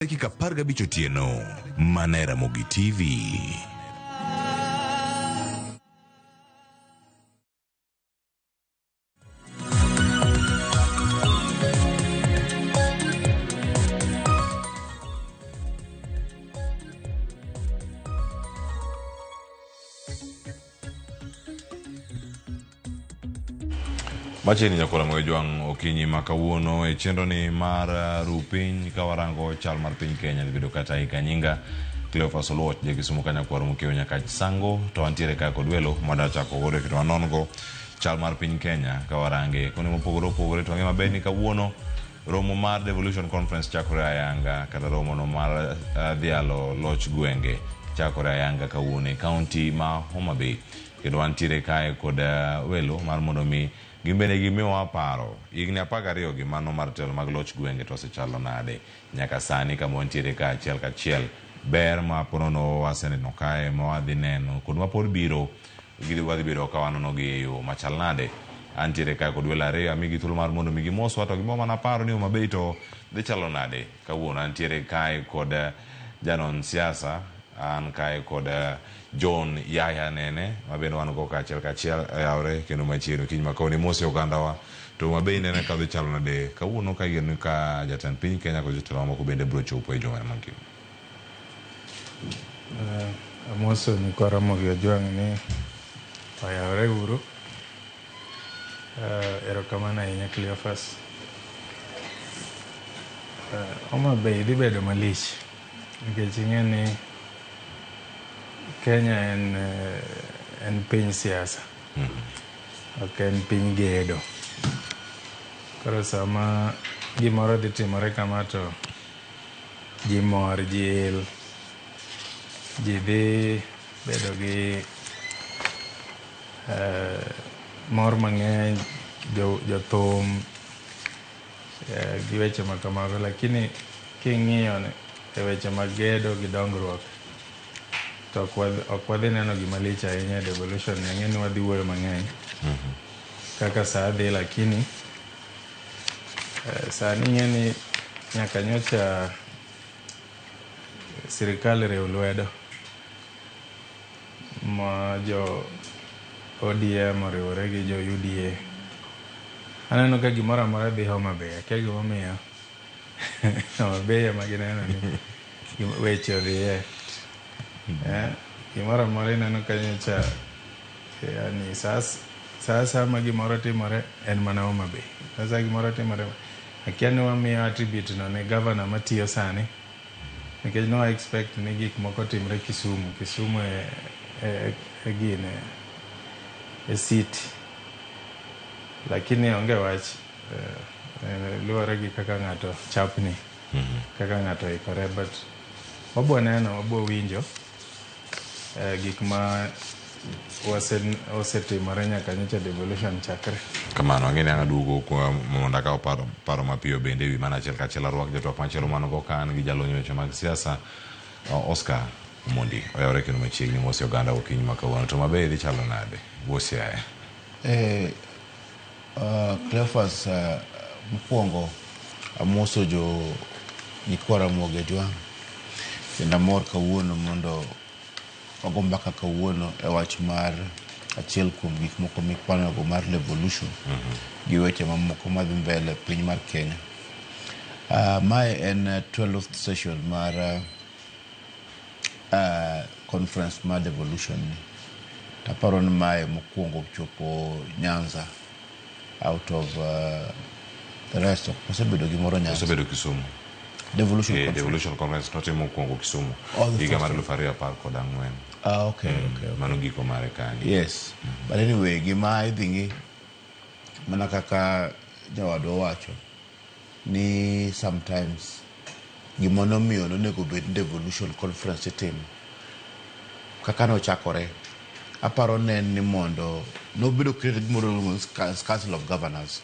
Dakika 15 otieno mana e Ramogi TV. Machiegni nyakwara Moyo Jwang' okinyi ma kawuono e chenro ni mar ru piny ka warango chal mar piny Kenya dhi bedo kata ika nyinga Cleophas Oluoch ja Kisumu ka nyakwar Mokeo Nyakach Sango to antiere ka kod welo ma chako godo kendo wanon go chal mar piny Kenya ka warange kuonde mopogore opogore to wang'e maber ni kawuono romo mar Devolution Conference chakore ayanga kata romo no mar dhialo loch gwenge chakore ayanga kawuono e kaunti ma Homa Bay. Kendo wantiere kae kod welo mar mondo mi gin bende gimiwa paro. Higni 12 gi mano mar telo mag loch gwenge to osechalo nade nyaka sani kama wantiere ka achiel kachiel. Ber ma ponono waseneno kae ma wadhi neno kod ma pod biro wadhi bedo ka wanono gi e yo machal nade. Antiere kae kod welo ariyo amigi thuolo mar mondo mi gimoswa to gimiwa mana paro ni Homa Bay to dhi chalo nade. Kawuono antiere kae kod janon siasa an kae kod John Yahya Nene ma bende wan go kaachiel kachiel oyawre kendo machiegni okinyi ma kawuono imosi ogandawa to Homa Bay nene ka dhi chalo nade kawuono ka igeno ka jatend piny Kenya kod jotelo mamoko bende biro chopo e juma mangima. Amoso nyikwa Ramogi Ojwang' ni oyawre uru. Erokamano ahinya Cleophas. Homa Bay dhi bedo malich nikech ing'e ni Kenya en piny siasa. Ok en piny gedo. Koro sama gimoro dhi timore kama to ji mor, ji il, ji dhi bedo gi mor mang'eny, jothum gi weche ma kamago. Lakini king'iyo e weche mag gedo gi dongruok to ok wadhi neno gima lich ahinya e devolution ni. Ang'e ni wadhi wuoyo mang'eny kaka saa dhi, lakini sani ing'e ni nyaka nyocha sirikal riw lwedo ma jo ODM oriwore gi jo UDA. Aneno ka gimoro amora dhi Homa Bay. Akia gimomiyo Homa Bay ema gineno ni weche odhiye. Gimoro amora ineno ka nyocha yani saa asaya ma gimoro timore en mana Homa Bay. Sasa gimoro timore akia ni wamiyo attribute no ne governor matiyo sani nikech no expect ni gik moko timre Kisumu. Kisumu e gine e city. Lakini onge wach luwore gi kaka ng'ato chapni, kaka ng'ato oikore, but wabiro neno, wabiro winjo gik ma osetimore nyaka nyocha devolution chakre. Kamano ang'e ni ang' aduogo mondo akaw paro mapiyo bende ewi mana achiel kachiel arwak jatwak machielo mano go ka an gi jalony e weche mag siasa Oscar Omondi oyawre kendo machiegni mosi oganda okinyi ma kawuono to Homa Bay dhi chalo nade wuo Siaya. Cleophas, mokwongo amoso jo nyikwa Ramogi Ojwang' kendo amor kawuono mondo wago mbaka kawuono e wach mar achiel kuom gik moko mikwanogo mar devolution gi weche mamoko madhi mbele piny mar Kenya. Mae en 12th session mar conference mar devolution ni. Taparo ni mae mokwongo chopo Nyanza out of the rest ok osebedo gimoro Nyanza. Osebedo Kisumu. Devolution conference. Devolution conference notimo mokwongo Kisumu Oh, the higa mar first one. 2014. Ah, okay. Mano giko mare kanyo. Yes. But anyway, gima idhi ng'i mana kaka jawadwa owacho ni sometimes gima nomiyo nonego bed ni devolution conference itimo kaka nochakore aparo ne en ni mondo nobedo created gimoro miluongo ni Council of Governors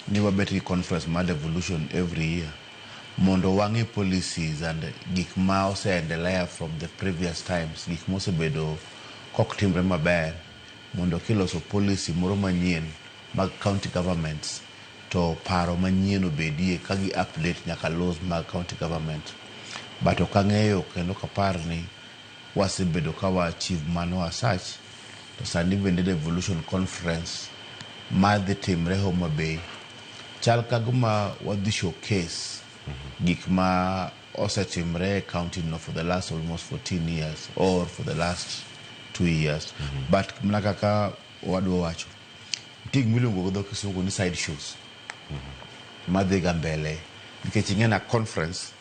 ni wabet gi conference mar devolution every year mondo wang'i policies and gik ma oseendelea from the previous times, gik mosebedo kok timre maber, mondo kiloso policy moro manyien mag county governments to paro manyien obedie ka gi update nyaka laws mag county government. But ok ang'eyo kendo ok apar ni wasebedo ka wa achieve mano as such. To sani bende devolution conference madhi timre Homa Bay chal ka gima wadhi showcase gik ma osetimre e county no for the last almost 14 years or for the last 2 years. But mana kaka wadwa wacho, nitie gima iluongo gi dho kisungu ni side shows madhi ga mbele, nikech ing'e na conference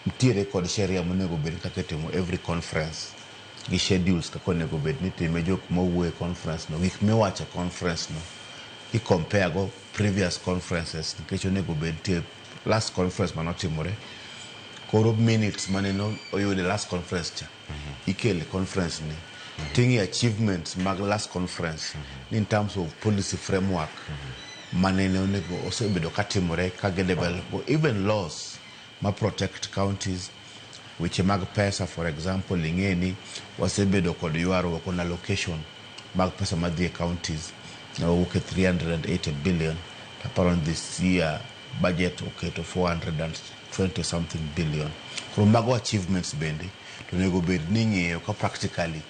nitiere kod sheria monego bed kaka itimo every conference gi schedules kaka onego bed ni itime, jok mawuoyo e conference no, gik miwacho e conference no i compare go previous conferences, nikech onego bed nitie last conference manotimore, koro minutes maneno oyud e last conference cha ikelo e conference ni ting'i achievements mag last conference ni in terms of policy framework manene onego osebedo katimore ka gidevelop even laws ma protect counties, weche mag pesa. For example, ing'e ni wasebedo kod ywaruok on allocation mag pesa madhi e counties. Wawuok e 380 billion, aparo ni this year budget oketo 420 something billion. Koro mago achievements bende to onego bed ni ing'iyo ka practically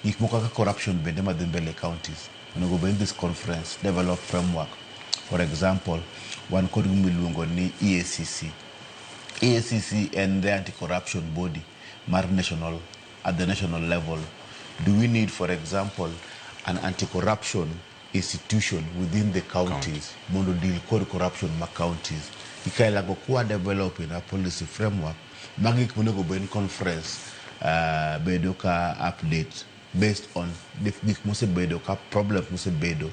gik moko kaka corruption bende madhi mbele e counties. Onego bed ni this conference develop framework. For example, wan kod gima iluongo ni EACC. EACC en the anti-corruption body mar national, at the national level. Do we need, for example, an anti-corruption institution within the counties mondo deal kod corruption ma counties? Ikaelago kwa develop in a policy framework mag gik monego bed ni conference bedo ka update based on gik mosebedo ka problems mosebedo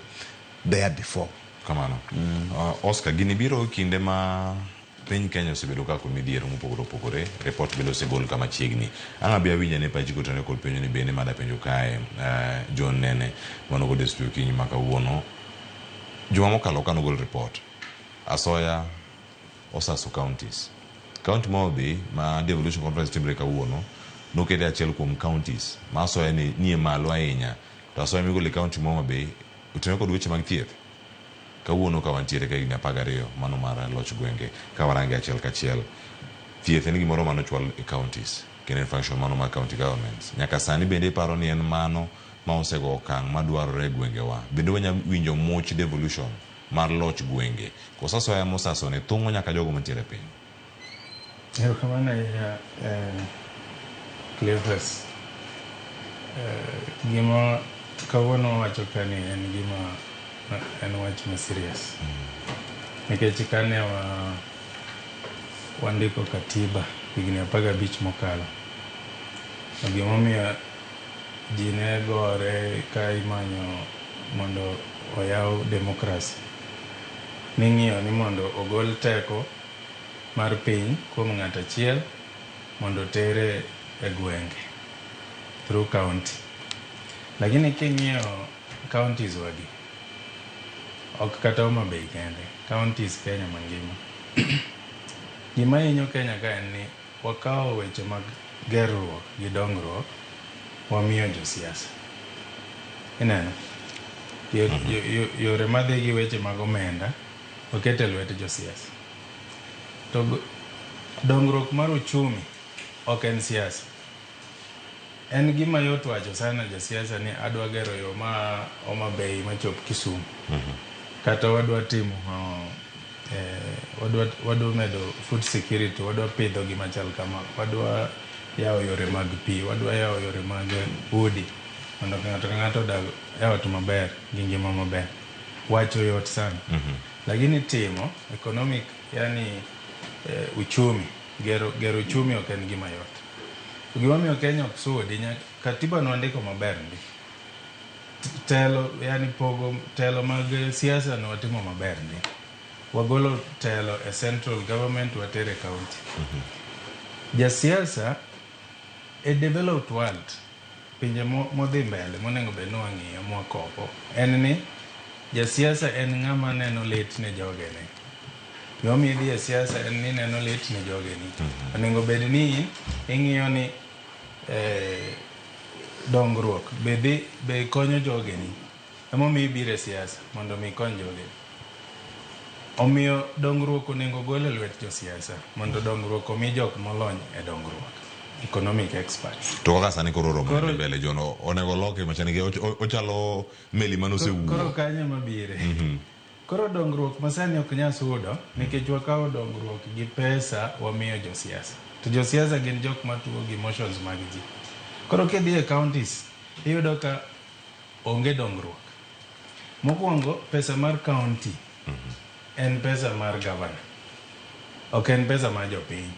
there before. Kamano. Oscar, gini biro kinde ma piny Kenya osebedo ka kod midhiero mopogore opogore, report bende osegol kama chiegni. Ang' abi awinj ane pachi kotenore kod penjo ni bende mada penjo kae John Nene mano godo e studio kinyi ma kawuono. Juma mokalo kanogol report, asoya osaso counties. County ma Homa Bay ma devolution conference timre kawuono nokete achiel kuom counties ma asoya ni nie malo ahinya. To asoya migolo e county ma Homa Bay otenore kod weche mag thieth. Kawuono ka wantiere ka higni 12 mano mar loch gwenge ka warange achiel kachiel, thieth en gimoro manochwal e counties kendo en function mano mar county governments. Nyaka sani bende iparo ni en mano ma osego okang' madwarore e gwengewa? Bende wanya winjo much devolution mar loch gwenge koso asoya mosaso ni thung'o nyaka jogo mantiere e piny? Erokamano ahinya, Cleophas. Gima kawuono wawacho ka ni en gima en wach ma serious. Nikech kane wa wandiko katiba higni 15 mokalo, to gimomiyo ji ne gore ka imanyo mondo oyaw demokrasi, ning'iyo ni mondo ogol teko mar piny kuom ng'ato achiel mondo otere e gwenge through county. Lakini king'iyo counties wagi, ok kata Homa Bay kende, counties Kenya mangima. Gima hinyo Kenya ka en ni wakawo weche mag gerruok gi dongruok wamiyo josiasa. Ineno? Yore madhi gi weche mag omenda oket e lwet josiasa. To dongruok mar uchumi ok en siasa. En gima yot wacho sana jasiasa ni adwa gero yo ma Homa Bay machop Kisumu. Kata wadwa timo wadwa medo food security, wadwa pidho gima chal kama, wadwa yawo yore mag pi, wadwa yawo yore mag udi mondo ng'ato ka ng'ato odag e ot maber gi ngima maber. Wacho yot sana. Lakini timo economic, yani uchumi, gero uchumi ok en gima yot. To gimomiyo Kenya ok sudi, katiba nwandiko maber ndi. Telo, yani pogo telo mag siasa nwatimo maber ndi. Wagolo telo e central government watere e county. Jasiasa e developed world, pinje modhi mbele monego bed ni wang'iyo mwakopo, en ni jasiasa en ng'ama neno lit ne jogene. Gimomiyo idhi e siasa en ni neno lit ne jogeni. Onego bed ni ing'iyo ni dongruok be dhi be konyo jogeni. Emomiyo ibiro e siasa mondo mi ikony jogeni. Omiyo dongruok onego gol e lwet josiasa mondo dongruok omi jok molony e dongruok, economic experts. To kaka sani koro oromo Koro- ne mbele John onego loke machani ochalo meli mane Koro osewuok. kanyo mabire. Koro dongruok masani ok nyal sudo nikech wakawo dongruok gi pesa wamiyo josiasa. To josiasa gin jok matugo gi emotions mag ji. Koro kidhi e counties iyudo ka onge dongruok. Mokwongo pesa mar county en pesa mar governor. Ok en pesa mar jopiny.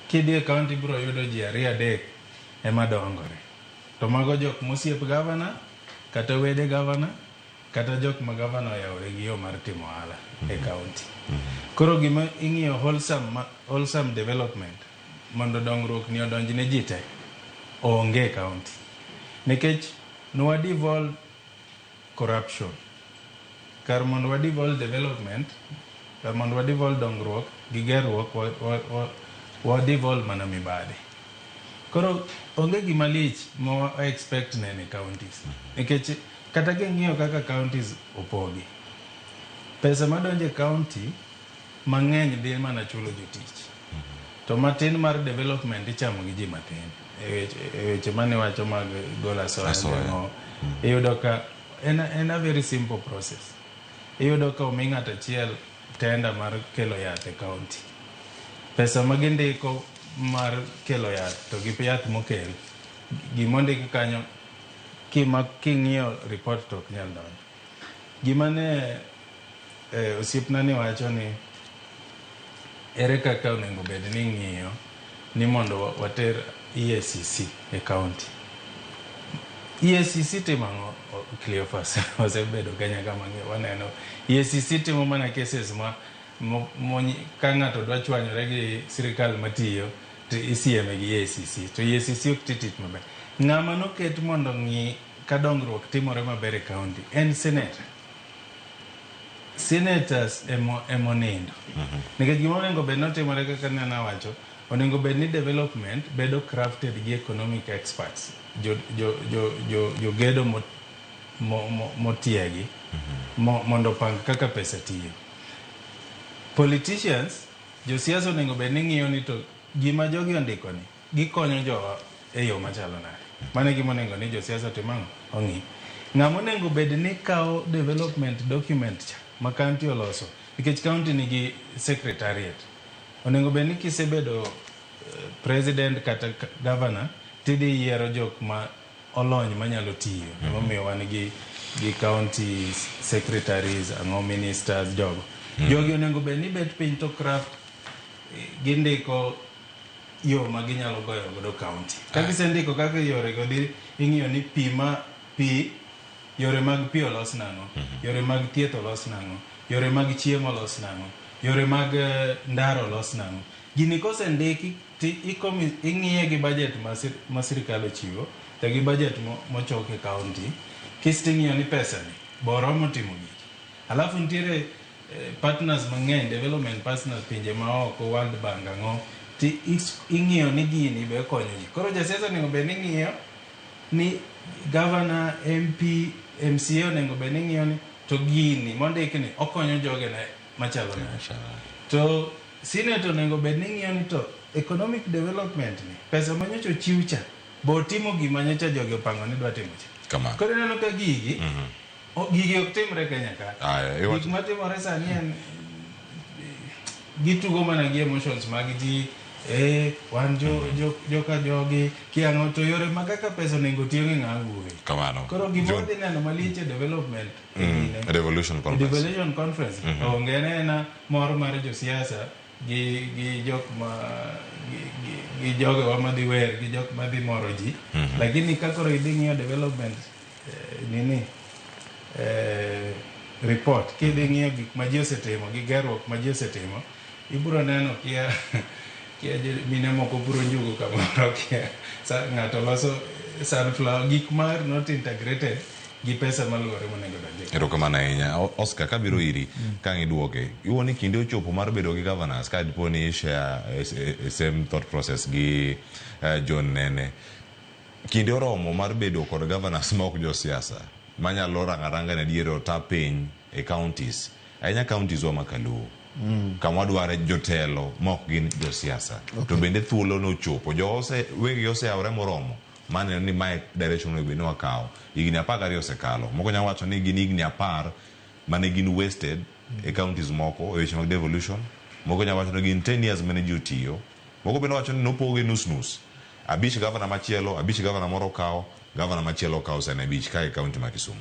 Kidhi e county ibiro yudo ji ariyo adek ema dongore. To mago jok mosiep governor kata wede governor kata jok ma governor oyawore gi yo mar timo ohala e county. Koro gima ing'iyo wholesome development mondo dongruok ni odonj ne ji te onge e county. Nikech nwa devolve corruption. Kar mondo wa devolve development, kar mondo wa devolve dongruok gi gerruok, wa devolve mana mibadhi. Koro onge gima lich ma wa expect neno e counties. Nikech kata king'iyo kaka counties opogi, pesa madonjo e county mang'eny dhi mana chulo jotich. To matin mar development ichamo gi ji matin. E weche mane wacho mag golo asoya, Asoya. iyudo ka en a very simple process. Iyudo ka omi ng'ato achiel tender mar kelo yath e county. Pesa ma gindiko mar kelo yath to gi yath mokel, gimondik kanyo king'iyo report to ok nyal donjo. Gima ne osiepna ni wacho ni ere kaka onego bed ni ing'iyo ni mondo water EACC e county. EACC timo ang'o? Cleophas wasebedo Kenya kama waneno EACC timo mana cases ma ka ng'ato dwa chwanyore gi sirikal matiyo to isieme gi EACC to EACC ok ti tich maber. Ng'ama noket mondo ng'i ka dongruok timore maber e county en senator. Senators emonindo. Nikech gima onego bed notimore kaka ne awacho, onego bed ni development bedo crafted gi economic experts, jogedo motiegi mondo opang kaka pesa tiyo. Politicians, josiasa onego bed ni ng'iyo ni to gima jogi ondiko ni gikonyo jowa e yo machalo nade. Mano e gima onego ni josiasa otim ang'o? Ong'i. Ng'ama onego bed ni kawo development document cha ma county oloso, nikech county nigi secretariat. Onego bed ni kisebedo president kata governor tidhi yiero jok ma olony manyalo tiyo. Emomiyo wan gi county secretaries, ang'o ministers, jogo. Jogi onego bed ni bet piny to craft gindiko yo ma ginyalo goyo godo county. Ka gisendiko kaka yore go dhi, ing'iyo ni pi ma pi, yore mag pi olos nang'o, yore mag thieth olos nang'o, yore mag chiemo olos nang'o, yore mag ndara olos nang'o. Gini kosendiki ti ing'iye gi budget ma sirikal ochiwo to gi budget mochok e county, kisto ing'iyo ni pesa ni bo oromo timo gigi. Alafu nitiere partners mang'eny, development partners pinje maoko, World Bank ang'o, ti ing'iyo ni gini be konyo ji. Koro jasiasa onego bed ni ng'iyo ni governor, MP, MCA onego bed ni ng'iyo ni to gini mondik ni okonyo joge ne machalo nade. To senate onego bed ni ng'iyo ni to economic development ni pesa manyocha ochiw cha bo otimo gima nyocha jogi opango ni dwa timo cha. Koro ineno ka gigi gigi ok timre Kenya ka. Gik matimore sani en gitugo mana gi emotions mag ji, wan joka jogi kiang'o to yore mag kaka pesa onego tiyo gi ng'a wuoyi. Kamano. Koro gima wadhi neno malich e development Devolution Conference. Devolution Conference. Onge nena mor mar josiasa gi jok ma gi jogewa madhi wer gi jok madhi moro ji. Lakini ka koro idhi ng'iyo development nini report kidhi ng'iyo gik ma ji osetimo gi gerruok ma ji osetimo, ibiro neno kia mine moko puro njugu kamoro, kia ng'ato loso sunflower, gik ma not integrated gi pesa maluwore monego donje. Erokamano ahinya. Oscar, kabiro iri ka ang' iduoke, iwuo ni kinde ochopo mar bedo gi governors ka dipo ni share same thought process gi John Nene. Kinde oromo mar bedo kod governors ma ok josiasa manyalo rango aranga ne diere ota piny e counties. Ahinya counties wa ma Kaluo. Kama wadware jotelo ma ok gin josiasa. To bende thuolo nochopo. Jo ose wengegi oseyawore moromo maneno ni mae direction onego bed ni wakawo. Higni 12 osekalo. Moko nyalo wacho ni gin higni 10 mane gin wasted e counties moko e weche mag devolution. Moko nyalo wacho ni gin 10 years mane ji otiyo. Moko bende wacho ni nopoge nus nus. 5 gavana machielo, 5 gavana moro okawo, gavana machielo okawo sani 5 ka e county ma Kisumu.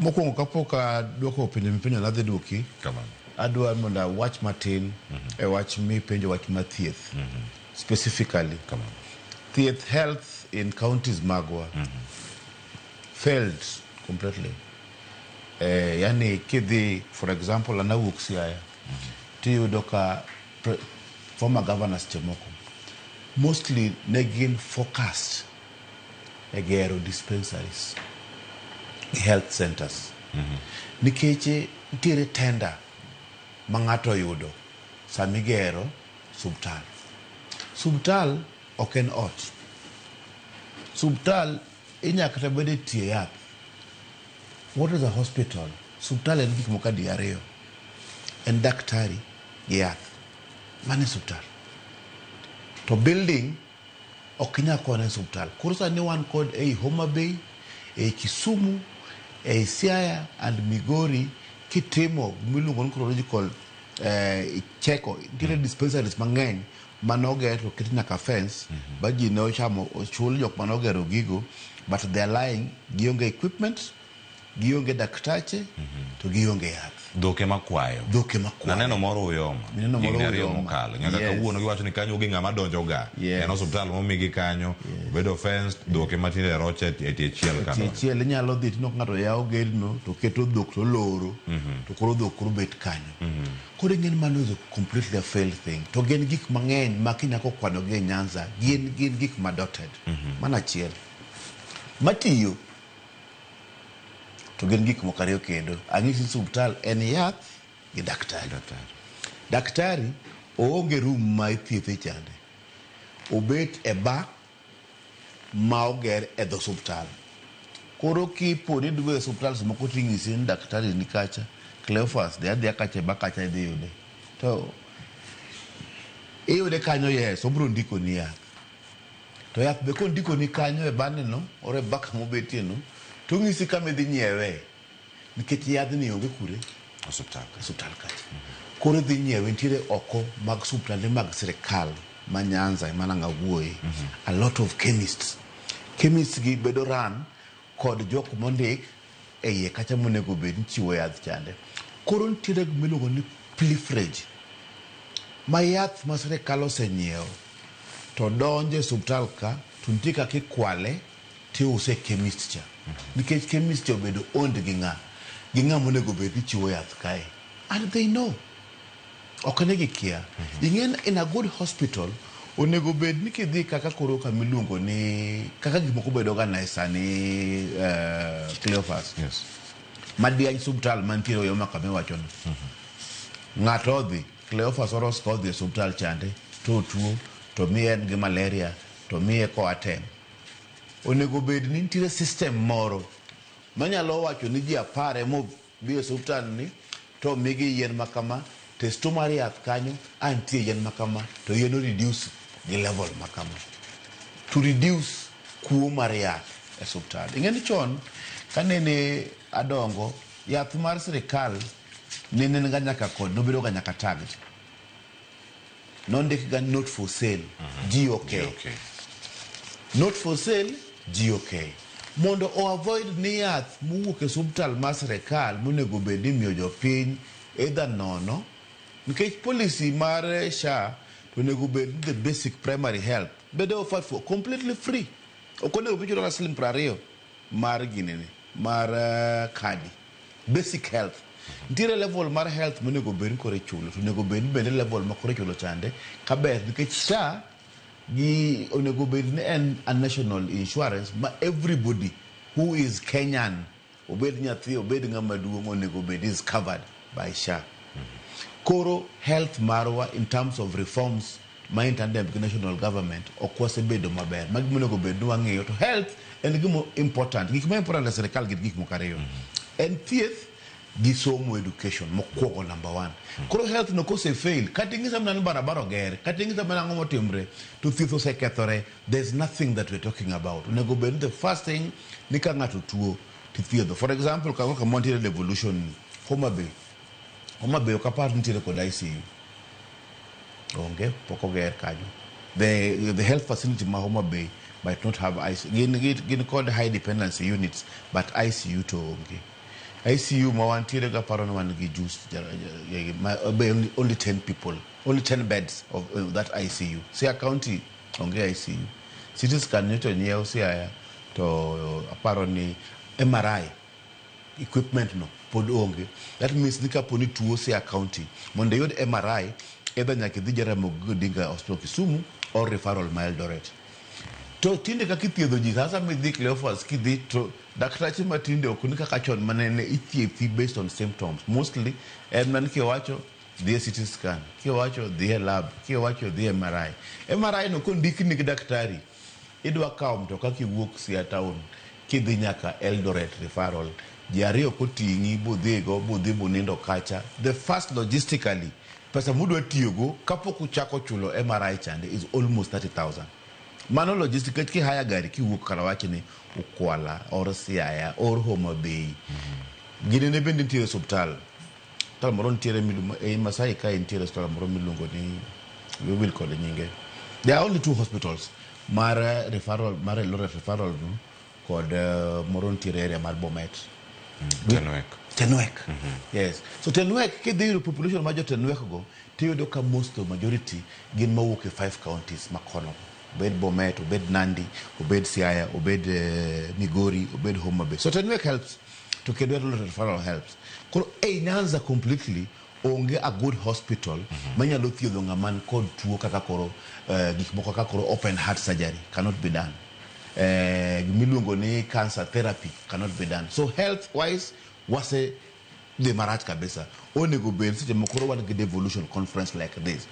Mokwongo kapok adwoko penjo mipenjo nadhi duoki. Kamano. Adwa mondo awach matin e wach mipenjo wach mar thieth. Specifically. Kamano. Thieth health in counties magwa failed completely. Yani kidhi, for example, an awuok Siaya, tiyudo ka former governors seche moko mostly ne gin focused e gero dispensaries gi health centers. Nikech nitiere tender ma ng'ato oyudo samigero subtal. Subtal ok en ot. Subtal inyaka kata bed e tie yath. What is a hospital? Subtal en gik moko adi ariyo. En daktari gi yath. Mano e subtal. To building ok inyal kwane e subtal. Koro sani wan kod ei Homa Bay, ei Kisumu, ei Siaya and Migori kitimo gimiluongo ni chronological cheko nitiere dispensaries mang'eny manoger to oket nyaka fence ba ji ne ochamo ochul jok manogero gigo but they are lying gionge equipment gionge daktache to gionge yath. Dhok ema kwayo. Dhok ema kwayo. Naneno moro Uyoma. Mineno moro Higni 2 Uyoma. mokalo. Nyaka kawuono giwacho ni kanyo onge ng'ama donjo ga. En osiptal momigi kanyo, obedo fenced, dhok ema tinde roche e tie chiel ka Tie donjo. chiel inyalo dhi tineno ka ng'ato yawo gedno to keto dhok to oloro to koro dhok koro bet kanyo. Koro ing'e ni mano is a completely a failed thing. To gin gik mang'eny ma kinyako kwanogi e Nyanza gin gik ma dotted. Mano achiel. Matiyo to gin gik moko ariyo kendo. Ang'isi ni subtal en yath gi daktari. Daktari oonge room ma ithiethe chande. Obet e bar ma oger e dho subtal. Koro kipo ni idhi e subtal samoro ting'isi ni daktari ni kacha, Cleophas dhi adhiya kacha e bar kacha idhi yude. To iyude kanyo yes, obiro ndikoni yath. To yath be kondikoni kanyo e bane no, or e bar kama obetie no, to ong'isi kama idhi nyiewe. Nikech yadhni onge kure? Osiptal. Osiptal kacha. Koro idhi nyiewe nitiere oko mag osiptande mag sirikal ma Nyanza ema nang' awuoye. A lot of chemists. Chemists gi bedo run kod jok mondik e iye kacha monego bed ni chiwo yath chande. Koro nitiere gima iluongo ni pilferage. Ma yath ma sirikal osenyiewo to donjo e osiptal ka to nitie kaka ikwale tiuse e chemist cha. Nikech chemist cha obedo owned gi ng'a? Gi ng'a monego bed ni chiwo yath kae. And they know. Ok ni gikia. Ing'e in a good hospital onego bed ni kidhi kaka koro kama iluongo ni kaka gik moko bedo organized sani Cleophas. Yes. Madiany subtal mantiere Uyoma kama iwachono. Ng'ato odhi, Cleophas Oroska odhi e subtal chande to otuo to miye en gi malaria to miye Coartem. Onego bed ni nitiere system moro manyalo wacho ni ji 10 ema obi e subtal ni to migi yien makama testo mar yath kanyo a nitie yien makama to yien o reduce gi level makama to reduce kuo mar yath e subtal. Ing'e ni chon kanene adongo yath mar sirikal nene en ga nyaka kod nobedo ga nyaka tagged. Nondik ga not for sale GOK. GOK. Not for sale GOK. Mondo o avoid ni yath mowuok e subtal mar sirikal monego bed ni imiyo jopiny either nono nikech policy mar SHA to onego bed ni the basic primary health bedo offered for completely free. Ok onego bed ichulo kata siling 20 mar ginene mar kadi. Basic health. Nitiere level mar health monego bed ni koro ichulo to onego bed ni bende level ma koro ichulo chande kaber nikech SHA gi onego bed ni en a national insurance ma everybody who is Kenyan obed nyathi obed ng'ama duong' onego bed is covered by SHA. Koro health marwa in terms of reforms ma in tandem gi national government ok wasebedo maber. Magi monego bed ni wang'iyo to health en gima important. Gik ma important e sirikal gin gik moko ariyo. En thieth Gi somo education mokwongo number one. Koro health no kose fail, kata ing'isa mana ni barabara oger, kata ing'isa mana ang'o motimre, to thieth osekethore, there's nothing that we're talking about. Onego bed ni the first thing ni ka ng'ato tuo tithiedho. For example, kaka kama wantiere devolution ni, Homa Bay. Homa Bay ok apar nitiere kod ICU. Onge, pok oger kanyo. The health facility ma Homa Bay might not have ICU. Gin kod high dependency units, but ICU to onge. ICU ma wantiere go aparo ni wan gi just ma, be only 10 people, only 10 beds of that ICU. Siaya County onge ICU. CT scan nyocha onyiew Siaya to aparo ni MRI equipment no pod onge. That means ni kapo ni tuo Siaya County, mondo iyud MRI, either nyaka idhi Jaramogi Odinga Hospital Kisumu or referral ma Eldoret. To tinde kaka ithiedho ji sasa midhi Cleophas kidhi to daktache matinde ok ni kaka chon manene ithiedhi based on symptoms. Mostly en mana kiwacho dhi e CT scan, kiwacho dhi e lab, kiwacho dhi e MRI. MRI no kondikni gi daktari, idwa kawo mtoka kiwuok Siaya town kidhi nyaka Eldoret referral. Ji ariyo koting'i budhigo budhi bunindo kacha. The first logistically pesa mudwa tiyogo kapok uchako chulo MRI chande is almost 30,000. Mano logistic nikech kihaya gari kiwuok kar wachni Ukwala or Siaya or Homa Bay. Ginene bende nitiere osiptal. Osiptal moro nitiere miluongo ei Masai kae nitiere osiptal moro miluongo ni wiwil kod nyinge. There are only two hospitals mar referral mar Eldoret referral no kod moro nitiere area mar Bomet. Tenwek. Tenwek. Yes. So Tenwek kidhi yudo population mar jo Tenwek go tiyudo ka most of majority gin mawuok e five counties makono. Obed Bomet, obed Nandi, obed Siaya, obed Migori, obed Homa Bay. So Tenwek helps. To kendo Eldoret referral helps. Koro ei Nyanza completely onge a good hospital manyalo thiedho ng'ama ni kod tuo kaka koro gik moko kaka koro open heart surgery cannot be done. Gimiluongo ni cancer therapy cannot be done. So health wise wase dhi marach kabisa. Onego bed seche moko koro wan gi devolution conference like this.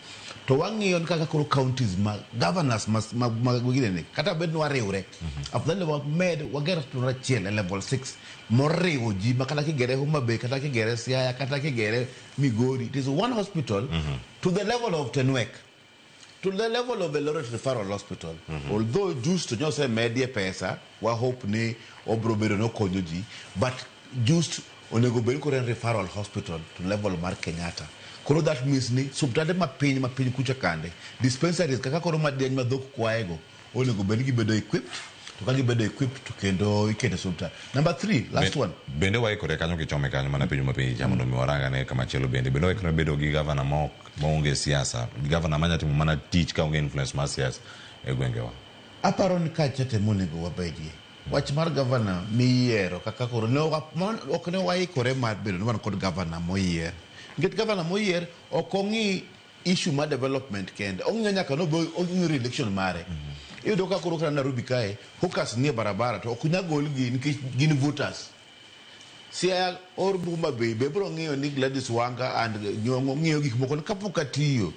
To wang'iyo ni kaka koro counties ma governors ma ginene kata bed ni wariwre. Afadhali wamed wager hospital achiel e level 6 moriwo ji ma kata kigere Homa Bay kata kigere Siaya kata kigere Migori. It is one hospital to the level of Tenwek. To the level of Eldoret Referral Hospital. Although just to nyose medie pesa, wa hope ni obro bedo no konyo ji, but just onego bed koro en referral hospital to level mar Kenyatta. Koro that means ni osiptande mapiny mapiny kucha kande, dispensaries kaka koro madieny ma dhok kwaego, onego bed ni gibedo equipped, to ka gibedo equipped to kendo iketo osiptal. Number three, last one. Bende waikore kanyo kichome kanyo mana penjo mapenji cha mondo mi warangane kamachielo bende. Bende waikore bedo gi gavana ma ok maonge siasa, gavana manya timo mana tich kaonge influence mar siasa e gwengewa. Aparo ni kacha te monego wabedie. Wach mar gavana miyiero kaka koro ne ok ne waikore mar bedo ni wan kod gavana moyier. Nikech gavana moyier ok ong'i issue mar development kende, ong'iyo nyaka nobe ong'iyo re-election mare. Iyudo ka koro kata Nairobi kae, hawkers nie barabara to ok nyal golgi nikech gin voters. Siaya or Homa Bay be biro ng'iyo ni Gladys Wanga and Nyong'o ng'iyo gik moko ni kapok atiyo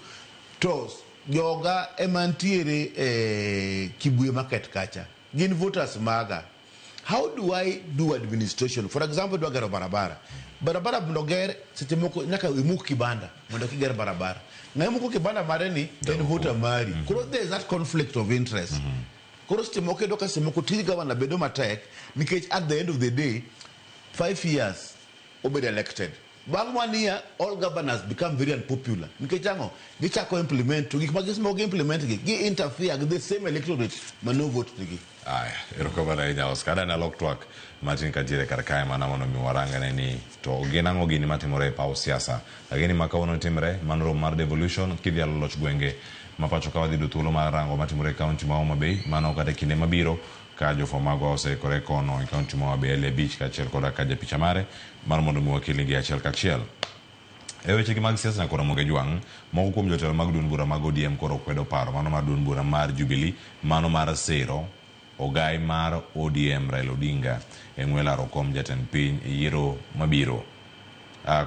to joga ema ntiere e Kibuye Market kacha gin voters maga. How do I do administration? For example, dwa gero barabara. Barabara mondo ger seche moko nyaka imuk kibanda mondo kiger barabara. Ng'ama imuko kibanda mare ni en voter mari. Koro there is that conflict of interest. Koro seche moko iyudo ka seche moko tij gavana bedo matek nikech at the end of the day 5 years obedo elected. Bang' one year all governors become very unpopular. Nikech ang'o? Gichako implement to gik ma gisemo gi implement gi gi interfere gi the same electorate ma no vote nigi. Aya, erokamano ahinya Oscar. Adwa nalok twak matin kantiere kar kae mana mondo mi warangane ni to gin ang'o gini matimore e paw siasa. Lakini ma kawuono timre, mano romo mar devolution kidhialo loch gwenge ma pacho ka wadhi yudo thuolo mar rango matimore e kaunti ma Homa Bay. Mano kata e kinde mabiro ka jofwamb magwa oseikore kono e kaunti ma Homa Bay Ali abich kaachiel koda ka japicha mare mar mondo mi wakelnigi achiel kachiel. E wechegi mag siasa nyakoro Ramogi Jwang', moko kuom jotelo mag duond bura mag ODM koro kwedo paro mano mar duond bura mar Jubilee, mano mar siro ogai mar ODM Raila Odinga e ng'we laro kom jatend piny e yiero mabiro.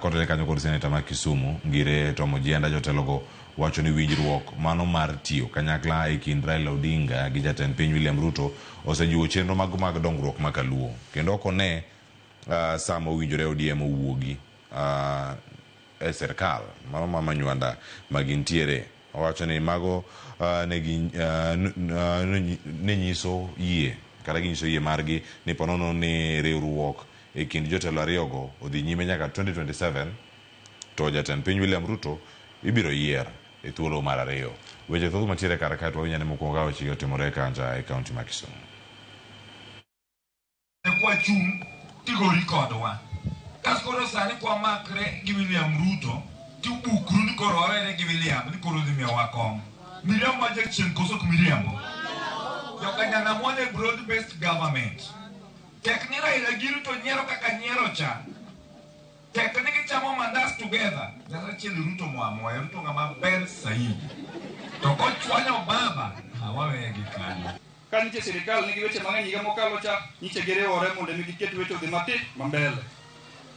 Kotenore kanyo kod seneta ma Kisumu, Ngire Tom Ojienda, jotelogo wacho ni winjruok mano mar tiyo kanyakla e kind Raila Odinga gi jatend piny William Ruto osejiwo chenro mago mag dongruok ma kaluo. Kendo ok one sama owinjore ODM owuogi e sirkal mano ma Manywanda ma gintiere. Owacho ni mago ne nyiso yie kata ginyiso yie margi ni ponono ni riwruok e kind jotelo ariyogo odhi nyime nyaka 2027 to jatend piny William Ruto ibiro yier e thuolo mar ariyo. Weche thoth mantiere kar kae to wawinj ane mokwongo ka wechegi otimore kacha e kaunti ma Kisumu. Kwachung' tigori kodwa. Kas koro sani kwamakre gi William Ruto, tibukru ni koro wawere gi William, ni koro odhi miyowa kom. Miriambo ma jachien koso ok miriambo? Joka wan e broad based government. Tek ni Raila gi Ruto nyiero kaka nyiero cha. Tek ni gichamo mandas together. Nyasaye Ruto moamoya, Ruto ng'ama ber saidi. To kochwanyo baba, ha waweye gi kanyo. Ka nitie sirikal nigi weche mang'eny higa mokalo cha, nyiche giriwore mondo mi giket weche odhi matin mambele.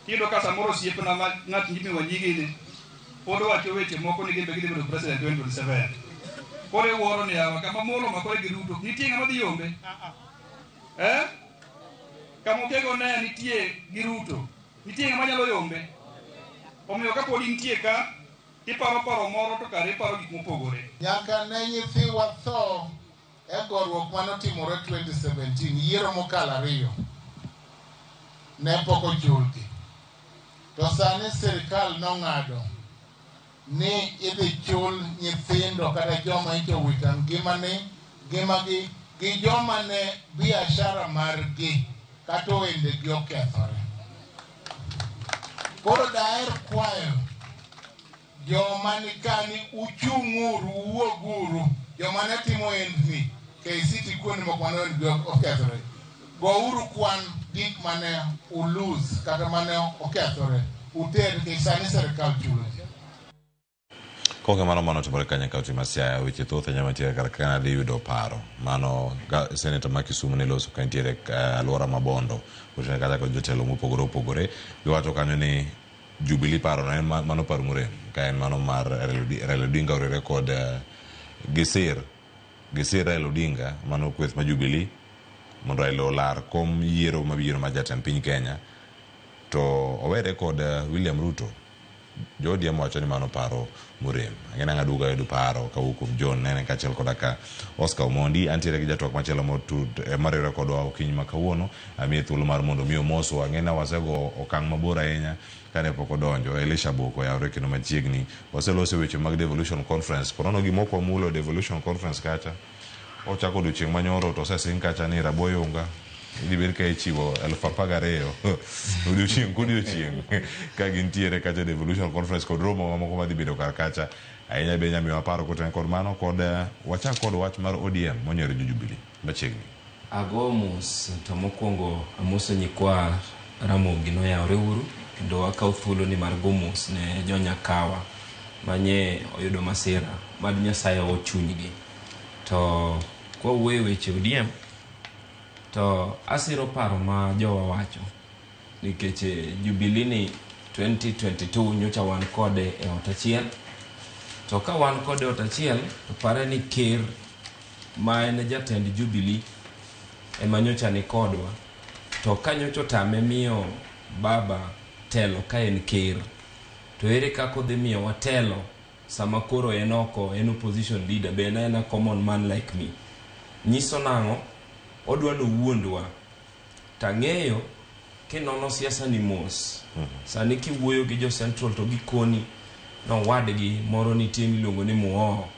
Tiyudo ka samoro osiepna ma ng'at Jimmy Wanjigi ni pod wacho weche moko ni gin be gidhi bedo president 2027. Koro iwuoro ni yawa kama muolo omakore gi Ruto, nitie ng'ama dhi yombe? Eh? Kama Opiago ne nitie gi Ruto, nitie ng'ama nyalo yombe? Omiyo kapod intie ka, tiparo paro moro to kare iparo gik mopogore. Nyaka ne nyithiwa tho e goruok manotimore 2017, yiero mokalo ariyo, ne pok ochulgi. To sani sirikal nong'ado ni idhi chul nyithindo kata joma nyocha owito ngimagi gi joma ne biashara margi kata ohendegi okethore. Koro daher kwayo joma nika ni uchung'uru, uwuoguru, joma ne timo ohendni KCT kuonde moko mane ohendgi okethore. Gouru kwan gik mane ulose kata mane okethore, uter nikech sani sirikal chulo ji. Koka mano mano timore kanyo e kaunti ma Siaya, weche thoth ahinya mantiere kar ka dhi yudo paro. Mano seneta ma Kisumu ne loso ka nitiere alwora ma Bondo, oting'o kata kod jotelo mopogore opogore. Giwacho kanyo ni Jubilee paro no en mano paro morem, ka en mano mar Raila Odinga oriwre kod gisir Raila Odinga, mano kweth ma Jubilee, mondo Raila olar kom yiero mabiro mar jatend piny Kenya, to owere kod William Ruto. Jo ODM wacho ni mano paro morem. Ang'e nang'a duogo ayudo paro kawuok kuom John Nene kaachiel koda ka Oscar Omondi. Antiere gi jatwak machielo mariwore kodwa okinyi ma kawuono. Amiye thuolo mar mondo mi omoswa. Ang'e na wasego okang' mabor ahinya kane pok odonjo. Elisha Boko oyawore kendo machiegni. Waseloso weche mag Devolution Conference. Ponono gima ok wamulo Devolution Conference kacha. Ochako odiochieng' manyoro to osesing kacha ni Raboyunga idhi bed ka ichiwo 12,000 odiochieng' kodiochieng' ka gintiere kacha Devolution Conference kod romo mamoko madhi bedo kar kacha. Ahinya be nyamiyo paro kotenore kod mano kod wachak kod wach mar ODM monyiero jo Jubilee machiegni. Ago mos to mokwongo amoso nyikwa Ramogi noyawre uru kendo akawo thuolo ni mar go mos ne jonyakawa manye oyudo masira mad Nyasaye oho chunygi. To kwawuoyo weche ODM to asiro paro ma jowa wacho nikech Jubilee ni 2022 nyocha wan kode e ot achiel, to ka wan kode e ot achiel to pare ni ker ma en jatend Jubilee ema nyocha ni kodwa, to ka nyocha otame miyo baba telo ka en ker, to ere kaka odhi miyowa telo sama koro en oko, en opposition leader, be en aena common man like me? Nyiso nang'o? Odwa nowuondwa. Tang'eyo kinono siasa ni mos. Sani kiwuoyo gi jo Central to gikoni nowadgi moro nitie miluongo ni Muoho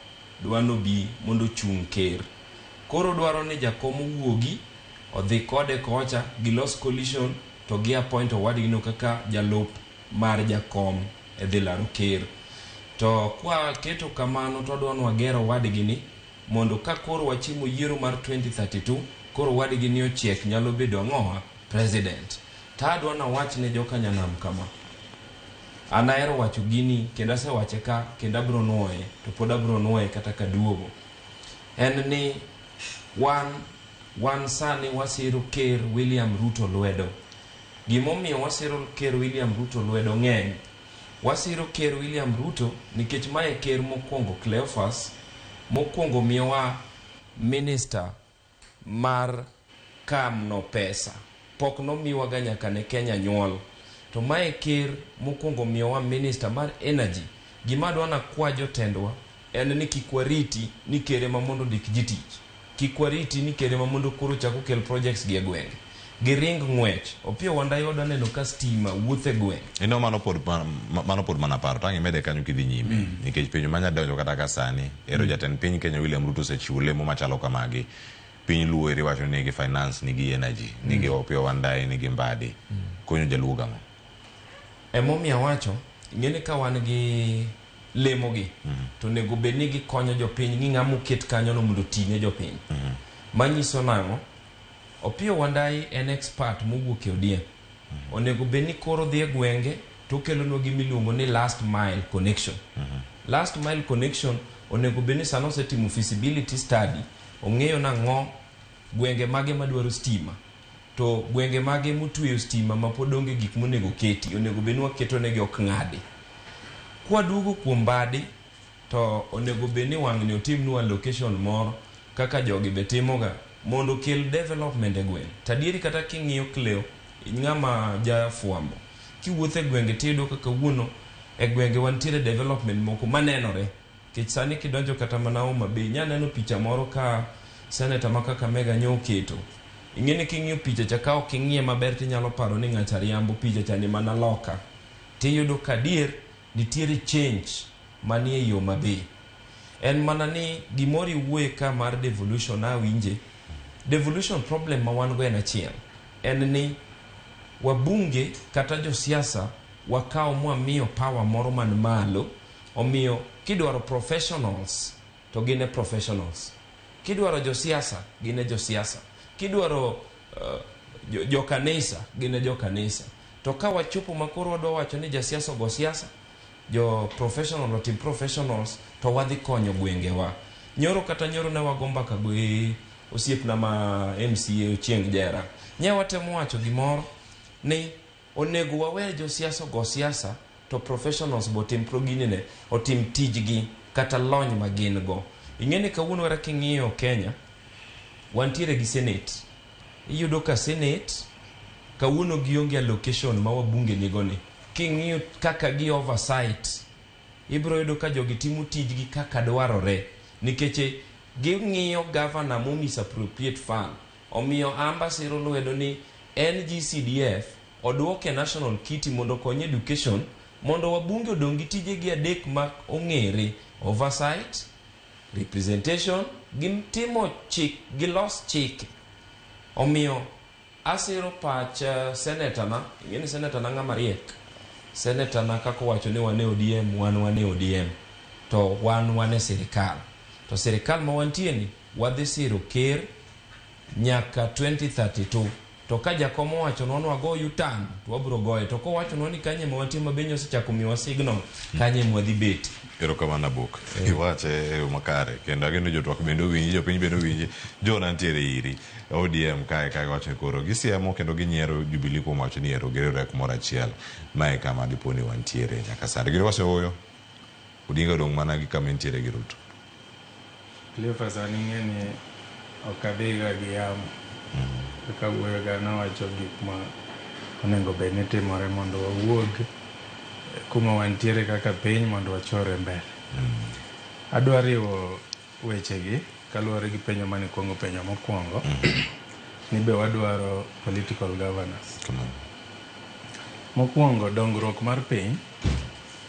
dwa nobi mondo ochung' ker. Koro dwaro ni jakom owuogi odhi kode kocha gilos coalition to gi appoint owadgi no kaka jalup mar jakom e dhi laro ker. To kwa keto kamano to wadwa ni wager owadgi ni mondo ka koro wachimo yiero mar 2032 koro owadgi ni ochiek nyalo bedo ang'owa president. To adwa nawach ne joka nyanam kama. An ahero wacho gini kendo asewache ka kendo abiro nuoye to pod abiro nuoye kata kaduogo. En ni wan sani wasiro ker William Ruto lwedo. Gimomiyo wasiro ker William Ruto lwedo ng'eny. Wasiro ker William Ruto nikech mae ker mokwongo Cleophas mokwongo miyowa minister mar kamno pesa. Pok nomiwaga nyaka ne Kenya nyuol. To mae ker mokwongo miyowa minister mar energy. Gima adwa nakwa jotendwa en ni kik wariti ni ker ema mondo ondik ji tich. Kik wariti ni ker ema mondo koro chak okel projects gi e gwenge. Giring ng'wech. Opiyo Wandayi wadwa neno ka stima wuotho e gweng'. Ino mano pod mano pod mana paro tang' imede kanyo kidhi nyime nikech penjo manya donjo kata ka sani ero jatend piny Kenya William Ruto osechiwo lemo machalo kamagi piny Luo eri wacho ni nigi finance nigi energy nigi Opiyo Wandayi nigi Mbadi konyo jaluo gang'o Emomiyo awacho, ing'e ni ka wan gi lemo gi to onego bed ni gikonyo jopiny gi ng'ama oket kanyo no mondo oti ne jopiny. Manyiso nang'o? Opiyo Wandayi en expert mowuok e ODM. Onego bed ni koro dhi e gwenge to okelonwa gima iluongo ni last mile connection. Last mile connection onego bed ni sani osetimo feasibility study, ong'eyo nang'o gwenge mage madwaro stima to gwenge mage motweyo stima ma pod onge gik monego keti onego bed ni waketo negi ok ng'adi. Kwaduogo kuom Mbadi to onego bed ni wang'ni otimnwa allocation moro kaka jogi be timoga mondo okel development e gweng'. To adieri kata king'iyo Cleo, ng'ama jafwambo, kiwuotho e gwenge tiyudo ka kawuono e gwenge wantiere development moko manenore. Nikech sani kidonjo kata mana Homa Bay, inya neno picha moro ka senator ma Kakamega nyo oketo. Ing'e ni king'iyo picha cha ka ok ing'iye maber tinyalo paro ni ng'acha riambo picha cha ni mana loka. Tiyudo ka adier nitiere change manie ei Homa Bay. En mana ni gimoro iwuoye ka mar devolution awinje. Devolution problem ma wan go en achiel. En ni wabunge kata josiasa wakawo mwamiyo power moro man malo omiyo kidwaro professionals to gin e professionals. Kidwaro josiasa gin e josiasa. Kidwaro jokanisa gin e jokanisa. To ka wachopo ma koro wadwa wacho ni jasiasa ogo siasa, jo professional otim professionals to wadhi konyo gwengewa. Nyoro kata nyoro ne wago mbaka gi osiepna ma MCA Ochieng' Jera. Nye watemo wacho gimoro ni onego wawe josiasa ogo siasa to professionals bo otim ginene otim tijgi kata lony ma gin go. Ing'e ni kawuono kata king'iyo Kenya, wantiere gi senate. Iyudo ka senate kawuono gionge allocation ma wabunge nigo ni. King'iyo kaka gi oversight, ibiro yudo ka jogi timo tijgi kaka dwarore nikech ging'iyo governor mo misappropriate fund. Omiyo amba siro lwedo ni NGCDF oduoke national kitty mondo okony education mondo wabunge odong' gi tijegi adek ma ong'ere oversight, representation gi timo chik gi los chike. Omiyo asiro pach senator na, ing'e ni senator na ng'ama riek. Senator na kaka owacho ni wan e ODM, wan wan e ODM. To wan wan e sirikal. To sirikal ma wantie ni wadhi siro ker nyaka 2032. To ka jakom owachonwa ni wago U-turn, to wabiro goye. To kowachonwa ni kanye ma wantie ma be osechako miyowa signal, kanye ema wadhi bet. Erokamano Abok. Iwache e yo makare kendo ageno ni jotwak bende owinji, jopiny bende owinji. Jona nitiere iri. ODM kae ka giwacho ni koro gisiemo kendo ginyiero Jubilee kuom wacho ni ero giriwre kumoro achiel. Mae kama dipo ni wantiere nyaka sani. Giriwa ooyo. Odinga odong' mana gi kama entiere gi Ruto. Cleophas an ing'e ni ok adhiga gi yamo. Kaka wuoyoga nawacho gik ma onego bed ni timore mondo wawuog kuma wantiere kaka piny mondo wachore mbele. Adwa riwo wechegi kaluwore gi penjo mane ikwongo penjo mokwongo ni be wadwaro political governance. Mokwongo dongruok mar piny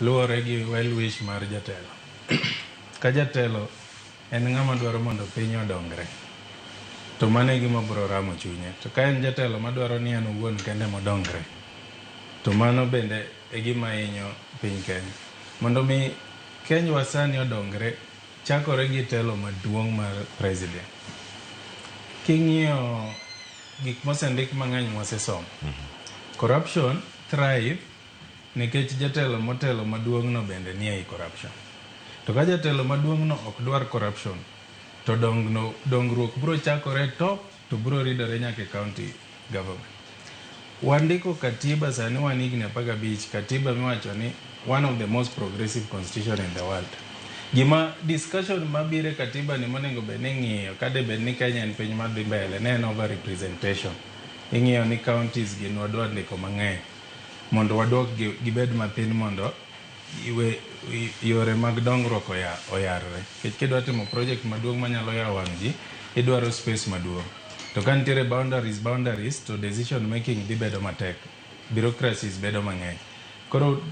luwore gi well wish mar jatelo. Ka jatelo en ng'ama dwaro mondo piny odongre, to mano e gima biro ramo chunye. To ka en jatelo madwaro ni en owuon kende modongre, to mano bende e gima hinyo piny Kenya. Mondo mi Kenywa sani odongre, chakore gi telo maduong' mar president. King'iyo gik mosendik mang'eny mwasesomo, corruption thrive nikech jatelo motelo maduong' no bende nie ei corruption. To ka jatelo maduong' no ok dwar corruption, to dongruok biro chakore top to biro ridore nyaka e county government. Wandiko katiba sani wan higni 15, katiba miwacho ni one of the most progressive constitution in the world. Gima discussion mabiro e katiba ni monego bed ni ing'iyo ka de bed ni Kenya en piny madhi mbele ne en over representation. Ing'iyo ni counties gi nwadwa ndiko mang'eny. Mondo waduok gibed mathin mondo iwe, yore mag dongruok oyarre. Nikech kidwa timo project maduong' manyalo yawo wang' ji, idwaro space maduong'. To ka nitiere boundaries to decision making dhi bedo matek. Bureaucracies bedo mang'eny. Koro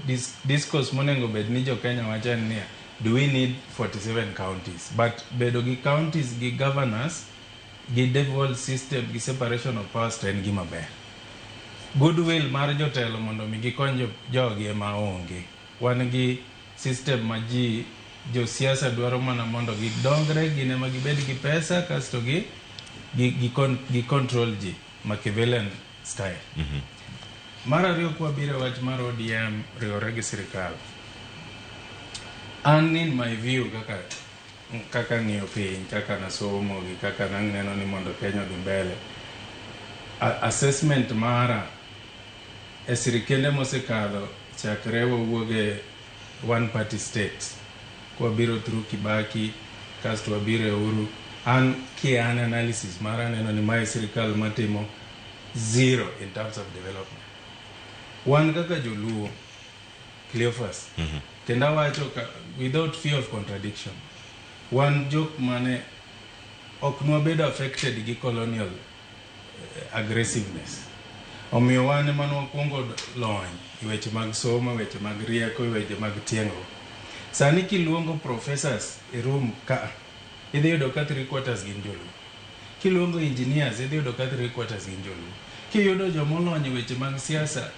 discourse monego bed ni jo Kenya wacho en niya, do we need 47 counties? But bedo gi counties gi governors gi devolved system gi separation of powers to en gima ber. Goodwill mar jotelo mondo mi gikony jogi ema onge. Wan gi system ma ji josiasa dwaro mana mondo gidongre, gin ema gibed gi pesa kasto gi control ji Machiavellian style. Mar ariyo, kwabiro e wach mar ODM riwore gi sirikal. An in my view kaka ng'iyo piny, kaka nasomo gi kaka naneno ni mondo Kenya odhi mbele. Assessment mara e sirikende mosekadho chakre wawuog e one party state kwabiro through Kibaki kasto wabiro e Uhuru, an ki an analysis mara aneno ni mae sirikal matimo zero in terms of development. Wan kaka joluo, Cleophas, kendo awacho ka, without fear of contradiction, wan jok mane ok nwabedo affected gi colonial aggressiveness. Omiyo wan ema nwakwongo lony e weche mag somo, e weche mag rieko, e weche mag tiegruok. Sani kiluongo professors e room ka, idhi yudo ka three quarters gin joluo. Kiluongo engineers, idhi yudo ka three quarters gin joluo. Kiyudo jomolony e weche mag siasa,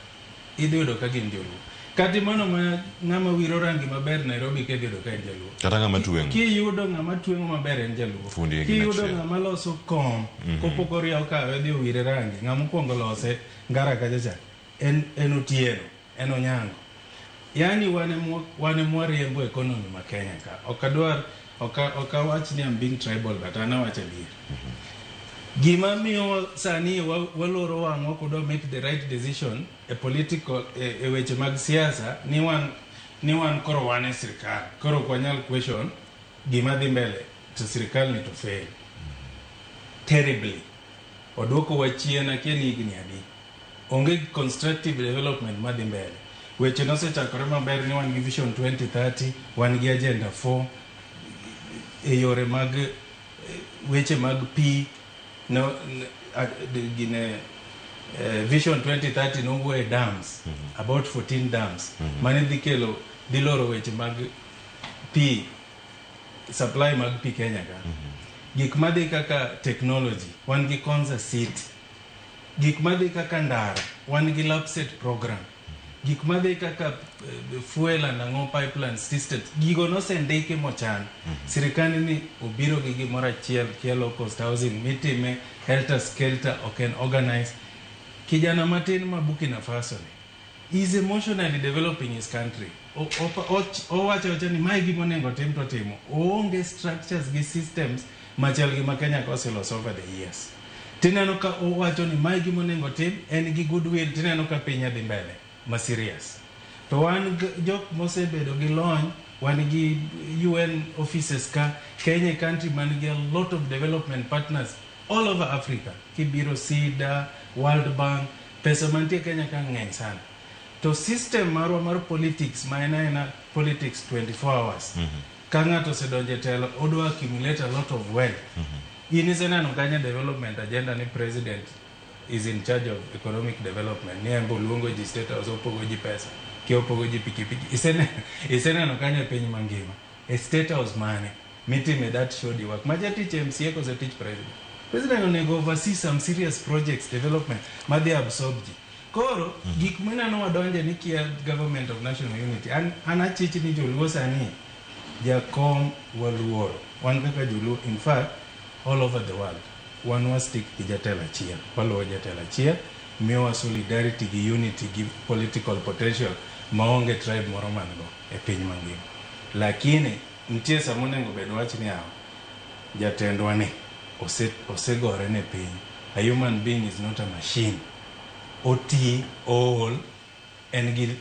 idhi yudo ka gin joluo. Kata mano ma ng'ama wiro rangi maber Nairobi ka, idhi yudo ka en jaluo. Kata ng'ama tweng'o. Kiyudo ng'ama tweng'o maber en jaluo. Fundi e gin Kiyudo achiel. ng'ama loso kom, kopok oriew kawe odhi owire rangi, ng'ama okwongo lose ngara kacha cha, en Otieno, en Onyango. Yani wan ema wariembo economy ma Kenya ka. Ok adwar, ok awach ni I'm being tribal, but an awacho adier. Gima miyo sani waloro wang'wa kudwa make the right decision e political e weche mag siasa ni wan koro wan e sirikal, koro ok wanyal question gima dhi mbele to sirikal ni to fail terribly, oduoko wa chien akia ni higni adi. Onge constructive development madhi mbele. Weche nosechakore maber ni wan gi Vision 2030, wan gi Agenda 4 e yore mag weche mag pi no, gine Vision 2030 nowuoye dams, about 14 dams mane dhi kelo, dhi loro weche mag pi, supply mag pi Kenya ka. Gik madhi kaka technology, wan gi Konza City. Gik madhi kaka ndara, wan gi LAPSSET program. Gik madhi kaka fuel and ang'o, pipeline systems, gigo nosendiki mochan. Sirikand ni obiro gi gimoro achiel kia low cost housing mitime helter skelter, ok en organize. Kijana matin ma Burkina Faso ni is emotionally developing his country. Owacho awacha ni mae gima onego tim to timo. Oonge structures gi systems machal gi ma Kenya ka oseloso over the years. Tineno ka owacho ni mae gima onego tim, en gi goodwill, tineno ka piny dhi mbele ma serious. To wan jok mosebedo gi lony, wan gi UN offices ka, Kenya e country man gi a lot of development partners all over Africa. Kibiro SIDA, World Bank, pesa mantie Kenya ka ng'eny sana. To system marwa mar politics ma en aena politics 24 hours. Ka ng'ato osedonjo e telo, odwa accumulate a lot of wealth. In iseneno kanye development agenda ni president is in charge of economic development, ni en be oluongo ji State House, opogo ji pesa ki opogo ji pikipiki? Iseneno kanyo e piny mangima e State House mane mitime that shoddy work ma jatich MCA koso tich president? President onego oversee some serious projects, development madhi absorb ji. Koro gik mineno wadonje ni kia government of national unity, an achich ni joluo sani jakom waluoro. Wan kaka joluo, in fact all over the world, wan wa stick gi jatelo achiel, waluwo jatelo achiel, miyowa solidarity gi unity gi political potential maonge tribe moro man go e piny mangima. Lakini nitie sama onego bed wach ni yawa jatendwa ni osegore ne piny. A human being is not a machine. Oti, ool, en gi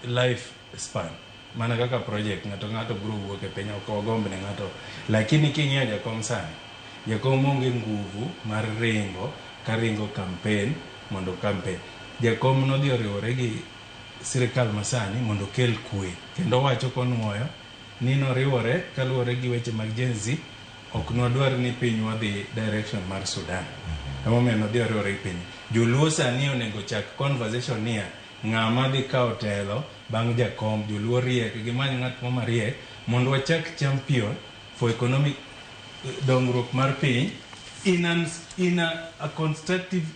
life span mana kaka project. Ng'ato ng'ato biro wuok e piny, ok wagomb ne ng'ato, lakini king'iyo jakom sani, jakom onge nguvu mar ringo ka ringo campaign mondo campaign. Jakom nodhi oriwore gi sirikal masani mondo okel kwe. Kendo owacho konuoyo ni noriwore kaluwore gi weche mag Gen Z, ok nwadwar ni pinywa dhi direction mar Sudan. Emomiyo nodhi oriwore gi piny. Joluo sani onego chak conversation niya, ng'ama dhi kawo telo bang' jakom, joluo riek, gimany ng'at mo mariek mondo wachak champion for economic dongruok mar piny in a constructive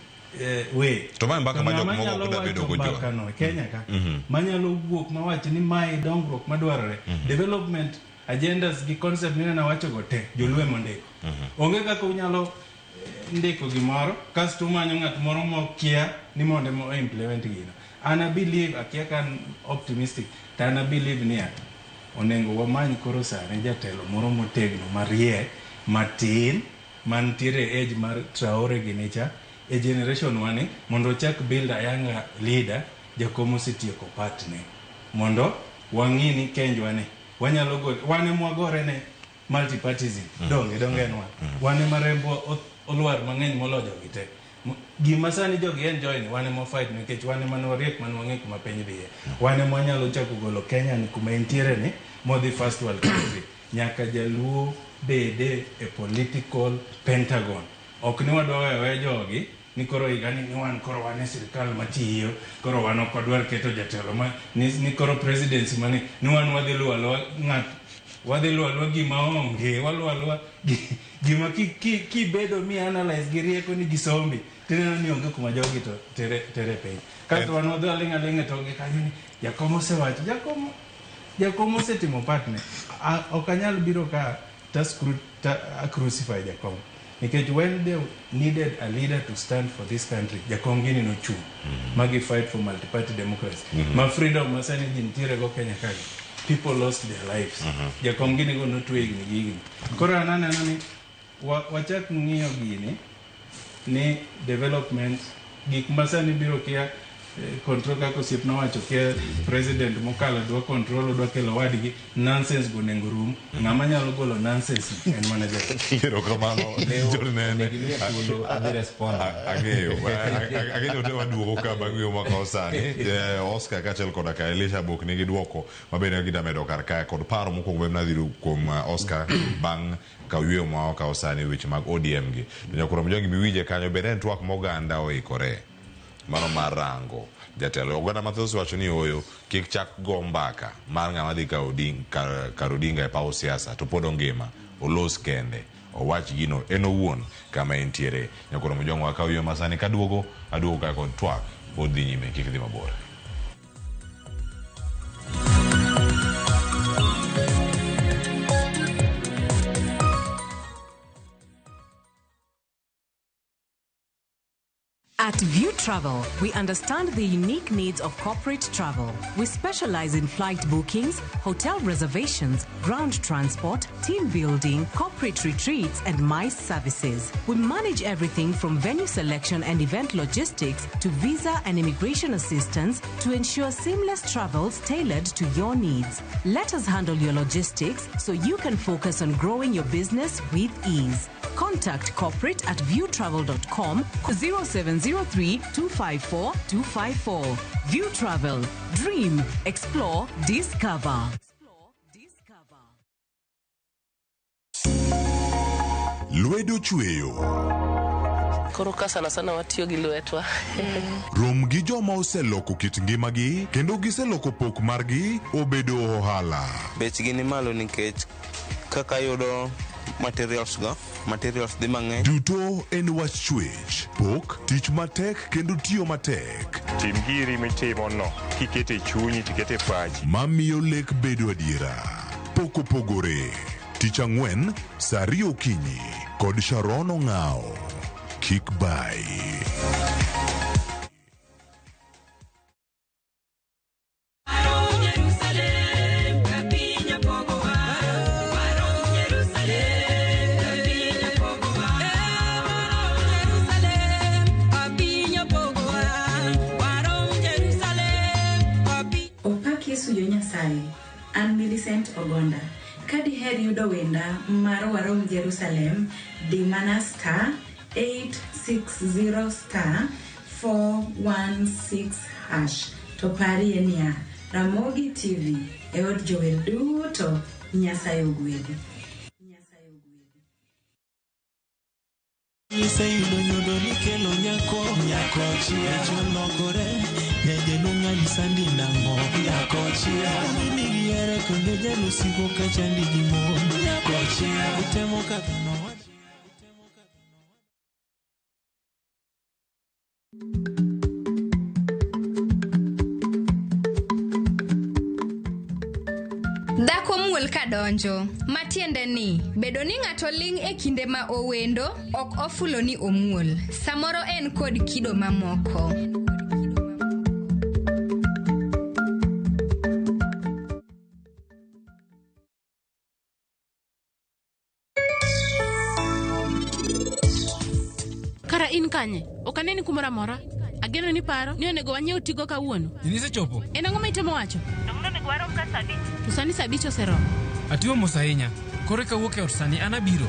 way. To mae mbaka To ma jok ng'ama moko nyalo ok da bedo wacho go joa. mbaka no e Kenya ka, manyalo wuok mawach ni mae dongruok madwarore. Development agendas gi concept mineno awacho go te, joluo ema ondiko. Onge kaka unyalo ndiko gimoro kasto umanyo ng'at moro mokia ni mondo ema o implement gino. An a believe, akia ka an optimistic, to an a believe niya, onego wamany koro sani jatelo moro motegno mariek matin mantiere e age mar Traore gini cha e generation wani mondo ochak build a younger leader. Jakom osetieko part ne mondo wang'i ni kenjwa ni wanyalo go wan ema wagore ne multipartism. Donge donge en wan ema rembwa olwar mang'eny moloyo jogi te. Gima sani jogi enjoy ni wan ema fight nikech wan ema ne wariek mane wang'e kuma piny dhiye. Wan ema wanyalo chako golo Kenya ni kuma entiere ni modhi first world country. Nyaka jaluo bede e political pentagon. Ok ni wadwa weyo aweya jogi ni koro higa ni wan koro wan e sirikal matiyo, koro wan ok wadwar keto jatelo ma ni koro presidency mani ni wan wadhi luwo aluwa ng'at, wadhi luwo aluwa gima onge, waluwo aluwa gima kibedo mi analyze gi rieko ni gisombi tineno ni onge kuma jogi to tere piny. Kasto wan wadhi aling' aling' e tokgi kanyo ni jakom osewacho, jakom osetimo part ne. Ok anyal biro ka ta crucify jakom nikech when they needed a leader to stand for this country, jakom gini nochung' magi fight for multi-party democracy. Ma freedom ma sani ji nitiere go Kenya kagi, people lost their lives. Jakom gini go notwe higni gi higni. Koro an aneno ni wachak ng'iyo gini ni development gik ma sani biro kia control kaka osiepna wacho kia president mokalo dwa control odwa kelo wadgi nonsense go onego rum. Ng'ama nyalo golo nonsense ni en mana jakom. Erokamano, John Nene. Onego imiya thuolo adhi respond. Ang'eyo. Ang'eyo ni waduogo ka bang' wuoyo makawo sani. Oscar kaachiel koda ka Elisha Bok nigi duoko mabende gida medo kar kae kod paro mokwongo mabende nadhi kuom Oscar bang' ka wuoyo ma wakawo sani weche mag ODM gi. To nyakwar Mjongi miwinje kanyo bende en twak moganda oikore. Mano mar rango jatelo. Oganda mathoth wacho ni oyo kik chak go mbaka mar ng'ama dhi kawo kar Odinga e paw siasa to pod ongima, olos kende, owach gino en owuon kama entiere. Nyakwar Mjongi wakawo yo masani kaduogo, aduogo ka kod twak pod dhi nyime, kik dhi mabor. At View Travel, we understand the unique needs of corporate travel. We specialize in flight bookings, hotel reservations, ground transport, team building, corporate retreats, and MICE services. We manage everything from venue selection and event logistics to visa and immigration assistance to ensure seamless travels tailored to your needs. Let us handle your logistics so you can focus on growing your business with ease. Contact corporate at viewtravel.com 0703 254 254. View Travel. Dream, explore, discover. Lwedo chweyo. Koro ka sana sana watiyo gi lwetwa. Rom gi joma oseloko kit ngimagi kendo giseloko pok margi obedo ohala. Bechgi ni malo nikech kaka yudo materials go, materials dhi mang'eny. Duto en wach chwech, pok, tich matek kendo tiyo matek. Tim giri mitimo no, kikete e chunyi tikete e pachi. Mamiyo lek bedo adiera. Pok opogore. Tich ang'wen, saa ariyo okinyi kod Sharon Ong'ao. Kik bai. Opak Yesu yo Nyasaye. An Millicent Ogonda. Ka diher yudo wenda mar Warom Jerusalem, di mana star 860 star 416 hash. To parie niya, Ramogi TV e od jower duto, Nyasaye ogwedhi. Iseyudo nyodo nikelo nyako nyako chia cholokore nyajelo ng'ani sandi nang'o nyako chia nigi here kendo jalusigo ka chandi gi mon nyako chia utemo kadho nowacho Dhako muol ka donjo, matiende ni bedo ni ng'ato ling' e kinde ma owendo ok ofulo ni omuol. Samoro en kod kido mamoko. Kara in kanye? Ok aneni kumoro amora. Ageno ni paro ni onego wanyiew tigo kawuono. Inisechopo? En ang'o ma itemo wacho? Donge onego warom ka saa abich? To sani saa abich oseromo. Atiyo mos ahinya. Koro eka awuok e ot sani an abiro.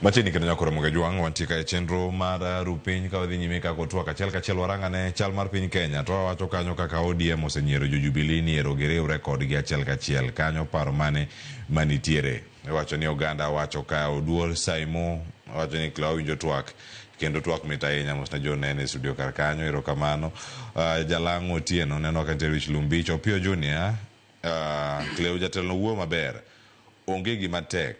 Machiegni kendo nyakoro Moga Jwang' wantie ka e chenro mar ru piny ka wadhi nyime kaka otwak achiel kachiel warang'ane chal mar piny Kenya to wawacho kanyo kaka ODM osenyiero jo Jubilee ni ero giriwre kodgi achiel kachiel kanyo paro mane manitiere iwacho ni oganda wacho ka Oduor Saimo wacho ni Cleo winjo twak kendo twak mit ahinya mos ne jonene e studio kar kanyo erokamano Jalang'o Otieno neno ka nitiere wich Lumbich Opiyo Junior Cleo jatelo no wuoyo maber onge gima tek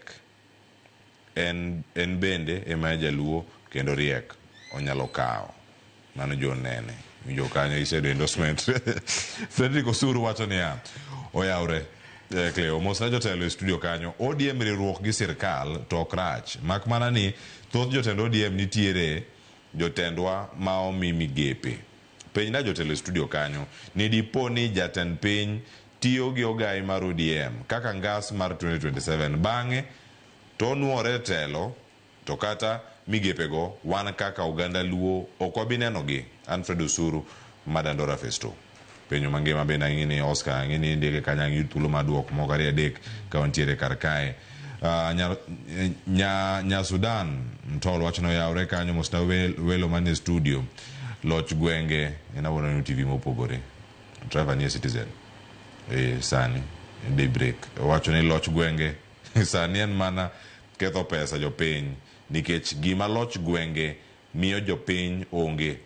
en en bende ema jaluo kendo riek onyalo kawo mano John Nene winjo kanyo iseyudo endorsement Frederick Osuru wacho niya oyawre eh, Cleo mosna jotelo e studio kanyo ODM riwruok gi sirkal to ok rach mak mana ni thoth jotend ODM nitiere jotendwa ma omi migepe penjna jotelo e studio kanyo ni dipo ni jatend piny tiyo gi ogai mar ODM kaka ngas mar 2027 bang'e to onuore telo to kata migepego wan kaka oganda luo ok wabi nenogi. Alfred Osuru ma Dandora Phase 2. Penjo mangima bende ang'e ni Oscar ang'e ni indike kanyo ang' iyud thuolo mar duoko moko ariyo adek ka wantiere kar kae. Nya, nya, nya Sudan Mtol wacho ni oyawre kanyo mosna welo manie studio loch gwenge en awuono ni TV mopogore Trevor nie Citizen sani daybreak owacho ni loch gwenge sani en mana ketho pesa jopiny nikech gima loch gwenge miyo jopiny onge.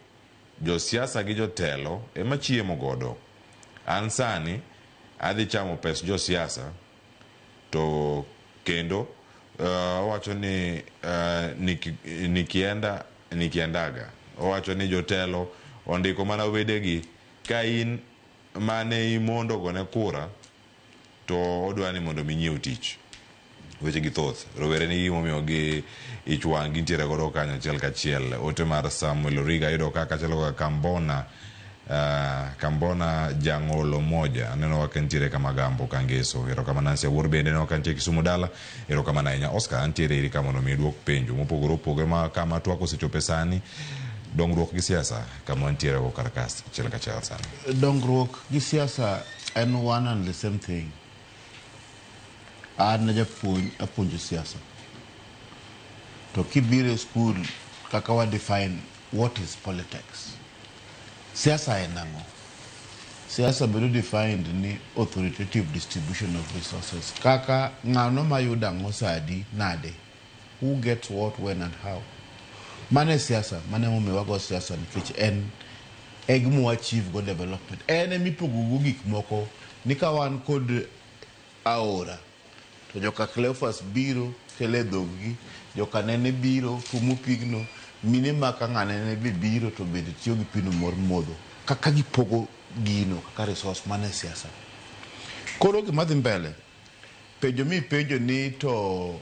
Josiasa gi jotelo ema chiemo godo. An sani adhi chamo pes josiasa to kendo owacho ni nikienda nikiendaga. Owacho ni jotelo ondiko mana wedegi ka in mane imondo gone kura to odwa ni mondo mi nyiew tich. Weche gi thoth. Rowere nigi gimomiyo gi ich wang' gintiere godo kanyo achiel kachiel. Ote mar Samuel Origa ayudo ka kaachiel koda Kambona Kambona Jang'olo moja aneno ka nitiere Kamagambo Kangeso. Erokamano Nancy Awuor bende aneno ka nitie Kisumu dala. Erokamano ahinya. Oscar antiere iri ka mondo mi iduok penjo mopogore opogore ma kama twak osechope sani. Dongruok gi siasa kama wantiere go kar ka achiel kachiel sani. Dongruok gi siasa en one and the same thing. An japuonj apuonjo siasa. To kibiro e school kaka wa define what is politics. Siasa en ang'o? Siasa bedo defined ni authoritative distribution of resources. Kaka ng'ano mayudo ang'o sa adi nade. Who gets what, when and how. Mano e siasa, mano emomiyo wago siasa nikech en e gima wa achieve go development. En emipogo go gik moko ni ka wan kod aora to joka Cleophas biro kelo e dhoggi, joka Nene biro tuomo pigno, mine ma ka ng'anene be biro to bende tiyo gi pino mor modho. Kaka gipogo gino kaka resource, mano e siasa. Koro gima dhi mbele, penjo mipenjo ni to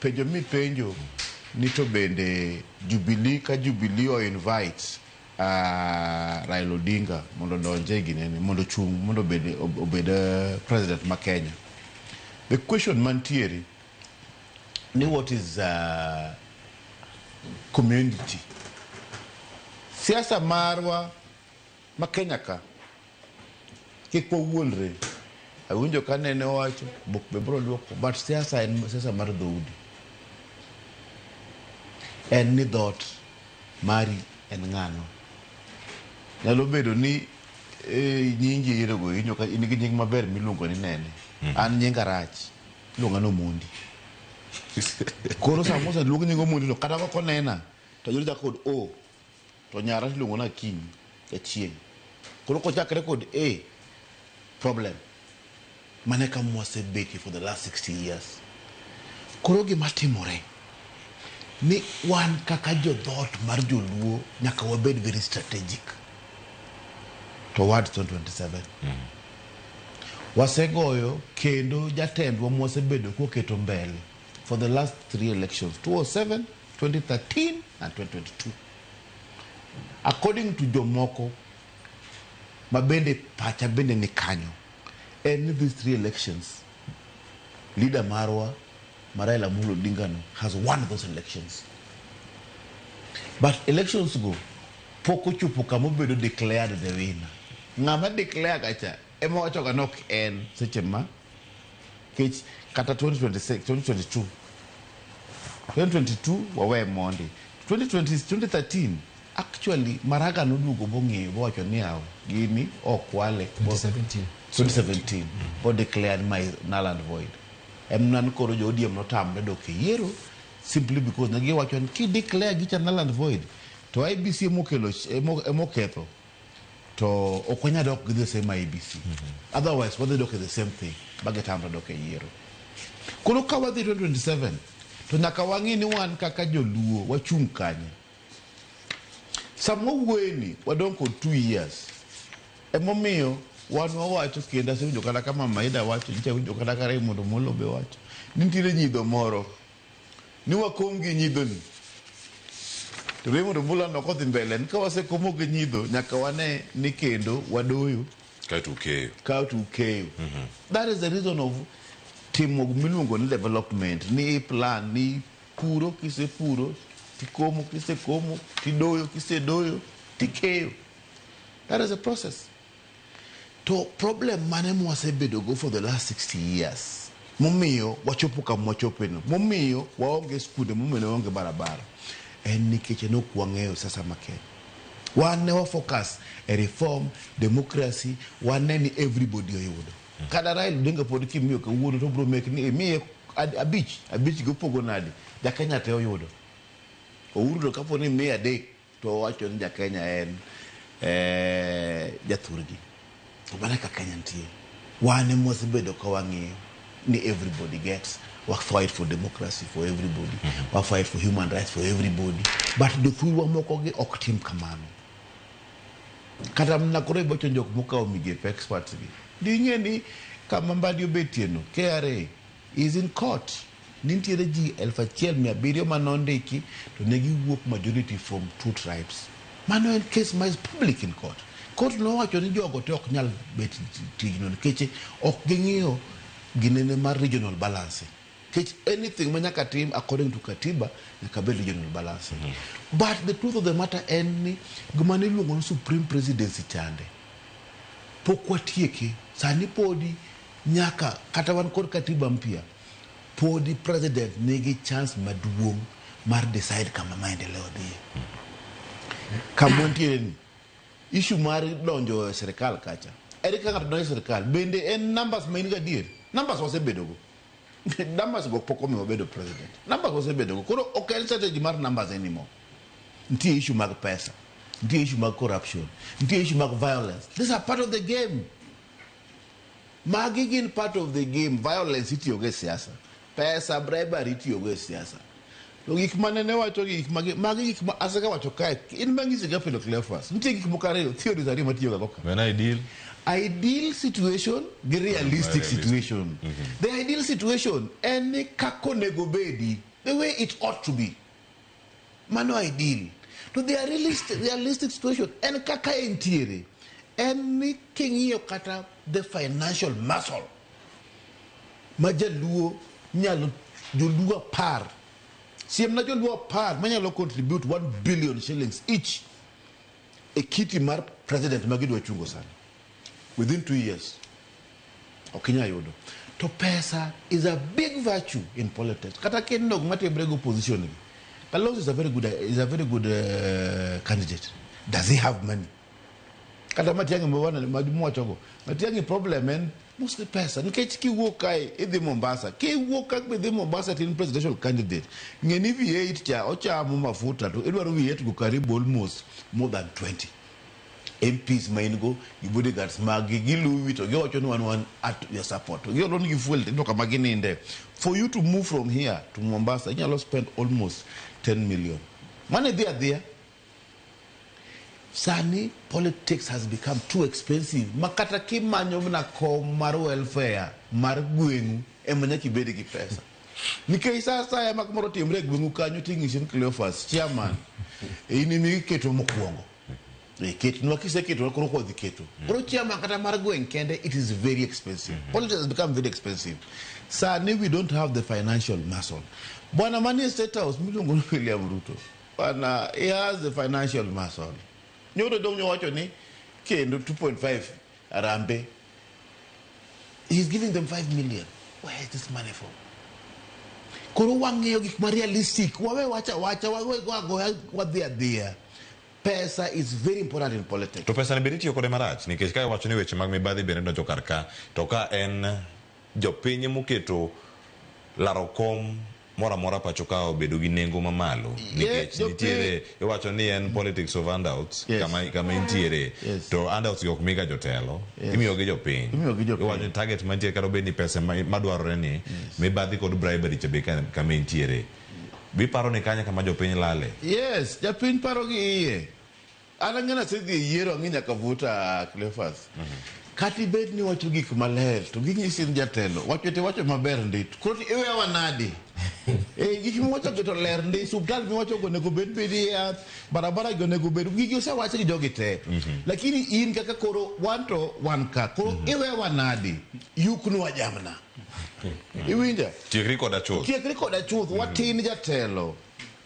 penjo mipenjo ni to bende Jubilee ka Jubilee o invite Raila Odinga mondo odonje e ginene mondo ochung' mondo obed obed president ma Kenya. The question mantiere ni what is community. Siasa marwa ma Kenya ka kik wawuondre. Awinjo ka nene owacho buk be biro duoko but siasa en siasa mar dhoudi. En ni dhoot mari en ng'ano. Nyalo bedo ni nyingi yiero inyo ka in gi nying maber miluongo ni Nene. An nyinga rach. Iluonga ni Omondi. Koro sama oseluong nying Omondi no kata kok onena to yudo kod O to nyara iluongo ni Akinyi Achieng'. Koro kochakre kod A problem. Mano e kama wasebetie for the last 60 years. Koro gima timore ni wan kaka jodhoot mar joluo nyaka wabed very strategic towards 2027. Wasegoyo kendo jatendwa mwasebedo koketo mbele for the last three elections 2007, 2013 and 2022. According to jomoko mabende pacha bende ni kanyo en ni these three elections leader marwa Raila Amolo Odinga no has won those elections. But elections go pok ochopo kama obedo declared the winner. Ng'ama declare kacha ema wacho ga ni ok en seche ma kech kata 2026 2022 2022 wawe mondi 2020 2013 actually Maraga noduogo bong'eyo bowacho ni yawa gini ok wale 2017. 2017 bo declared my null and void em koro jo ODM notamre dok e yiero simply because ne giwacho ni ki declare gicha null and void to IEBC emokelo emoketho to ok wanyal dok gi the same IEBC otherwise wadhi dok e the same thing ba gitamre dok e yiero koro ka wadhi 2027 to nyaka wang'i ni wan kaka joluo wachung' kanye sama wawuoyeni wadong' kod 2 years emomiyo wan wawacho kendo asewinjo kata ka Mama Ida wacho nyicha awinjo kata ka Raymond Omolo be wacho ni nitiere nyidho moro ni wakom gi nyidhoni to Raymond Omolo aneno kodhi mbele ni ka wasekomo gi nyidho nyaka wane ni kendo wadoyo kaeto ukeyo kaeto ukeyo that is the reason of timo gimiluongo ni development ni plan ni puro kisepuro tikomo kisekomo tidoyo kisedoyo tikeyo that is a process to problem mane mwasebedogo for the last 60 years momiyo wachopo kama wachopeno momiyo waonge skunde momiyo waonge barabara en nikech ne ok wang'eyo siasa ma Kenya wan ne wa focus e reform democracy wan ne ni everybody oyudo kata Raila Odinga pod kimiyo kawuono to obiro mek ni imiye abich abich go opogo nade jakenya te oyudo Uhuru to kapo ni imiye adek to owacho ni jakenya en jathurgi to mano e kaka Kenya nitie wan ema wasebedo ka wang'iyo ni everybody gets wa fight for democracy for everybody wa fight for human rights for everybody but jothurwa moko gi ok tim kamano kata mana koro ibocho jok mokawo migepe experts gi ding'e ni kama Mbadi obetie no KRA is in court nitiere ji 1700 manondiki to ne giwuok majority from two tribes mano en case ma is public in court court nowacho ni jogo te ok nyal bet tijno nikech ok ging'iyo ginene mar regional balancing nikech anything ma nyaka tim according to katiba nyaka bed regional balancing but the truth of the matter en ni gima niluongo ni supreme presidency chande pok watieke sani podi nyaka kata wan kod katiba mpya podi president nigi chance maduong' mar decide kama maendeleo dhiye kama wantiere ni issue mar donjo e sirikal kacha ere kaka ng'ato donjo e sirikal bende en numbers ma in go adier numbers wasebedogo numbers go pok omiyo wabedo president numbers wasebedogo koro ok en strategy mar numbers anymore nitie issue mag pesa nitie issue mag corruption nitie issue mag violence these are part of the game magi gin part of the game violence itiyogo e siasa pesa bribery itiyogo e siasa to gik mane wacho gi gik magi magi gik ma asega wacho kae in mang'isi ga Philo Cleophas nitie gik moko ariyo theories ariyo matiyoga go ka En ideal ideal situation gi realistic Realistic. situation the ideal situation en ni kaka onego bedi the way it ought to be mano ideal to the realistic situation en kaka entiere en ni king'iyo kata the financial muscle ma jaluo nyalo joluo apar Siemna joluo 10 manyalo contribute 1 billion shillings each e kiti mar president ma gidwa chungo sani within 2 years. Ok inyal yudo. To pesa is a big virtue in politics. Kata kineno gima timre gi opposition gi. Kalonzo is a very good, is a very good candidate. Does he have money? Kata Matiang'i mwachogo. Matiang'i problem en mostly pesa. Nikech kiwuok kae idhi Mombasa. Kiwuok ka idhi Mombasa to in presidential candidate. Ng'e ni V8 cha ochamo mafuta to idwaro V8 go karibu almost more than 20. MPs ma in go gi bodyguards magi giluwi to giwacho ni wan at your support. To giolo nigi fuel to kama gininde. For you to move from here to Mombasa inyalo spend almost 10 million. Mano idhi adhiya. Sani politics has become too expensive. Ma kata kimanyo mana kom mar welfare mar gweng'u ema nyaka ibed gi pesa. Nikech sa asaya ma gimoro otimre e gweng'u kanyo ting'isi ni Cleophas, chairman, in ema iketo mokwongo. Ketnwa kiseketo koro kodhi keto. Koro chairman kata mar gweng' kende it is very expensive. Politics has become very expensive. Sani we don't have the financial muscle. Bwana manie State House miluongo ni William Ruto. Bwana, he has the financial muscle. Nyoro dong nyowacho ni kendo 2.5 arambe. He's giving them 5 million. Where is this money from? Koro wang'eyo gik ma realistic. Wawe wacha wacha, wawe go agoya wadhi adhiya. Pesa is very important in politics. To pesa ni bende itiyo kode marach nikech ka iwacho ni weche mag mibadhi bende donjo kar ka to ka en jopiny moketo laro kom moro amora pacho ka obedo gi nengo mamalo nikech nitiere iwacho ni en politics of handouts kama intiere to handouts gi ok miga jotelo imiyo gi jopiny iwacho ni target mantie kata obed ni pesa madwarore ni mibadhi kod bribery cha be kama intiere biparo ni kanye kama jopiny lale. Yes, japiny paro gi iye. An ang'e nasedhi e yiero ang'e nyaka vuta Cleophas. Kata ibed ni wacho gik maler to ginyisi ni jatelo wacho to iwacho maber ndi. Koro iwewa nadi? Gik miwacho go to ler ndi, osiptal miwacho go onego bed bedi yath, barabara gi onego bed gigi osewach gi jogi te. Lakini in kaka koro wan to wan ka koro iwewa nadi? Yuknwa jamna. Iwinja? Tiekri koda chuth. Tiekri koda chuth, watin jatelo.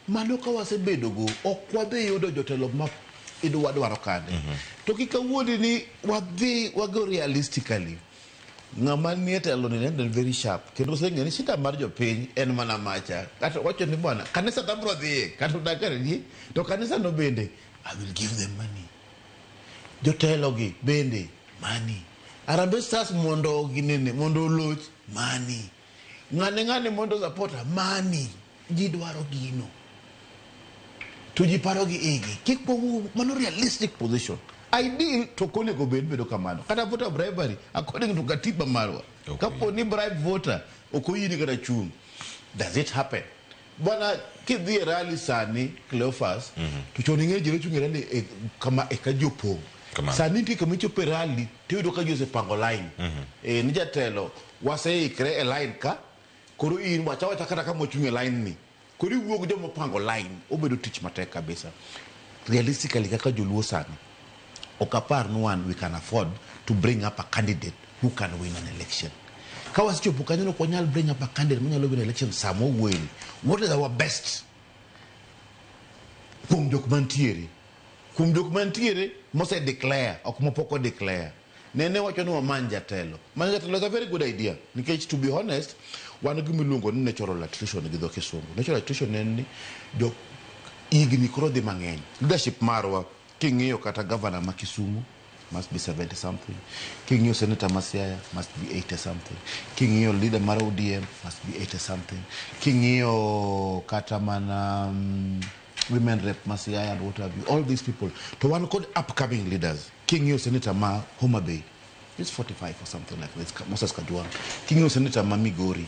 Mano ka wasebedo go, ok wadhi yudo jotelo ma idwa dwaro kande. To kik awuondi ni wadhi wago realistically. Ng'ama nie telo ni en very sharp. Kendo oseng'eyo ni shida mar jopiny en mana macha. Kata wacho ni bwana, kanisa to abiro dhiye, kata odak ni, to kanisa no bende, I will give them money. Jotelo gi bende, money. Harambee Stars mondo ginene, mondo oloch, money. Ng'ane ng'ane mondo supporter, money. Ji dwaro gino. To ji paro gi igi. Kik wawuo, mano realistic position. Ideal to ok onego bed bedo kamano. Kata voter bribery, according to katiba marwa. Kapo ni bribe voter, ok oyieni kata chung'. Does it happen? Bwana, kidhi e rally sani, Cleophas, to chon ing'e ji ne chung' e rally kama e ka ji opong'. Sani nitie kama ichopo e rally, tiyudo ka ji osepango line. Ni jatelo, waseikre e line ka, koro in wacha wacha kata kama ochung' e line ni. Koro iwuok joma opango line, obedo tich matek kabisa. Realistically kaka joluo sani, ok apar ni wan we can afford to bring up a candidate who can win an election. Ka wasechopo kanyo ok wanyal bring up a candidate manyalo win election sama wawuoyeni. What is our best? Kuom jok mantiere. Kuom jok mantiere mose declare, ok mopok o declare. Nene wacho ni wamany jatelo. Manyo jatelo is a very good idea. Nikech to be honest, wan gi miluongo ni natural attrition gi dho kisungu. Natural attrition en ni jok higni koro dhi mang'eny. Leadership marwa, king'iyo kata governor ma Kisumu, must be 70 something. King'iyo senator ma Siaya, must be 80 something. King'iyo leader mar ODM, must be 80 something. King'iyo kata mana women rep ma Siaya and what have you, all these people. To wan kod upcoming leaders. King'iyo senator ma Homa Bay, he's 45 or something like this, Moses Kajwang'. King'iyo senator ma Migori,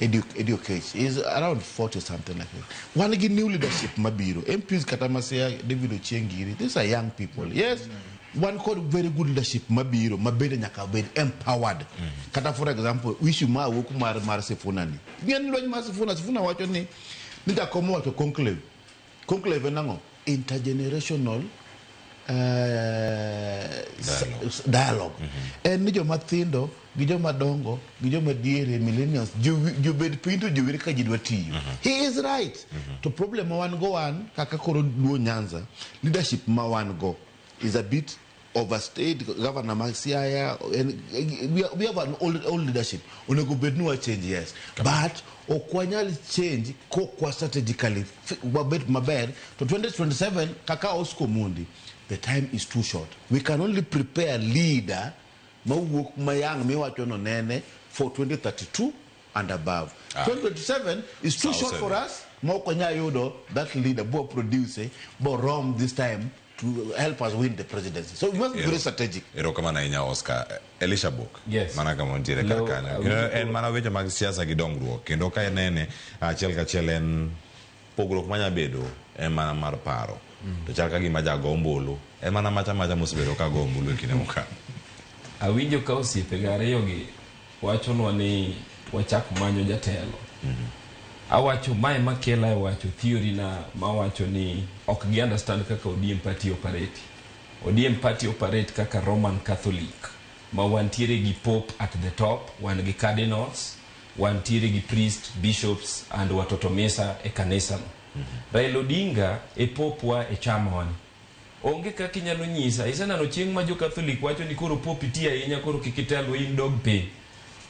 Eddie Okech, is around 40 something like that. Wan gi new leadership mabiro. MPs kata ma Siaya, David Ochieng giri, these are young people. Yes, wan kod very good leadership mabiro, mabende nyaka bed empowered. Kata for example, issue ma wuok mar Sifuna ni. Ng'en lweny mar Sifuna, Sifuna wacho ni jakom owacho conclave. Conclave en ang'o? Intergenerational Dialogue en ni joma thindo gi joma dongo gi joma diere, millennials, jobed piny to jowere ka ji dwa tiyo. He is right. To problem ma wan go, wan kaka koro Luo Nyanza, leadership ma wan go is a bit overstayed. Governor ma Siaya en, we have an old leadership. Onego bed ni wa change, yes, but ok wanyal change kokwa strategically wabed maber to 2027 kaka Oscar Omondi. The time is too short. We can only prepare leader mawuok mayang miwacho no nene for 2032 and above. 2027 is too short for us ma ok wanyal yudo that leader bo produce bo rom this time to help us win the presidency. So we must be very strategic. Erokamano ahinya, Oscar. Elisha Bok. Yes. Mana kama wantiere kar kanyo. Kendo en mana weche mag siasa gi dongruok. Kendo ka inene achiel kachiel en pogruok manya bedo en mana mar paro. To chal ka gima jago ombulu en mana macha macha mosebedo ka go ombulu e kinde mokalo. Awinjo ka osiepega ariyogi wachonwa ni wachak manyo jatelo. Awacho mae makela e wacho theory na mawacho ni ok gi understand kaka ODM party operate. ODM party operate kaka Roman Catholic ma wantiere gi pope at the top, wan gi cardinals, wantiere gi priest, bishops and watoto misa e kanisa no. Raila Odinga e pope wa e chama wani. Onge kaka inyalo nyisa. Iseneno chieng' ma jo Catholic wacho ni koro pope iti ahinya, koro kik itel, in dog piny.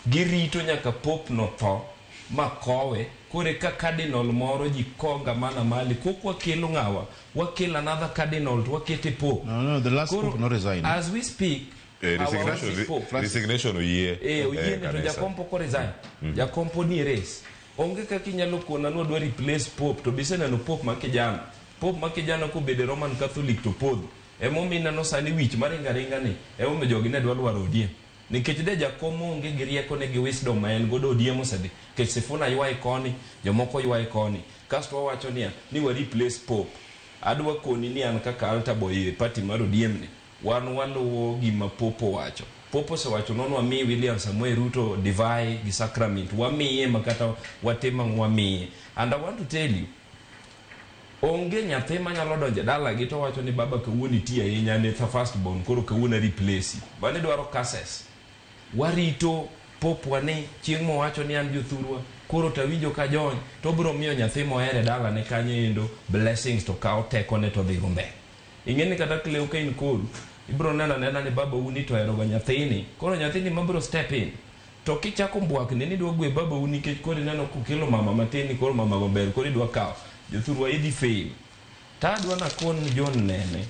Girito nyaka pope no tho ma kowe kore ka cardinal moro ji konga mana mali kok wakelo ng'awa, wakelo another cardinal to wakete pope. No, the last Koro, pope no resign. As we speak, our Resignation, pope, resignation oyie. Oyiene to kanisa. Jakom pok oresign. Jakom pod nie race. Onge kaka inyalo kona ni wadwa replace pope to biseneno pope ma kijana. Pope ma kijana kobedo e Roman Catholic to podho. Emomiyo ineno sani wich maringo aringa ni emomiyo jogi ne dwa lwaro ODM. Nikech de jakom onge gi rieko ne gi wisdom ma en godo, ODM osedhi. Nikech Sifuna ywaye koni, jomoko ywaye koni. Kasto wawacho niya ni wa replace pope. Adwa koni ni an kaka altar boy e party mar ODM ni, wan waluwo gima pope owacho. Pope osewacho nwa wami William Samoei Ruto divai gi sacrament. Wamiye ma kata watim ang'o, wamiye. And I want to tell you, onge nyathi manyalo donjo e dalagi to wacho ni baba kawuono iti ahinya ne first born, koro kawuono a replace. Mano dwaro curses. Warito pope wa ni chieng' mowacho ni an jothurwa koro tawinjo ka jony to obiro miyo nyathi mohere dalane kanyo endo blessings to kawo tekone to dhigo mbele. Ing'e ni kata Cleo ka in koru ibiro neno anena ni babau ni to oheroga nyathini, koro nyathini mabiro step in to kichako mbwakni ni idwa gwe babau nikech koro ineno kokelo mama matin ni koro mama go ber, koro idwa kawo jothurwa, idhi fail. To adwa nakon John nene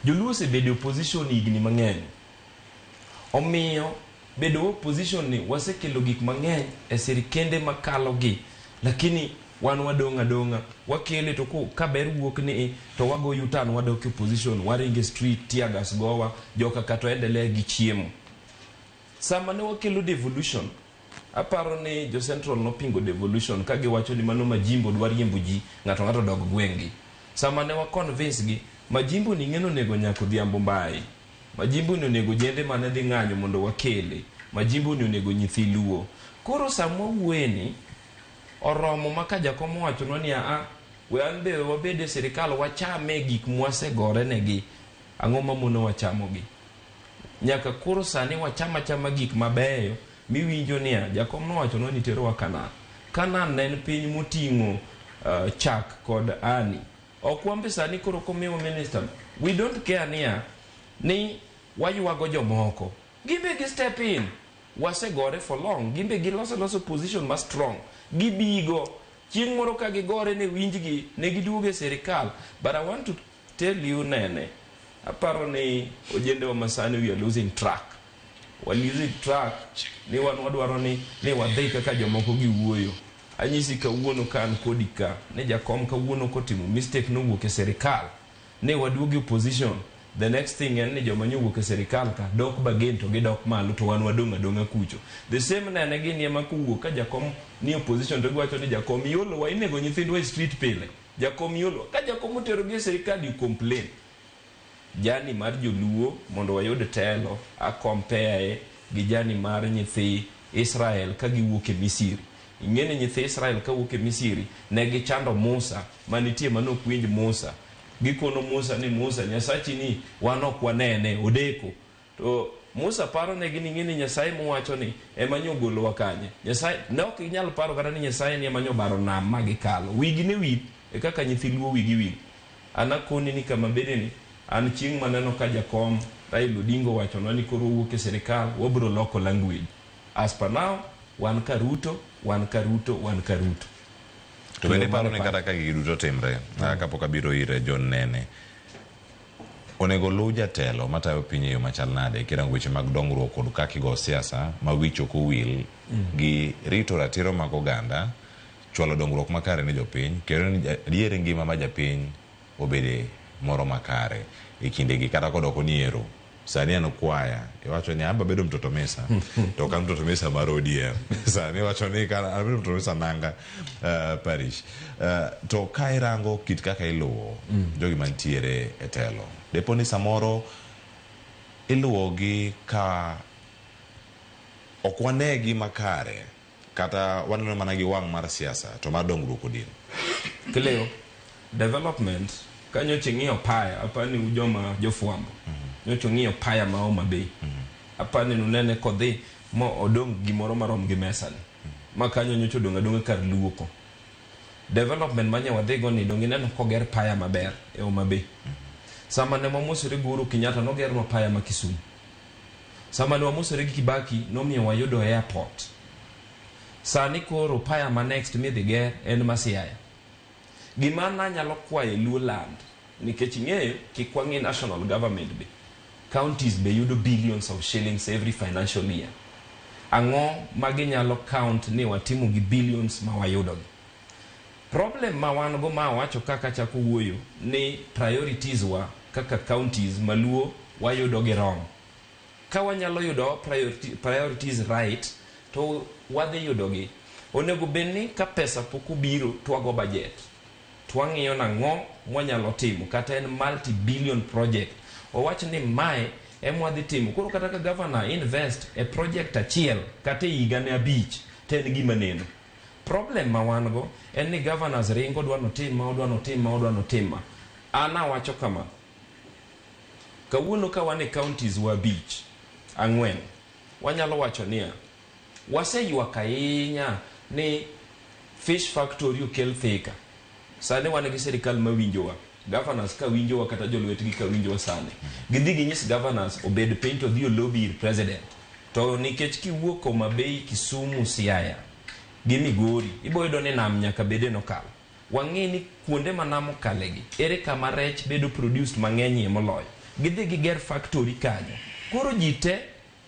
joluo osebedo e opposition higni mang'eny, omiyo bedo opposition ni wasekelo gik mang'eny e sirikende makalo gi, lakini wan wadong' adong'a wakele to ka ber wuok ni to wago U-turn, wadok e opposition, waringo e street, tear gas gowa joka kata endelea gi chiemo. Sama ne wakelo devolution, aparo ni jo Central nopingo devolution ka giwacho ni mano majimbo dwa riembo ji, ng'ato ng'ato dog gweng'gi. Sama ne wa convince gi majimbo ni ng'eno onego nyaka Odhiambo Mbai, majimbo ni onego jende mane dhi ng'anyo mondo wakele majimbo ni onego nyithi Luo. Koro sama wawuoyeni oromo ma ka jakom owachonwa ni aa we an be wabed e sirikal wachame gik mwasegore negi, ang'o mamono wachamogi? Nyaka koro sani wacham achama gik mabeyo miwinjo niya jakom nowachonwa ni terowa Canaan. Canaan ne en piny moting'o chak kod ani. Ok wan be sani koro komiwa minister, we don't care niya ni waywago jomoko, gimbe gi step in. Wasegore for long, gimbe giloso loso position ma strong, gibigo chieng' moro ka gigore ne winjgi ne giduogo e sirikal. But I want to tell you nene, aparo ni ojendewa masani, we are losing track, wa losing track ni wan wadwaro ni wadhi kaka jomoko giwuoyo. Anyisi kawuono ka an kodi ka ni jakom kawuono kotimo mistake nowuok e sirikal ne waduogi opposition, the next thing en ni joma nyowuok e sirikal ka dok bagen to gidok malo to wan wadong' adong'a kucho. The same nene gin ema kowuok ka jakom ni opposition to giwacho ni jakom yolo wa, inego nyithindwa e street pile, jakom yolo. Ka jakom oterogi e sirikal, you complain. Jani mar joluo mondo wayud telo a compare gi jani mar nyithi Israel ka giwuok e Misri. Ing'e ni nyithi Israel kawuok e Misri ne gichando Musa manitie manok winj Musa. Gikono Musa ni Musa, Nyasachi ni wan ok wanene, odeko. To Musa paro negi ni ng'eni Nyasaye muwacho ni ema nyo ogolowa kanye. Nyasaye ne ok ginyal paro kata ni Nyasaye ni ema nyo obaro nam ma gikalo. Wigi ne wil e kaka nyithi Luo wigi wil. An akoni ni kama bede ni an chieng' maneno ka jakom Raila Odinga owachonwa ni koro wawuok e sirikal wabiro loko language. As per now wan ka Ruto, wan ka Ruto, wan ka Ruto. To bende iparo ni kata ka gigi duto timre, kapok abiro ir John Nene, onego oluw jatelo matayo piny e yo machal nade kirango weche mag dongruok kod kaka igo siasa ma wich ok owil gi rito ratiro mag oganda, chwalo dongruok makare ne jopiny, kendo ni adier ngima ma japiny obede moro makare e kindegi kata kodoko ni ero sani an kwaya iwacho ni amba bedo mtoto misa to ok an mtoto misa mar ODM sani iwacho ni ka an bedo mtoto misa nanga parish to ka irango kit kaka iluwo jogi mantiere e telo depo ni samoro iluwogi ka ok wanegi makare kata waneno mana gi wang' mar siasa to mar dongruok odin. Cleo, development ka nyocha ing'iyo paya apani u joma jofwambo nyocha ung'iyo paya ma Homa Bay apani nunene kodhi ma odong' gimoro marom gi mesa ni ma kanyo nyocha odong' adong'a kar luoko. Development manye wadhigo ni dong' ineno koger paya maber e Homa Bay. Sama ne wamosore gi Uhuru Kenyatta nogernwa paya ma Kisumu. Sama ne wamosore gi Kibaki nomiyo wayudo airport. Sani koro paya ma next midhi ger en ma Siaya. Gima nanyalo kwayo e Luo land nikech ing'eyo kik wang'i national government be counties be yudo billions of shillings every financial year. Ang'o ma ginyalo count ni watimo gi billions ma wayudo gi? Problem ma wan go ma awacho kaka achako wuoyo ni priorities wa kaka counties maluo wayudo gi wrong. Ka wanyalo yudo our priorities right to wadhi yudo gi. Onego bed ni ka pesa pok obiro to wago budget to wang'iyo nang'o mwanyalo timo kata en multi billion project. Wawach ni mae ema wadhi timo. Koro kata ka governor invest e project achiel kata e higa ne abich to en gima neno. Problem ma wan go en ni governors ringo odwa notim ma odwa notim ma odwa notim ma. An awacho kama, kawuono ka wan e counties wa abich, ang'wen, wanyalo wacho niya, waseywak ahinya ni fish factory okel Thika. Sani wan gi sirikal mawinjowa, governors ka winjowa kata jolwetgi ka winjowa sani. Gidhi ginyis governors obed piny to odhi olobby ir president. To nikech kiwuok Homa Bay, Kisumu, Siaya gi Migori, ibo yudo ni nam nyaka bede nokalo. Wang'e ni kuonde ma nam okalegi, ere kama rech bedo produced mang'enyie moloyo. Gidhi giger factory kanyo. Koro ji te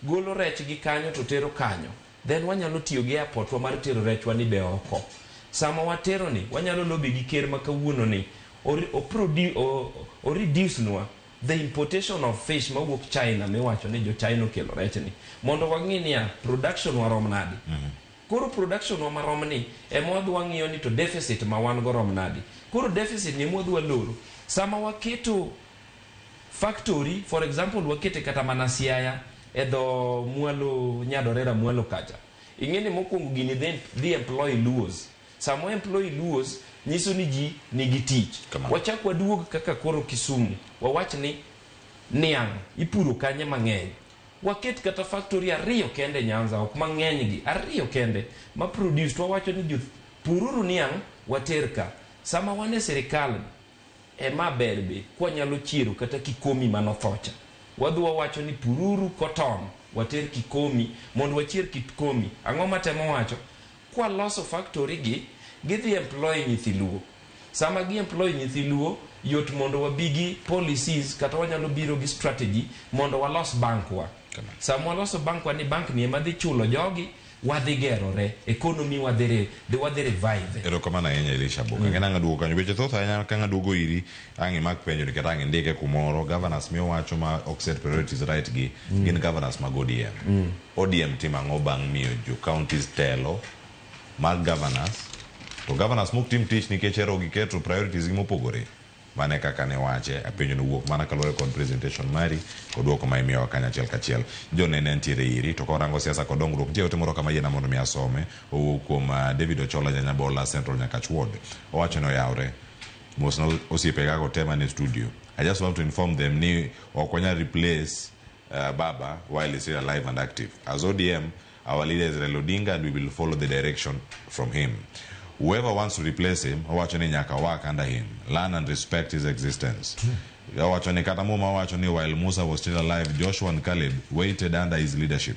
golo rech gi kanyo to tero kanyo. Then wanyalo tiyo gi airport wa mar tero rechwa ni be oko. Sama watero ni, wanyalo lobby gi ker ma kawuono ni, o reduce nwa the importation of fish mawuok China miwacho ni jo China okelo rech ni. Mondo wang'i niya, production warom nadi. Koro production wa marom ni, ema wadhi wang'iyo ni to deficit ma wan go rom nadi. Koro deficit ni ema wadhi waloro. Sama waketo factory, for example, wakete kata mana Siaya e dho mwalo Nyadorera mwalo kacha. Ing'e ni mokwongo gini dhi employ Luos. Sama employ Luos, nyiso ni ji nigi tich. Wachak waduog kaka koro Kisumu, wawach ni niang' ipuro kanye mang'eny. Waket kata factory ariyo kende Nyanza, ok mang'eny gi, ariyo kende ma produce, to wawacho ni pururu niang' water ka. Sama wan e sirikal ema ber be kwanyalo chiero kata Kikomi manothocha. Wadhi wawacho ni pururu cotton water Kikomi mondo wachier Kikomi. Ang'o matemo wacho? Kwaloso factory gi, gidhi employ nyithi Luo. Sama gi employ nyithi Luo, yot mondo wabi gi policies kata wanyalo biro gi strategy mondo walos bank wa. Sama waloso bank wa ni bank ni ema dhi chulo jogi, wadhi gerore, economy wadhi revive. Erokamano ahinya Elisha Boka. Ng'e nang'a duogo kanyo. Weche thoth ahinya ka ng'a duogo iri, ang' imak penjo ni kata ang' indike kumoro. Governors miwacho ma ok set priorities right gi, gin governors mag ODM. ODM timo ang'o bang' miyo jo counties telo mag governors? To governors mok tim tich nikech ero giketo priorities gi mopogore. Mane kaka ne wache, apenjo no wuok mana kaluwore kod presentation mari kod duoko ma imiyowa kanyo achiel kachiel. John nene ntiere iri, to korango siasa kod dongruok, nitie ote moro kama yiena mondo mi asome, owuok kuom David Ochola Nyanyabola Central Nyakach Ward. Owacho ni oyawre. Mosna osiepega go te mane studio. I just want to inform them ni ok wanyal replace Baba while he's still alive and active. As ODM, our leader is Raila Odinga and we will follow the direction from him. Whoever wants to replace him, owacho ni nyaka work under him, learn and respect his existence. Owacho ni kata Muma owacho ni while Musa was still alive, Joshua and Caleb waited under his leadership.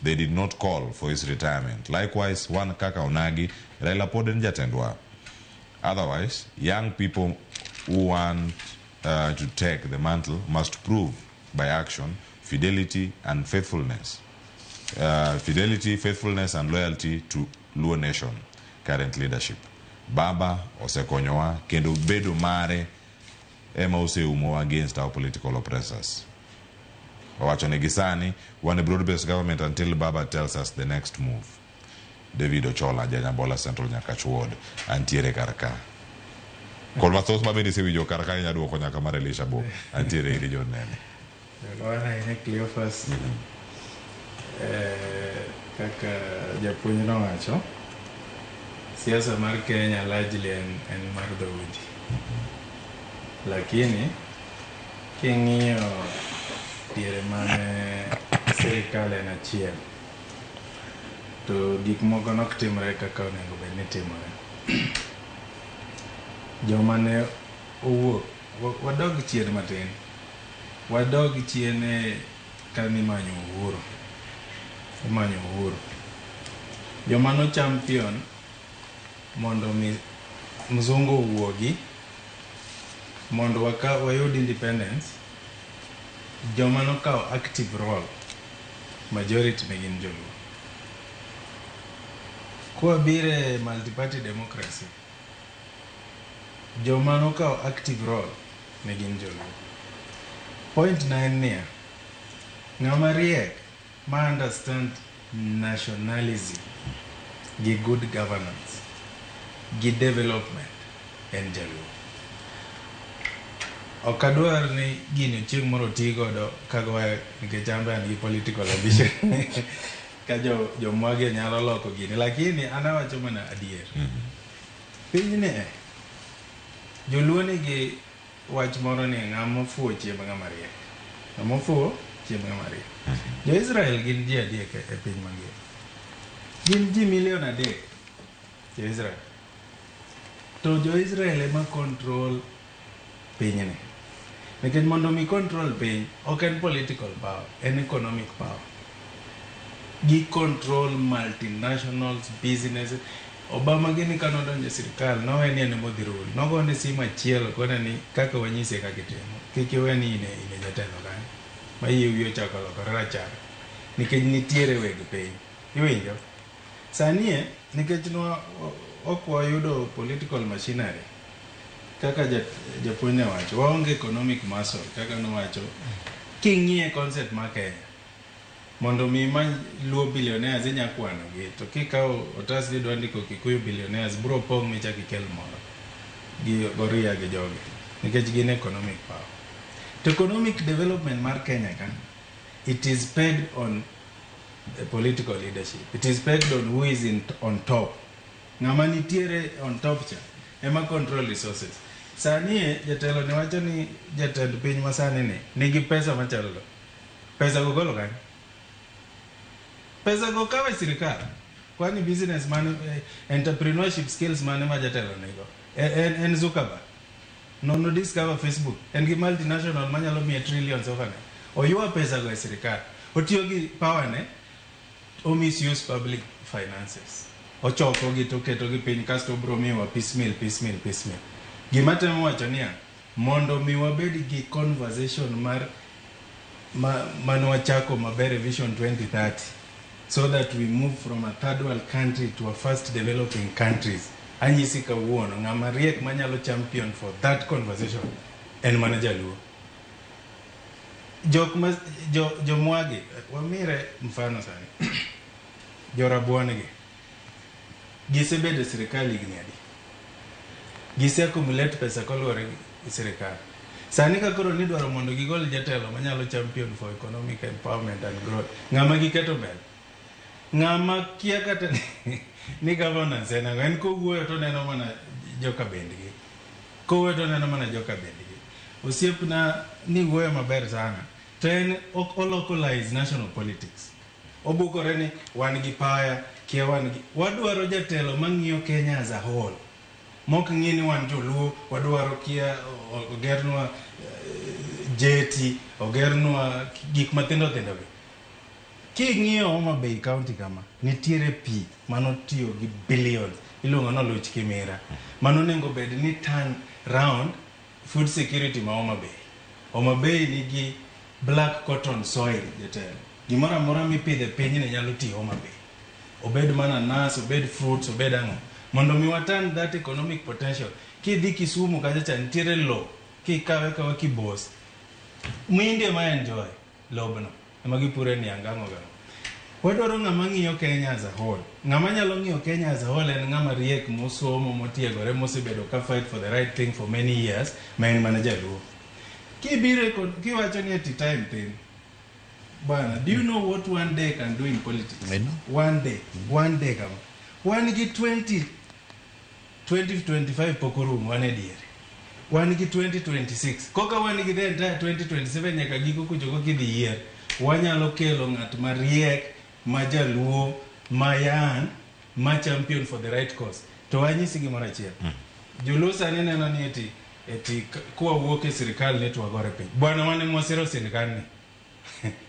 They did not call for his retirement. Likewise, one kaka Onagi, Raila pod en jatendwa. Otherwise, young people who want to take the mantle must prove by action fidelity and faithfulness. Fidelity, faithfulness and loyalty to Luo Nation current leadership. Baba osekonyowa kendo bedo mare ema oseumowa against our political oppressors. Owacho ni gisani wan e broad-based government until Baba tells us the next move. David Ochola, Janyabola Central Nyakach Ward, antiere kar ka. Kod mathoth ma bende isewinjo kar ka inya duoko nyaka mar Elisha Bo. Antiere iri John Nene. Erokamano ahinya Cleophas. Kaka japuonj nowacho, siasa mar Kenya largely en mar dhoudi. Lakini king'iyo diere mane sirikal en achiel, to gik moko nok timre kaka onego bed ni timore. Joma ne owuok, wadog chien matin, wadog chien e kane imanyo uhuru, imanyo uhuru. Joma no champion mondo mi mzungu owuogi mondo wayud independence, joma nokawo active role majority ne gin joluo. Kwabire multi-party democracy, joma nokawo active role ne gin joluo. Point na en niya, ng'ama riek ma understand nationalism gi good governance gi development en jaluo. Ok adwar ni gini chieng' moro ti godo kagoya nikech an be an gi political ambition ka jomwagi nyalo loko gini, lakini an awacho mana adier. Pinyni joluo nigi wach moro ni ng'ama ofuwo chiemb ng'ama riek. Ng'ama ofuwo chiemb ng'ama riek. Jo-Israel gin ji adek e piny mangima. Gin ji milion 3 jo-Israel. To jo-Israel ema control pinyni. Nikech mondo mi control piny, ok en political power, en economic power. Gi control multinationals, businesses. Obama gini kane odonjo e sirikal, nowe ni en ema odhi rule. Nogone simu achiel okone ni kaka wanyise kaka itimo. Kik iwe ni in e jatelo kanyo. Ma yie wiyi ochako lokore rachar. Nikech nitiere weg piny. Iwinjo? Sani nikech ok wayudo political machinery, kaka japuonj ne wacho, waonge economic muscle, kaka nowacho, king'iye concept mar Kenya, mondo mi imany Luo billionaires inya kwano gi, to kikawo otas ni idwa ndiko Kikuyu billionaires, bro pong' michak ikel moro gi Goria gi jogi, nikech gin economic power. To economic development mar Kenya ka, it is pegged on the political leadership. It is pegged on who is on top. Ng'ama nitiere on top cha ema control resources. Sani jatelo ne wacho ni jatend piny masani ni nigi pesa machalo. Pesa go golo kanye? Pesa go kawe sirikal. Kwani business man, entrepreneurship skills mane ma jatelo nigo? En Zuckerberg. No discover Facebook. En gi multinational manyalo miye trillions overnight. Oywa pesa go e sirikal. Otiyo gi power ne, o misuse public finances. Ochoko gi to keto gi piny kasto obro miyowa piecemeal, piecemeal, piecemeal. Gima temo wacho niya, mondo mi wabed gi conversation mar mane wachako maber e Vision 2030, so that we move from a third world country to a fast developing countries. Anyisi kawuono, ng'ama riek manyalo champion for that conversation en mana jaluo. Jok ma jomwagi, wamire mfano sani. Jorabuon gi gisebedo e sirikal higni adi? Gise accumulate pesa koluwore gi sirikal. Sani ka koro nidwaro mondo gigol jatelo manyalo champion for economic empowerment and growth, ng'ama giketo mbele? Ng'ama kia kata ni governance en ang'o? En kowuoyo to oneno mana joka bendgi. Kowe to neno mana joka bendgi. Osiepna ni wuoyo maber sana. To en ok o localize national politics. Obukore ni wan gi paya, kia wan gi... Wadwaro jatelo mang'iyo Kenya as a whole. Mok ng'i ni wan joluo, wadwaro kia ogernwa jetty, ogernwa gik matindo tindo gi. King'iyo Homa Bay County kama, nitiere pi manotiyo gi billions, iluongo ni Oluch Kimira. Mano onego bed ni turn round food security ma Homa Bay. Homa Bay nigi black cotton soil, jatelo. Gimoro amora mipidho e pinyni nyalo tiyo Homa Bay. Obed mananas, obed fruits, obed ang'o. Mondo mi wa turn that economic potential. Kidhi Kisumu kacha cha nitiere lowo, kikawe kawa kibos. Muhindi ema enjoy lobno. Ema gipure niang' gang'o gang'o. Wadwaro ng'ama ng'iyo Kenya as a whole. Ng'ama nyalo ng'iyo Kenya as a whole en ng'ama riek, mosomo, motiegore, mosebedo ka fight for the right thing for many years, ma en mana jaluo. Kibiro e kiwacho ni eti time thin. Bwana, do you know what one day can do in politics? I know. One day, one day kama. Wan gi 20 2025 pok orumo, wan e diere. Wan gi 2026. Koka wan gi the entire 2027 nyaka giko kucho koka idhi yier. Wanyalo kelo ng'at mariek, ma jaluo, ma yan, ma champion for the right cause. To wanyisi gimoro achiel. Joluo sani neno ni eti kwawuok e sirikal ni to wagore piny. Bwana wan ema wasiro sirikal ni.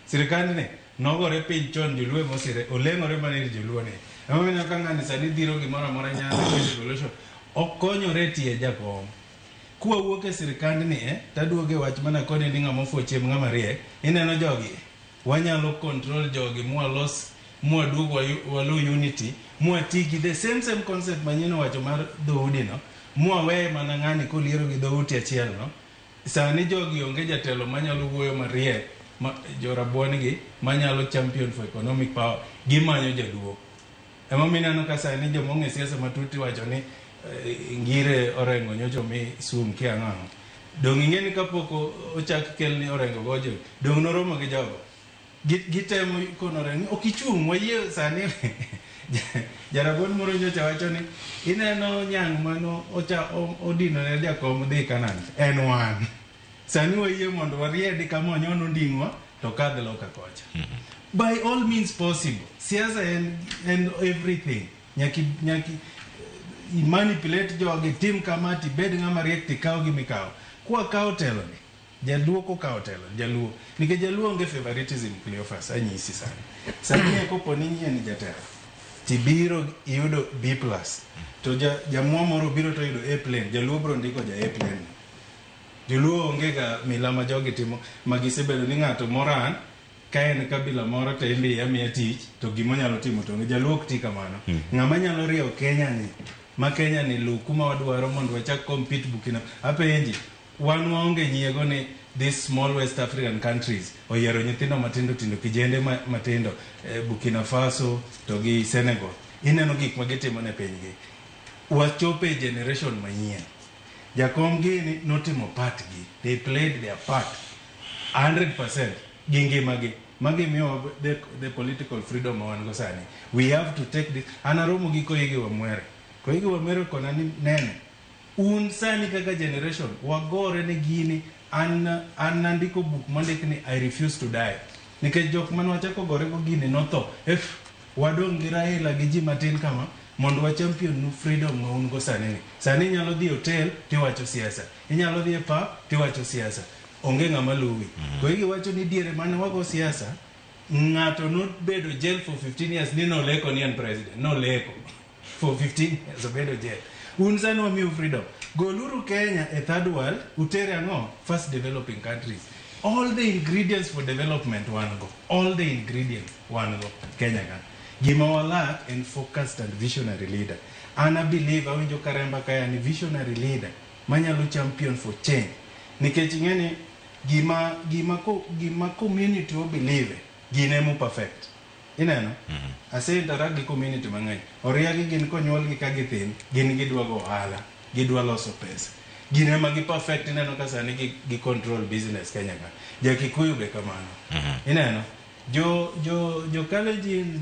Sirikand ni nogore piny chon joluo ema osire oleng'ore mana ir joluo ni. Emomiyo ineno ka ng'ani sani dhiro gimoro amora Nyanza devolution okonyore tie jakom. Kwawuok e sirikand ni e taduogo e wach mana koni ni ng'ama ofuwo chiemb ng'ama riek. Ineno jogi wanyalo control jogi mwalos mwaduog walu unity mwati gi the same concept manyien owacho mar dhoudi no mwawe mana ng'ani koliero gi dhouti achiel no. Sani jogi onge jatelo manyalo wuoyo mariek ma, jorabuon gi manyalo champion for economic power gimanyo jaluo. Emomiyo ineno ka sani joma ong'e siasa matut iwacho ni Ngire Orengo nyocha omi sum kia ang'o ang'o. Dong' ing'e ni kapok ochak kel ni Orengo gojo, dong' noromo gi jogo. Gitemo kono Orengo ni ok ichung' wayie sani. Jarabuon moro nyocha wacho ni ineno nyang' mano ocha odino ne jakom dhi Canaan en wan. Sani wayie mondo wariedi kama onyon onding'wa to kadh loka kocha. By all means possible. Siasa en everything. Nyaki manipulate jogi, tim kama tibed ng'ama riek tikaw gimikawo. Kwakawo telo ni, jaluo kokawo telo, jaluo. Nikech jaluo onge favoritism Cleophas, anyisi sani. Sani e kopo ni nyien jatelo, tibiro iyudo B+, to jamwa moro biro to yudo A plane, jaluo biro ndiko ja A plane. Joluo onge ga mila ma jogi timo, ma gisebedo ni ng'ato moran, ka en kabila moro to imiye amiya tich, to gima onyalo timo to onge. Jaluo ok ti kamano. Ng'ama nyalo riewo Kenya ni, ma Kenya ni luw kuma wadwaro mondo wachak compete Burkina. Apenji, wan waonge nyiego ni these small West African countries oyiero nyithindo matindo tindo, kijende matindo, Burkina Faso to gi Senegal. Ineno gik ma gitimo ne pinygi. Wachopo e generation manyien. Jakom gini notimo part gi. They played their part 100% gi ngimagi. Magi miyo the political freedom ma wan go sani. We have to take this. An aromo gi Koigi Wamwere. Koigi Wamwere kona ni nene. Un sani kaka generation wagore ne gini. An nandiko buk mondik ni I refuse to die. Nikech jok mane wachako gore go gini notho. If wadong' gi Raila gi ji matin kama mondo wa champion nu freedom ma un go sani ni. Sani inyalo dhi e hotel tiwacho siasa. Inyalo dhi e pub tiwacho siasa. Onge ng'ama luwi. Koigi wacho ni diere mane wago siasa, ng'ato nobedo jail for 15 years ni noleko ni en president. Noleko. For 15 years obedo jail. Un sani wamiu freedom. Goluru Kenya e third world, utere ang'o? First developing countries. All the ingredients for development wan go. All the ingredients wan go Kenya ka. Gima walak en focused and visionary leader. An a believe, awinjo karemba kaya ni visionary leader manyalo champion for change. Nikech ing'e ni gima community o believe, gin emo perfect. Ineno? Ase interact gi community mang'eny. Oriagi gin konyuolgi ka githin, gin gidwa go ohala, gidwa loso pesa. Gin ema gi perfect, ineno ka sani gi control business Kenya ka. Ja Kikuyu be kamano. Ineno? Jo Kalenjin,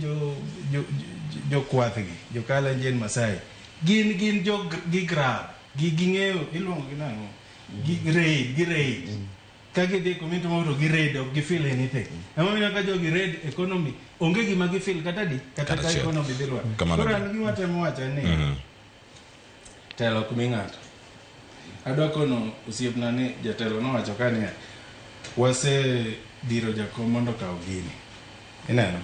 jo kwath gi, jo Kalenjin Masai, gin jo gi grab. Gi ging'eyo iluongo gi nang'o? Gi raid, gi raid. Ka gidhi e community moro to gi raid ok gi feel anything. Emomiyo ka jogi raid economy onge gima gi feel kata di kata Kata ka achiel. economy dhi lwar. Kamano Koro be. an gima temo wacho en ni Mhm. telo ok mi ng'ato. Adwa kono osiepna ni jatelo nowacho ka niya wase dhiro jakom mondo okaw gini. Ineno?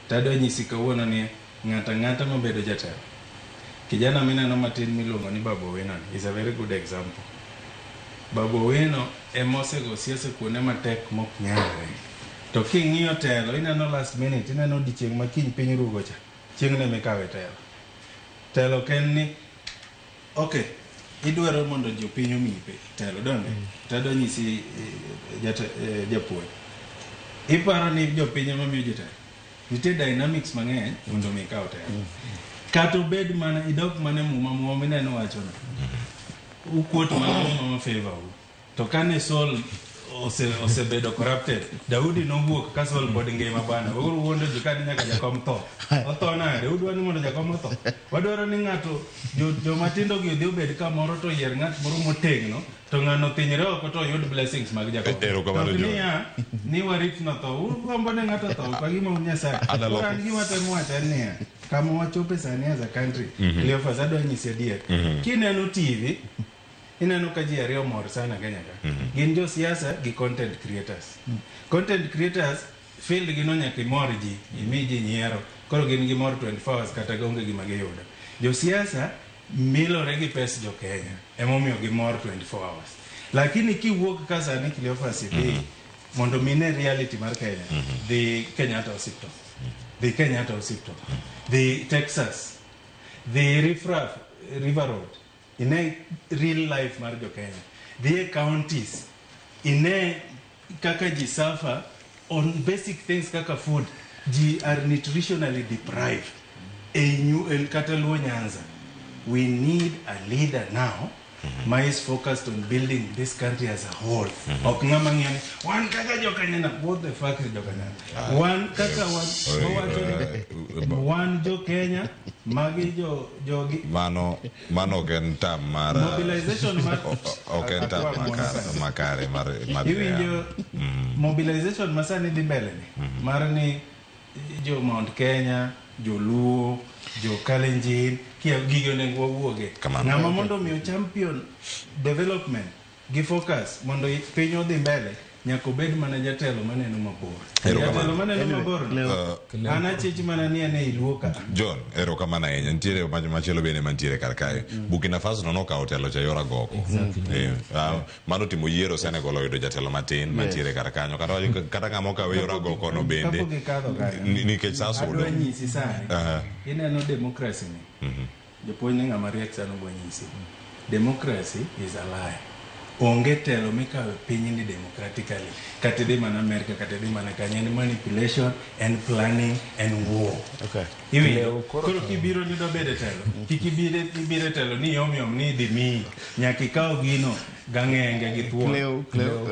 Tadwa nyisi kawuono ni ng'ato ang'ata mabedo jatelo. Kijana mineno matin miluongo ni Babu Owino ni is a very good example. Babu Owino ema osego siasa kuonde matek mok nyalre. To king'iyo telo, ineno last minute, ineno odiochieng' ma kiny piny rugo cha, chieng'no ema ikawe telo. Telo ok en ni okay, idwaro mondo jopiny omiyi telo, donge? Tadwa nyisi japuonj. Iparo ni jopiny ema miyo ji telo? Nitie dynamics mang'eny mondo mi ikaw telo. Kata obed mana idok mana e muma muma mineno wachono. Ukuot mana muma ma favor u. To kane Saul osebedo corrupted, Daudi nowuok ka Saul pod ngima bwana. Weuru wuondo ji ka ni nyaka jakom tho. Otho nade? Udwa ni mondo jakom otho? Wadwaro ni ng'ato joma tindo gi odhi obed kamoro to oyier ng'at moro motegno to ng'ano othinyre oko to oyud blessings mag jakom. Erokamano, To ok John. niya ni warit notho. Ugombo ne ng'ato tho ka gima un Nyasaye. Adaloko. Koro an gima temo wacho en niya, kama wachope sani as a country, Cleophas adwa nyisi adier. Kineno TV, ineno ka ji ariyo mor sana Kenya ka. Gin josiasa gi content creators. Content creators field gi no nyaka imor ji, imi ji nyiero. Koro gin gimor 24 hours kata onge gima giyudo. Josiasa milore gi pes jo Kenya, emomiyo gimor 24 hours. Lakini kiwuok ka sani Cleophas idhi mondo mine reality mar Kenya, dhi Kenyatta Hospital, dhi Kenyatta Hospital, dhi Texas, dhi Riffraff River Road, ine real life mar jo Kenya. Dhi e counties, ine kaka ji suffer on basic things kaka food. Ji are nutritionally deprived. E kata Luo Nyanza. We need a leader now ma is focused on building this country as a whole. Ok ng'ama ng'iyo ni wan kaka jokanyana, what the fuck is jokanyana? Wan kaka wan, wawacho ni wan jo Kenya, magi jo jogi Mano mano ok en tam mar Mobilization mar- ok en tam makare mar mar Iwinjo mobilization ma sani dhi mbele ni mar ni jo Mount Kenya, jo Luo, jo Kalenjin, kia gigi onego wawuoge. Kamano. Ng'ama mondo omi champion development gi focus mondo piny odhi mbele nyaka obed mana jatelo maneno mabor. Erokamano. Jatelo maneno Anyway, mabor Leo- an achich mana ni en ei Luo ka. John, erokamano ahinya. Nitiere wach machielo bende mantiere kar kae. Burkina Faso no nokawo telo cha yor agoko. Exactly. Mano timo yiero Senegal oyudo jatelo matin mantiere kar kanyo. Kata wacho kata ng'ama okawe yor agoko no bende Kapok ikadho kanyo. Nikech sa sudo. Adwa nyisi sani. Aha. Ineno democracy ni. Japuonj ni ng'ama riek sana obwa nyisi. Democracy is a lie. Onge telo mikawo e pinyni democratically. Kata idhi mana America, kata idhi mana kanye, en manipulation, en planning, en war. Okay. Iwinjo? Leo koro Koro kibiro ni idwa bedo e telo, kik ibiro e telo ni yom yom ni idhi miyi. Nyaka ikaw gino gang'enge gi thuon. Cleo, Cleo,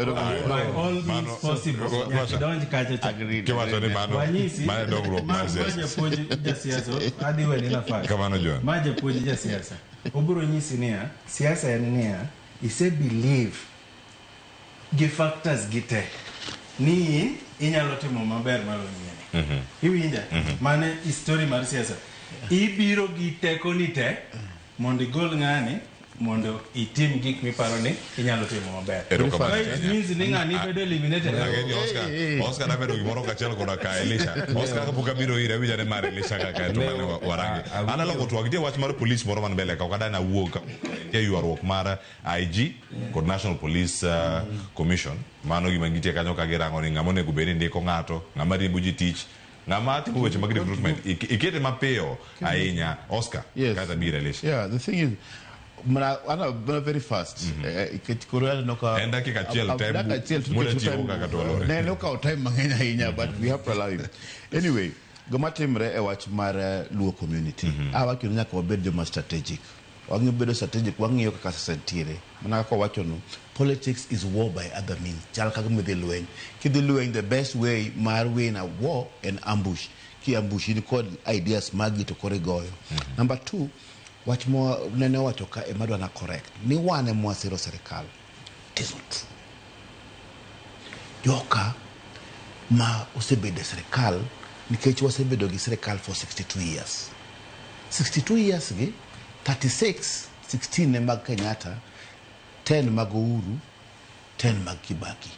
By all means possible, nyaka idonj kacha cha. Kiwacho ni mano Wanyisi, mano e dongruok ma mar ma siasa. japuonj jasiasa, adhi weni nafas. Kamano John. Ma japuonj jasiasa. Obiro nyisi niya, siasa en niya, ise believe gi factors gi te ni in inyalo timo maber malo nyieni. Iwinja? Mano e story mar siasa. Ibiro gi tekoni te mondo igol ng'ani mondo itim gik miparo ni inyalo timo maber. Erokamano Ka it ahinya. means ni ng'ani bedo eliminated. Ageni Oscar, Oscar nabedo gimoro kachiel koda ka Elisha. Oscar kapok abiro ire awinjo ni mar Elisha kaka to mane warange. An aloko twak nitie wach mar police moro man mbele ka ok adwa nawuog ka nitie ywaruok mar IG kod National Police Commission. Mano gima nitie kanyo ka girango ni ng'ama onego bed ni ndiko ng'ato, ng'ama riembo ji tich, ng'ama timo weche mag recruitment. Ikete mapiyo ahinya Oscar. Yes. Kata biro Elisha. Yeah, the thing is, mana ana mana very fast. Nikech koro aneno ka En dakika achiel te dakika achiel to muda nikech tieko time- kaka dwalore. Ne okawo time mang'eny ahinya but we have to allow him. Anyway, gima timre e wach mar Luo community. Awacho ni nyaka wabed joma strategic. Wang'iyo bedo strategic, wang'iyo kaka sasa nitiere. Mana kaka wawachono, politics is war by other means. Chal kaka midhi lweny. Kidhi lweny, the best way mar win a war en ambush. Ki ambush in kod ideas magi to koro igoyo. Number two, Wach mo nene owacho ka ema adwa na correct ni wan ema wasiro sirikal. It is not true. Joka ma osebedo e sirikal nikech wasebedo gi sirikal for 62 years. 62 years gi 36, 16 ne mag Kenyatta, 10 mag Uhuru, 10 mag Kibaki.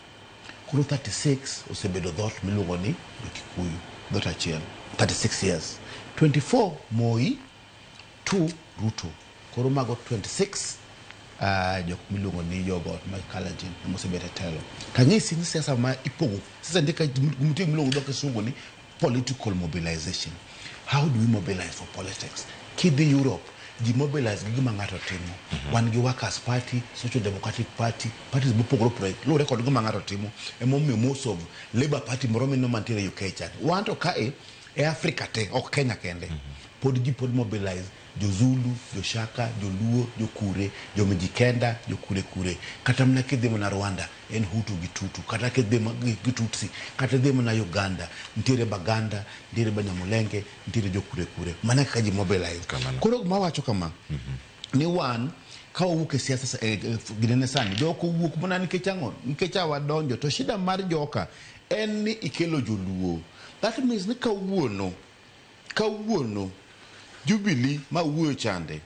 Koro 36 osebedo dhoot miluongo ni jo-Kikuyu, dhoot achiel. 36 years. 24 Moi, 2 Ruto. Koro mago 26 jok miluongo ni jogot mag Kalenjin ema osebet e telo. Tanyisi ni siasa ma ipogo, siasa nitie ka nitie gimiluongo gi dho kisungu ni political mobilization. How do we mobilize for politics? Kidhi Europe, ji mobilize gi gima ng'ato timo. Wan gi Workers Party, Social Democratic Party, parties mopogore opogore luwore kod gima ng'ato timo. Emomiyo most of Labour Party moro mineno mantiere UK cha. Wan to kae e Africa te, ok Kenya kende. Pod ji pod mobilize jo Zulu, jo Shaka, jo Luo, jo Kure, jo Mijikenda, jo Kure Kure. Kata mana kidhi mana Rwanda, en Hutu gi Tutu. Kata kidhi gi Tutsi, kata idhi mana Uganda, nitiere Baganda, nitiere Banyamulenge, nitiere jo Kure Kure. Mano e kaka ji mobilize. Koro gima awacho kama, ni wan ka wawuok e siasa ginene sani, jok owuok mana nikech ang'o? Nikech a wadonjo. To shida mar joka en ni ikelo joluo. That means ni kawuono, kawuono Jubilee ma wuoyo chande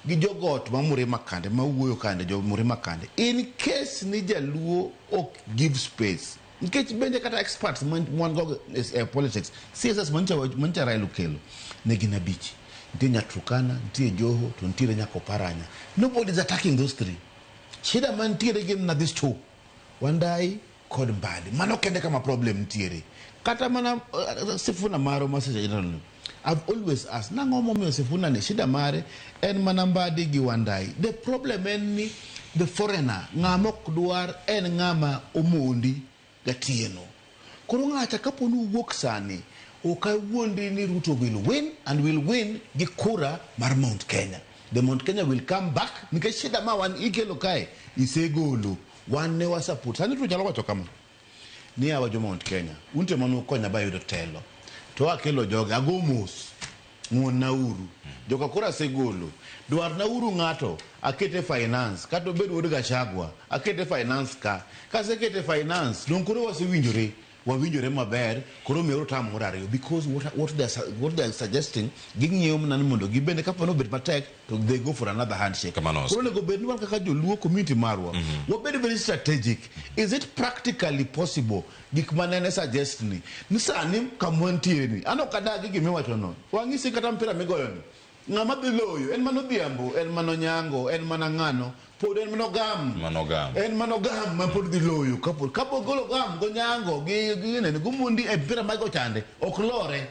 gi jogot ma Murima kande ma wuoyo kande jo Murima kande in case ni jaluo ok give space nikech bende kata experts wan go e politics CSS mancha Raila okelo ne gin abich nitie Nyatrukana nitie Joho to nitiere nyaka Oparanya nobody is attacking those three shida mantiere gin na these two Wandai kod Mbadi mano kende kama problem nitiere kata mana Sifuna maro ma Secretary General ni I've always asked nang'o momiyo Sifuna ni shida mare en mana Mbadi gi Wandai the problem en ni the foreigner ng'ama ok dwar en ng'ama omondi gatieno koro ng'acha kapo ni uwuok sani ok awuondi ni Ruto will win and will win gi kura mar Mount Kenya the Mount Kenya will come back nikech shida ma wan ikelo kae isegolo wan ne wa support sani Ruto nyalo wacho kama ni awa jo Mount Kenya un to ema nukonya bayudo telo to akelo jogi ago mos ng'uonna uru joka koro asegolo dwarna uru ng'ato akete finance kata obed wuod Gachagua akete finance ka kasekete finance dong koro wasewinjore wawinjore maber koro miuru term moro ariyo because what they are suggesting ging'iyo mana ni mondo gibende kapo ni obet matek to they go for another handshake Kamano. Koro onego bed ni wan kaka joluo community marwa wabed very strategic is it practically possible gik manene suggest ni sani kamwantiere ni an ok adagi gimiwacho no wang'isi kata mpira migoyo ni ng'ama dhi loyo en mana Odhiambo en mana Onyango en mana ng'ano pod en mana Ogam Mano gam. en mana Ogam ma pod dhi loyo kapod kapod golo Ogam gonyango gi nene gomondi e mpira ma gochande ok lore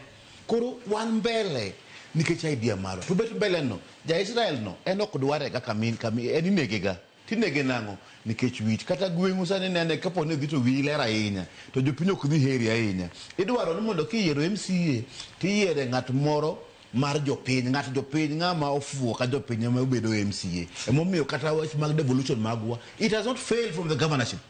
koro wan mbele nikech idea marwa to bet mbele no ja Israel no en ok dware ga kamin kami en inege ga tinege nang'o nikech wich kata gweng'u sani nene kapo ni dhi to wiyi ler ahinya to jopiny ok dhi heri ahinya idwaro ni mondo kiyiero MCA tiyiere ng'at moro mar jopiny ng'at jopiny ng'ama ofuwo ka jopiny ema obedo MCA emomiyo kata wach mag devolution magwa it has not failed from the governorship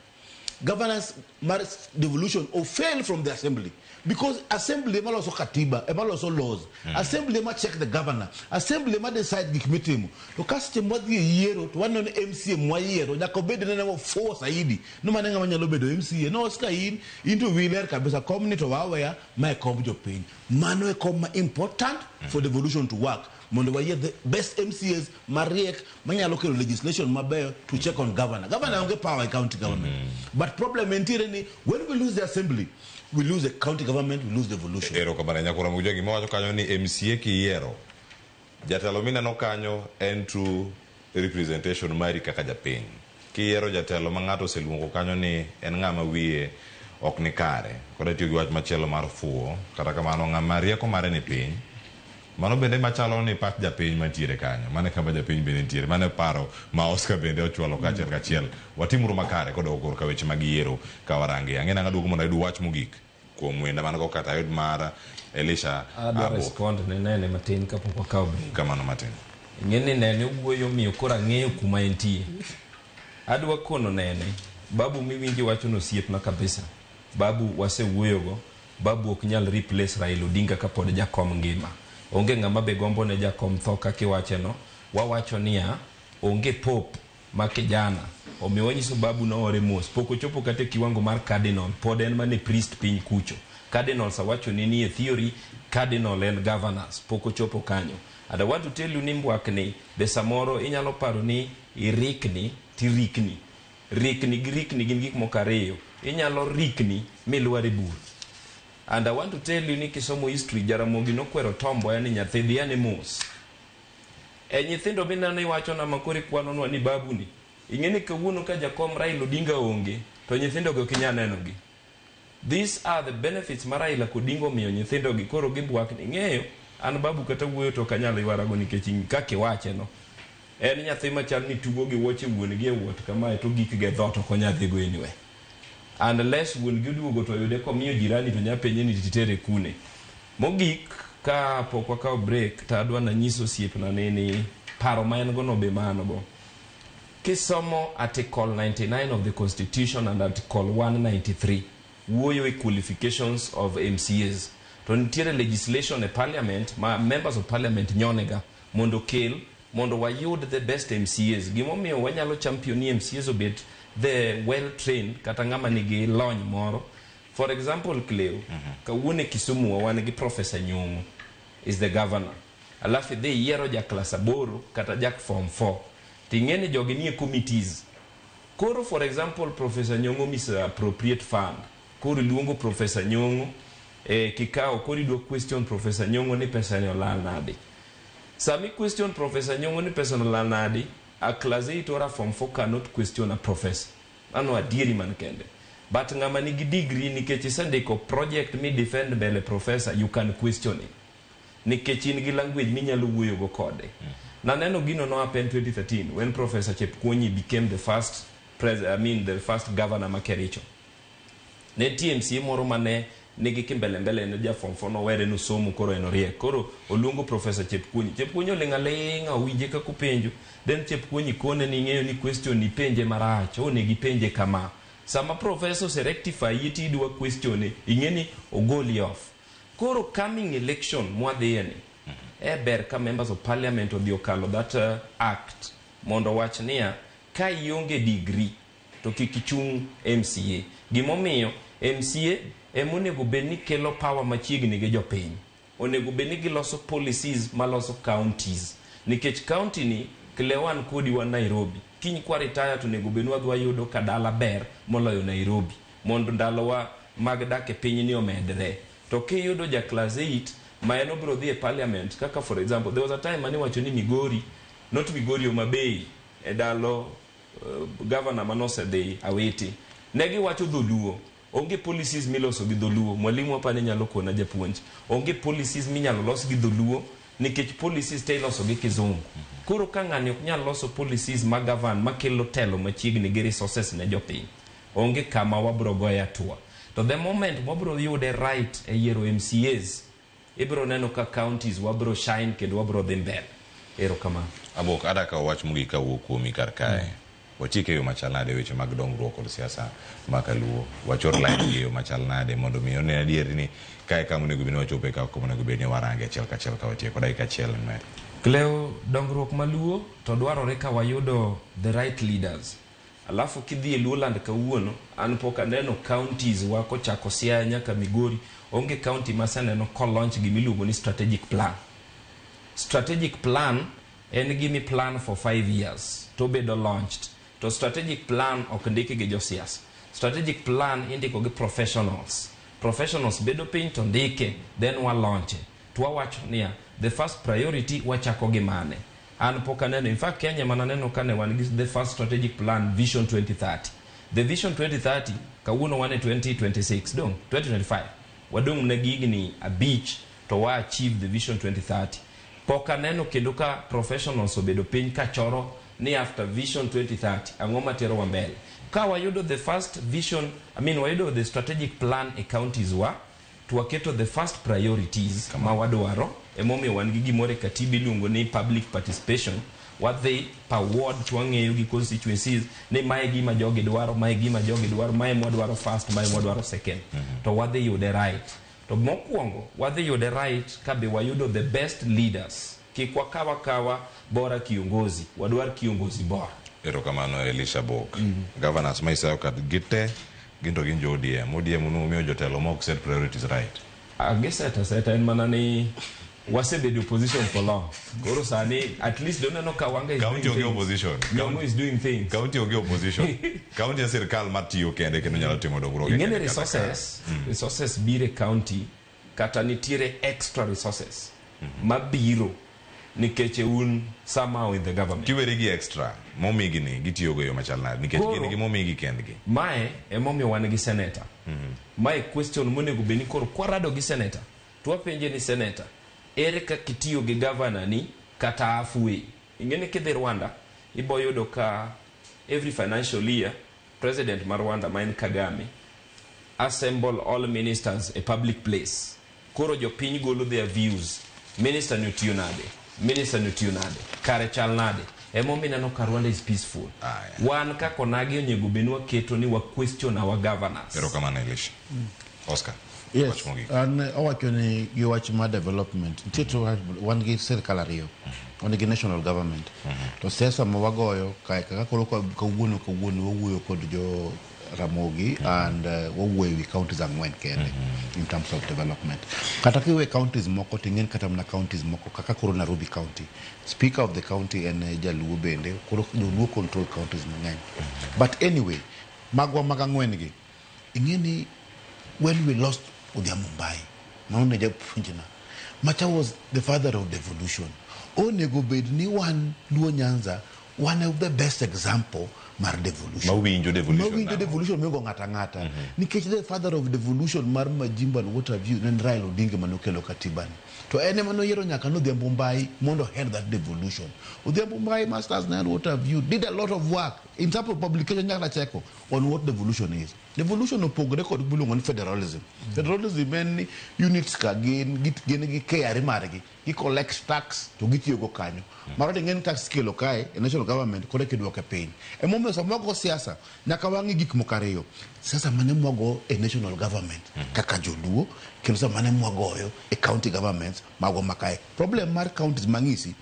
governance mar devolution o fail from the assembly because assembly ema loso katiba ema loso laws assembly ema check the governor assembly ema decide gik mitimo to ka seche mwadhi e yiero to waneno ni MCA mwayiero nyaka obed nene ofuwo saidi no mane ng'ama nyalo bedo MCA no Oscar in to wiyi ler kabisa kom ni to waweya ma e komb jopiny mano e kom ma important for devolution to work mondo wayier the best MCAs mariek manyalo kelo legislation mabeyo to check on governor governor onge power e county government but problem entiere ni when we lose the assembly we lose the county government we lose devolution Erokamano nyakora Muja gima wacho kanyo ni MCA kiyiero jatelo mineno kanyo en true representation mari kaka japiny kiyiero jatelo ma ng'ato oseluongo kanyo ni en ng'ama wiye ok ni kare kod tiyo gi wach machielo mar fuwo kata kamano ng'ama rieko mare ni piny mano bende machalo ni pach japiny mantiere kanyo mano e kama japiny bende nitiere mano e paro ma Oscar bende ochwalo kachiel kachiel watimuru makare kodok korka weche mag yiero ka warange ang'e nang'a duogo mondo ayud wach mogik kuom wenda man go kata ayud mar Elisha Adwa Abo respond ne nene matin kapok wakawo break. Kamano matin. Ing'e ni nene owuoyo miyo koro ang'eyo kuma entie. Adwa kono nene, babu miwinji wacho no osiepna kabisa. Babu wasewuoyogo, babu ok nyal replace Raila Odinga kapod jakom ngima. Onge ng'ama be gombo ne jakom tho kaka iwache no. Wawacho niya, onge pope ma kijana. Omiyo wanyiso babu noore mos. Pok ochopo kata e kiwango mar cardinal, pod en mana e priest piny kucho. Cardinals awacho ni nie theory, cardinal en governors, pok ochopo kanyo. And I want to tell you ni mbwakni be samoro inyalo paro ni irikni tirikni. Rikni gi rikni gin gik moko ariyo. Inyalo rikni milwar e bur. And I want to tell you ni kisomo history, Jaramogi nokwero Tom Mboya ni nyathi dhi ane mos. E nyithindo mineno iwachona ma koro ikwanonwa ni babu ni. Ing'e ni kawuono ka jakom Raila Odinga onge, to nyithindo gi ok inyal nenogi. These are the benefits ma Raila Odinga omiyo nyithindo gi koro gibwak ni ing'eyo an babu kata wuoyo to ok anyal ywarago nikech kaka iwache no. En nyathi machal ni tugo gi wuoche wuon gi e wuot kamae to gik gi e dhoot ok onyal dhigo anywhere. Unless wuon gi oduogo to oyude komiyo jirani to nya penje ni titere kune. Mogik ka pok wakawo break to adwa nanyis osiepna ni ni paro ma en go no be ma an go. Kisomo article 99 of the constitution and article 193 wuoyo e qualifications of MCAs. To nitiere legislation e parliament ma members of parliament nyonega mondo okel mondo wayud the best MCAs. Gimomiyo wanyalo champion ni MCAs obed the well trained kata ng'ama nigi lony moro. For example, Cleo, kawuono e Kisumu wa wan gi Professor Nyong'o is the governor. Alafu idhi iyiero ja class aboro kata ja form 4. Ting'e ni jogi nie committees. Koro for example, Professor Nyong'o misappropriate fund. Koro iluongo Professor Nyong'o e kikao koro idwa question Professor Nyong'o ni pesa ni olal nade. Sami question Professor Nyong'o ni pesa no olal nade, a class 8 or a form 4 cannot question a professor. Mano adieri man kende. But ng'ama nigi degree nikech isendiko project mi defend mbele professor, you can question him. Nikech in gi language minyalo wuoyo go kode. Naneno gino no happen 2013 when Professor Chepkwonyi became the first I mean the first governor ma Kericho. Ne nitie MCA moro mane nigi kimbele mbele ne ja form 4 nowere nosomo koro en oriek. Koro oluongo Professor Chepkwonyi. Chepkwonyi oling' aling'a owinje kaka openjo. Then Chepkwonyi kone ni ing'eyo ni question ipenje marach, onego ipenje kama. Sama professor ose rectify yie tidwa question ing'e ni ogoli off. Koro coming election mwadhiye ni, e ber ka members of parliament odhi okalo that act mondo wach niya ka ionge degree to kik ichung MCA. Gimomiyo MCA ema onego bed ni kelo power machiegni gi jopiny. Onego bed ni giloso policies maloso counties. Nikech county ni Cleo an kodi wan Nairobi. Kiny kwa retire to onego bed ni wadhi wayudo ka dala ber moloyo Nairobi. Mondo ndalowa mag dak e piny ni omedre. To kiyudo ja class 8 ma en obiro dhi e parliament kaka for example there was a time mane iwacho ni Migori not Migori Homa Bay e ndalo governor manosedhi Awiti ne giwacho dholuo onge policies miloso gi dholuo mwalimu apani nyalo kona japuonj onge policies minyalo los gi dholuo nikech policies te iloso gi kizungu koro ka ng'ani ok nyal loso policies ma govern makelo telo machiegni gi resources ne jopiny onge kama wabro goye hatua to the moment wabro yude right e yiero MCAs ibro neno ka counties wabro shine kendo wabro dhi mbele erokamano Abok, ada kawo wach mogik kawuok kuomi kar kae. Watiek e yo machal nade weche mag dongruok kod siasa ma kaluo. Wachor line gi e yo machal nade mondo mi one adier ni kae kama onego bed ni wachope ka kama onego bed ni warange achiel kachiel ka watieko dakika achiel mer. Cleo, dongruok maluo to dwarore ka wayudo the right leaders. Alafu kidhi e Luoland kawuono, an pok aneno counties wa kochako Siaya nyaka Migori, onge county maseneno kolaunch gimiluongo ni strategic plan. Strategic plan en gimi plan for 5 years to bedo launched. To strategic plan ok ndiki gi josiasa. Strategic plan indiko gi professionals. Professionals bedo piny to ndike, then wa launch. To wawacho niya, the first priority wachako gi mane. An pok aneno, in fact Kenya mana neno kane wan gi the first strategic plan Vision 2030. The Vision 2030 kawuono wan e 2026 dong 2025 wadong' ne gi higni abich to wa achieve the Vision 2030. Pok aneno kendo ka professionals obedo piny ka choro ni after Vision 2030 ang'o materowa mbele. Ka wayudo the first vision, I mean wayudo the strategic plan e counties wa to waketo the first priorities ma wadwaro emomiyo wan gi gimoro e katiba iluongo ni public participation wadhi per ward to wang'eyo gi constituencies ni mae gima jogi dwaro mae gima jogi dwaro mae mwadwaro first mae mwadwaro second to wadhi yude right to mokwongo wadhi yude right ka be wayudo the best leaders. Kik wakaw akawa bora kiongozi, wadwar kiongozi bora. Erokamano Elisha Bok. Governors ma iseyo kad gite gin to gin jo ODM. ODM unu jotelo ma ok set priorities right. Giset aseta en mana ni wasebedo opposition for long. Koro sani at least doneno ka Wanga is County doing onge things. opposition. Nyong'o is doing things. County onge opposition. County en sirkal matiyo kende kendo nyalo timo dongruok. Ing'eni kende kata ka- resources, resources biro e county kata nitiere extra resources mabiro nikech un somehow in the government. Kiweri gi extra momigi ni gitiyogo e yo machal nade nikech Koro- gin gimomigi kendgi. Mae emomiyo wan gi senator. Mae question monego bed ni koro kwarado gi senator to wapenje ni senator ere kaka itiyo gi governor ni kata halfway. Ing'e ni kidhi Rwanda ibo yudo ka every financial year president mar Rwanda ma en Kagame assemble all ministers e public place. Koro jopiny golo their views. Minister ni otiyo nade? Minister ni otiyo nade? Kare chal nade? Emomiyo ineno ka Rwanda is peaceful. Wan kaka onagi onego bed ni waketo ni wa question our governors. Erokamano Elisha. Oscar. Yes, Wach mogik. an owacho ni gi wach mar development nitie to wan gi sirkal ariyo wan gi national government to siasa ma wagoyo kae kaka koro kawuono kawuono wawuoyo kod jo Ramogi and wawuoyo ewi counties ang'wen kende in terms of development kata kiwe counties moko ting'en kata mana counties moko kaka koro Nairobi county speaker of the county en jaluo bende koro joluo control counties mang'eny but anyway magwa mag ang'wen gi ing'e ni when we lost Odhiambo Mbai, mano ne japuonjna, macha was the father of devolution. Onego bed ni wan Luo Nyanza, one of the best example mar devolution. Mawinjo devolution Mawinjo nang'o? devolution moingo ng'ato ang'ata. Nikech the father of devolution mar Majimbo and what have you, ne en Raila Odinga manokelo katiba ni. To en ema noyiero nyaka ni Odhiambo Mbai mondo head that devolution. Odhiambo Mbai, masters and what have you, did a lot of work in terms of publication nyaka nacheko on what devolution is. Devolution opogore kod gimiluongo ni federalism. Federalism en ni units ka gin gin gi KRA margi, gi collect tax to gitiyogo kanyo. Maro to ing'e ni tax kelo kae e national government koro kiduoke piny. Emomiyo sama wago siasa nyaka wang'i gik moko ariyo. Siasa mane mwago e national government kaka joluo kendo siasa mane mwagoyo e county governments magwa ma kae. Problem mar counties mang'isi,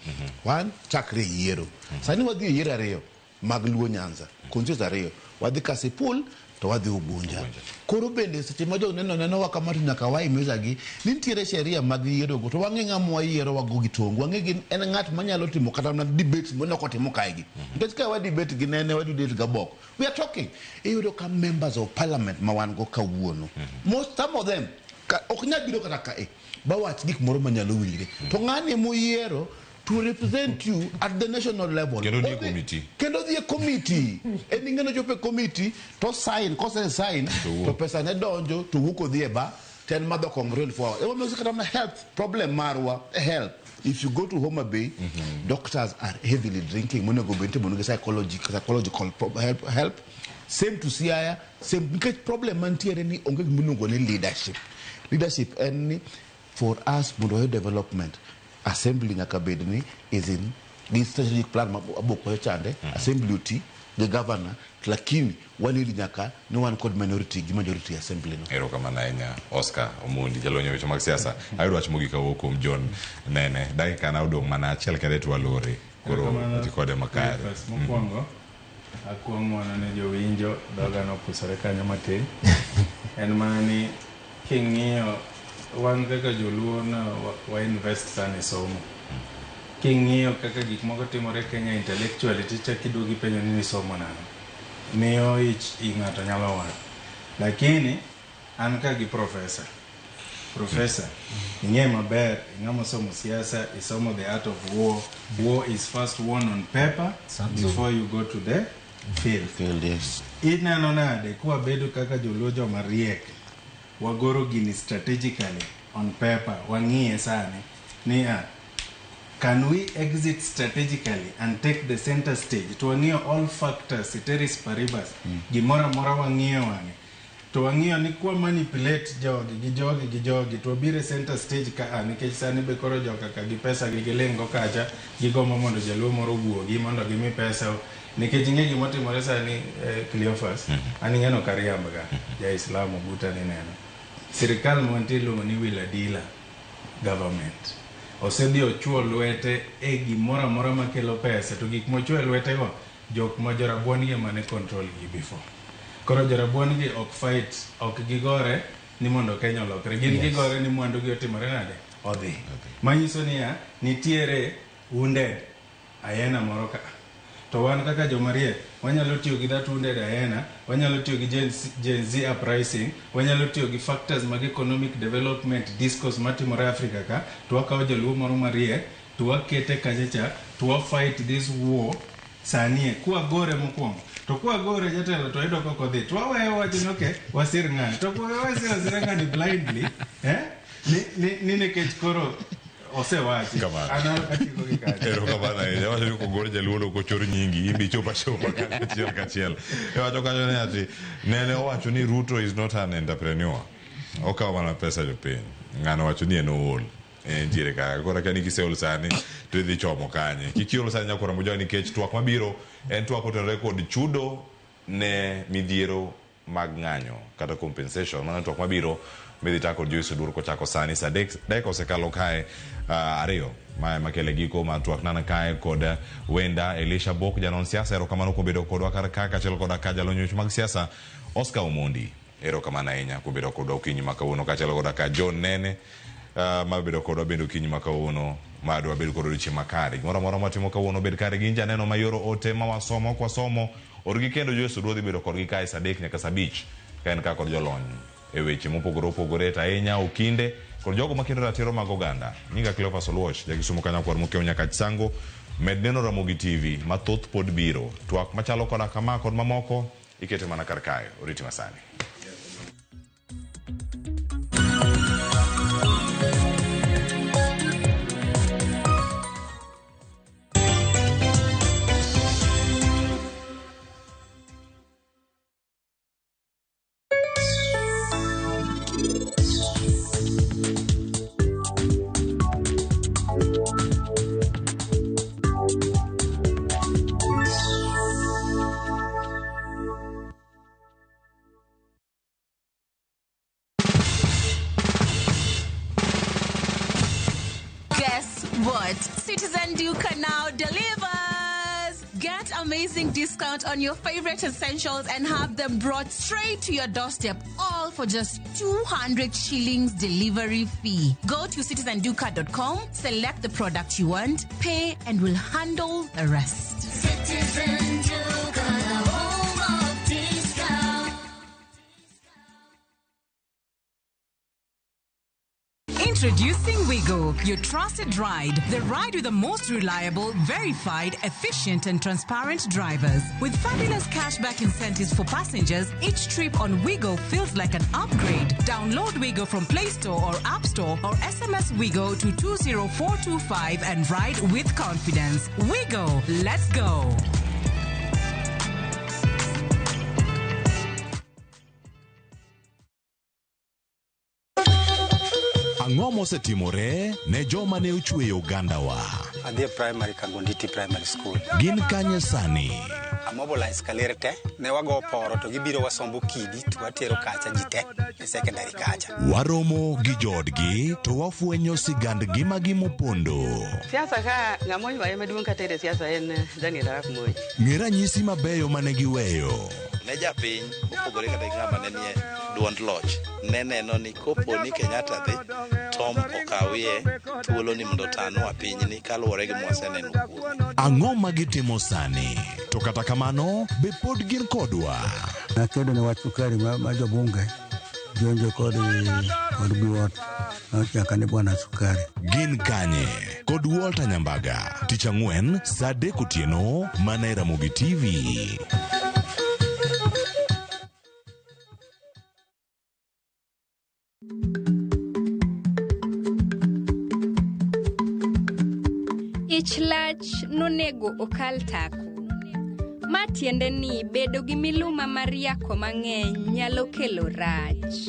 one chakre e yiero. Sani wadhi e yiero ariyo mag Luo Nyanza, constituencies ariyo. Wadhi Kasipul to wadhi Ugunja. Koro bende seche ma jo neno nenowa kama to nyaka waimeza gi ni nitiere sheria mag yierogo to wang'e ng'ama wayiero wago gi tong' wang'e gi en ng'at manyalo timo kata mana debate mane ok otimo kae gi nikech ka wa debate gi nene wa debate ga bok we are talking iyudo ka members of parliament ma wan go kawuono most some of them ka, ok nyal biro kata kae bawach gik moro manyalo winjre to ng'ani moyiero to represent you at the national level Kendo odhi e Odhi- committee. kendo odhi e committee en ing'eno chopo e committee to sign kose sign to pesa ne donjo to wuok odhi e ba to en madho kong'o 24 hours emomiyo kata mana health problem marwa e health if you go to Homa Bay doctors are heavily drinking monego bed ni timo psychological help same to Siaya same nikech problem mantiere ni onge gima iluongo ni leadership leadership en ni for us mondo wayud development assembly nyaka bed ni is in gi strategic plan ma abok wacho chande assembly oti gi governor lakini wanidi nyaka ni wan kod minority gi majority assembly no Erokamano ahinya Oscar Omondi jalony e weche mag siasa. Ayudo wach mogik kawuok kuom John Nene. Dakika na odong' mana achiel kende to walore. Koro Erokamano, dhi kode makare. Cleophas. Mokwongo, akuong' ng'wono ne jowinjo, dhoga nopusore kanyo matin. En mana ni king'iyo wan kaka joluo na wa invest sana e somo. King'iyo kaka gik moko timore Kenya intellectually tichak iduogo ipenjo ni nisomo nang'o. Miyo ich i ng'ato nyalo wang'. Lakini an ka gi professor. Professor, ing'e maber, ing'ama osomo siasa, isomo the art of war. War is first won on paper before you go to the field. Field, yes. Ineno nade kwabedo kaka joluo joma riek, wagoro gini strategically on paper, wang'iye sani ni a can we exit strategically and take the center stage to wang'iyo all factors ceteris paribus gimoro amora wang'iyo wang'e to wang'iyo ni kwa manipulate jogi gi jogi gi jogi to wabiro e center stage ka a nikech sani be koro joka ka gi pesa gi gilingo kacha gigombo mondo jaluo moro owuogi mondo gimi pesa nikech ing'e gimotimore sani Cleophas an ing'eno kariambga ja-Islam buta ni neno sirikal mantie iluongo ni Wila Dila government Osedhi ochuo lwete e gimoro amora makelo pesa to gik mochuo e lwetego jok ma jorabuon gi ema ne control gi before. Koro jorabuon gi ok fight, ok gigore ni mondo Kenya olokre. Gin gigore ni mwandu gi otimore nade? Odhi. Manyiso niya, nitiere wounded hyena moro ka. To wan kaka joma riek, wanyalo tiyo gi that wounded hyena, wanyalo tiyo gi Gen Z uprising, wanyalo tiyo gi factors mag economic development discourse matimore Africa ka, to wakawo jaluo moro mariek, to wakete kacha cha, to wa fight this war sani e, kwagore mokwongo. To kwagore jatelo to wayudo kok odhi, to waweyo wacho ni okay, wasir ng'ani. To wasiro asira ng'ani blindly, eh? Ni nikech koro osewachi. An atieko gi kanyo. Erokamano ahinya. Wacho ni kogor jaluo to ok ochor nyingi, in be ichopo achopa kanyo achiel kachiel. Iwacho kanyo ni ati nene owacho ni Ruto is not an entrepreneur. Okawo mana pesa jopiny. Ng'ano wacho ni en ool. Entiere kaka. Koro akia ni kiseol sani to idhi chomo kanye. Kik iol sani nyakwar Ramogi nikech twak mabiro en twak otenore kod chudo ne midhiero mag ng'anyo kata compensation. Mano twak mabiro midhi ta kod Joyce Oduor kochako sani saa 3 dakika osekalo kae 2. Mae makele giko mar twak nana kae kod wenda Elisha Bok janon siasa. Erokamano kuom bedo kodwa kar ka kaachiel koda ka jalony weche mag siasa Oscar Omondi. Erokamano ahinya kuom bedo kodwa okinyi ma kawuono kaachiel koda ka John Nene ma bedo kodwa bende okinyi ma kawuono ma dwa bedo kod odiochieng' makare. Gimoro amora mwatimo kawuono bed kare gi janeno mayoro ote ma wasomo ok wasomo orgi kendo Joyce Oduor dhi bedo kodgi kae saa 3 nyaka saa 5 ka en ka kod jolony e weche mopogore opogore to ahinya okinde kod jogo makedo ratiro mag oganda. Nyinga Cleophas Oluoch, jakisumo kanyakwar mokiewo nyaka Sango. Med neno Ramogi TV mathoth pod biro. Twak machalo koda kama kod mamoko ikete mana kar kae. Oriti masani. Guess what? Citizen Duka now delivers! Get amazing discount on your favorite essentials and have them brought straight to your doorstep, all for just 200 shillings delivery fee. Go to citizenduka.com, select the product you want, pay, and we'll handle the rest. Citizen Duka, the home of discount. Introducing Wigo, your trusted ride. The ride with the most reliable, verified, efficient, and transparent drivers. With fabulous cashback incentives for passengers, each trip on Wigo feels like an upgrade. Download Wigo from Play Store or App Store or SMS Wigo to 20425 and ride with confidence. Wigo, let's go. Ang'o mosetimore ne joma ne ochweyo ogandawa? Adhi e primary Kangonditi Primary School. Gin kanye sani? Amobilize kaler te, ne wago poro to gibiro wasombo kidi to watero kacha ji te e secondary kacha. Waromo gi joodgi to wafwenyo sigand ngimagi mopondo. Siasa ka ng'ama oywaye maduong' kata e siasa en Daniel Arap Moi. Ng'e ranyisi mabeyo mane giweyo. Ne japiny mopogore kata gi ng'ama ne nie duond loch ne neno ni kopo ni Kenyatta dhi Tom okawie thuolo ni mondo otanwa pinyni kaluwore gi mwaseneno kuome. Ang'o ma gitimo sani? To kata kamano, be pod gin kodwa? Nakedo ne wach sukari ma jobunge jonjo kod biwot nochaka ni bwana sukari. Gin kanye? Kod Walter Nyambaga. Tich ang'wen saa 3 otieno mana e Ramogi TV. Ich lach nonego okal tako. Ma tiende ni bedo gi miluma mar yako mang'eny nyalo kelo rach.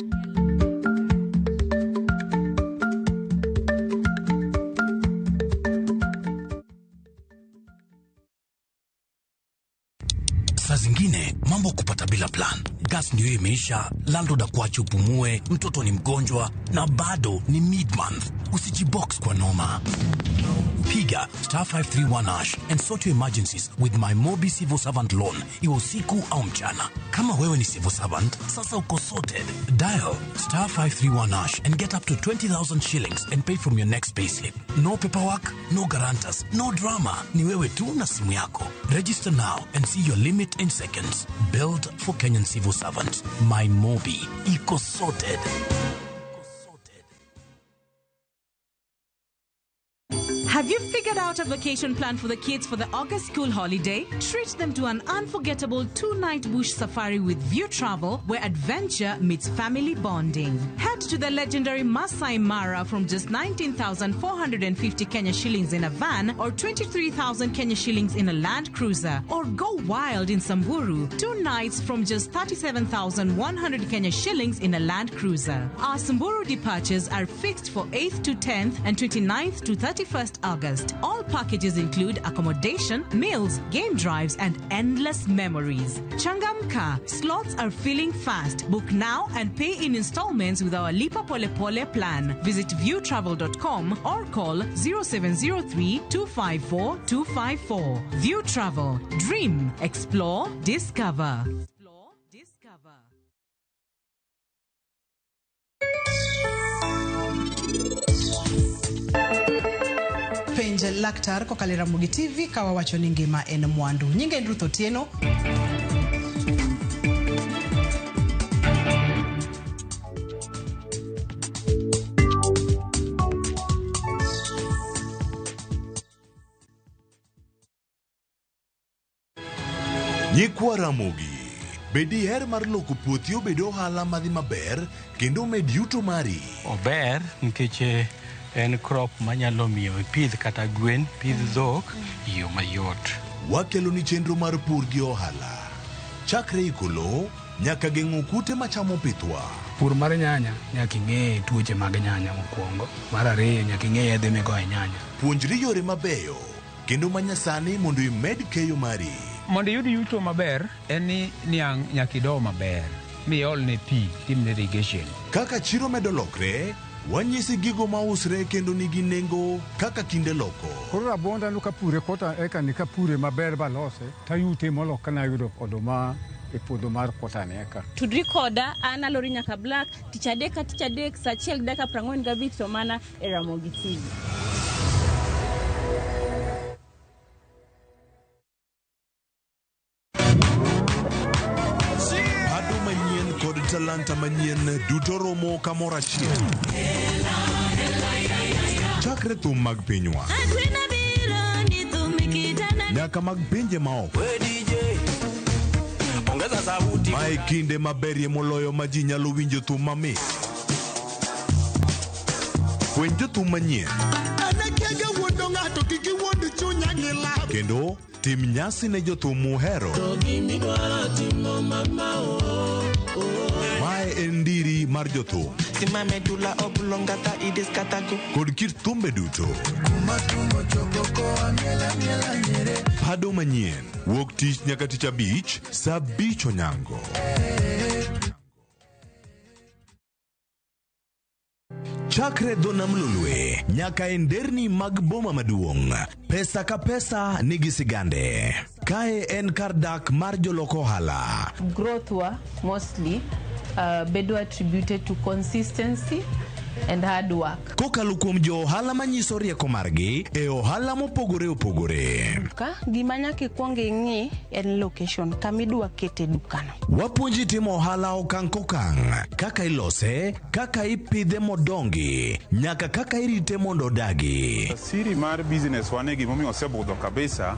Saa zingine mambo kupata bila plan. Gas ndio imeisha, landlord akuache upumue, mtoto ni mgonjwa na bado ni mid-month. Usijibox kwa noma. Piga star 531 hash and sort your emergencies with my Mobi Civil Servant Loan, iwe usiku au mchana. Kama wewe ni civil servant, sasa uko sorted. Dial star 531 hash and get up to 20,000 shillings and pay from your next payslip. No paperwork, no guarantors, no drama. Ni wewe tu na simu yako. Register now and see your limit in seconds. Build for Kenyan civil servants. My Mobi. Iko sorted. Have you figured out a vacation plan for the kids for the August school holiday? Treat them to an unforgettable 2-night bush safari with View Travel, where adventure meets family bonding. Head to the legendary Masai Mara from just 19,450 Kenya shillings in a van or 23,000 Kenya shillings in a Land Cruiser. Or go wild in Samburu, 2 nights from just 37,100 Kenya shillings in a Land Cruiser. Our Samburu departures are fixed for 8th to 10th and 29th to 31st August. All packages include accommodation, meals, game drives, and endless memories. Changamka, slots are filling fast. Book now and pay in installments with our Lipa Pole Pole plan. Visit viewtravel.com or call 0703 254 254. View Travel. Dream, explore, discover. Penj laktar kokalo e Ramogi TV ka wawacho ni ngima en mwandu. Nyinga en Ruth Otieno. Nyikwa Ramogi, be diher mar loko puothi obed ohala madhi maber kendo med yuto mari? Ober nikech en crop manyalo miyo ipidh kata gwen, pidh dhok e yo mayot. Wakelo ni chenro mar pur gi ohala. Chakre iko lowo nyaka geng'o kute machamo pithwa. Pur mar nyanya nyaka ing'e tuoche mag nyanya mokwongo. Mar ariyo nyaka ing'e yedhe migoyo e nyanya. Puonjri yore mabeyo kendo manyasani mondo imed keyo mari. Mondo iyud yuto maber en ni niang' nyaka ido maber miolne pi timne irrigation. Kaka chiro medo lokre, wanyisi gigo mausre kendo nigi nengo kaka kinde loko. Koro rabuonda no kapure kota eka ni kapure maber balose tayute molo kana yudo oduma e puodho mar kota ni eka. Tudri koda an Alori Nyaka Black tich adek ka tich adek saa 1:45 to mana e Ramogi TV. Ado manyien kod talanta manyien duto romo kamoro achiel. Chakre thum mag pinywa nyaka mag pinje maoko. Mae kinde maberie moloyo ma ji nyalo winjo thum mamit. Fweny jothum manyien kendo tim nyasi ne jothum muhero. Mae en ndiri mar jothum kod kit thumbe duto. Pado manyien wuok tich nyaka tich abich saa 5 onyango. Chakre dho nam Lolwe nyaka e nderni mag boma maduong', pesa ka pesa nigi sigande. Kae en kar dak mar jolok ohala. Growth wa mostly bedo attributed to consistency and hard work. Kokalo kuom jo ohala manyiso rieko margi e ohala mopogore opogore. Ka gima nyaka ikwong ing'i en location kamidwa kete dukano. Wapuonji timo ohala okang' kokang', kaka ilose, kaka ipidhe modongi, nyaka kaka irite mondo odagi. Siri mar business wane gimomiyo osebudho kabisa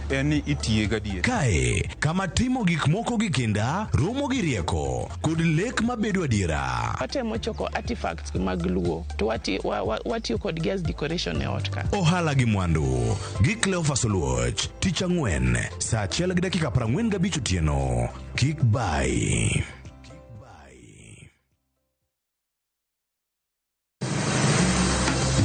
en ni itiye gadier. Kae, kama timo gik moko gi kinda, romo gi rieko, kod lek mabedo adiera. Watemo choko artifacts mag Luo to watiyo kodgi as decoration e ot ka. Ohala gi mwandu gi Cleophas Oluoch, tich ang'wen, saa 1:45 otieno. Kik bai.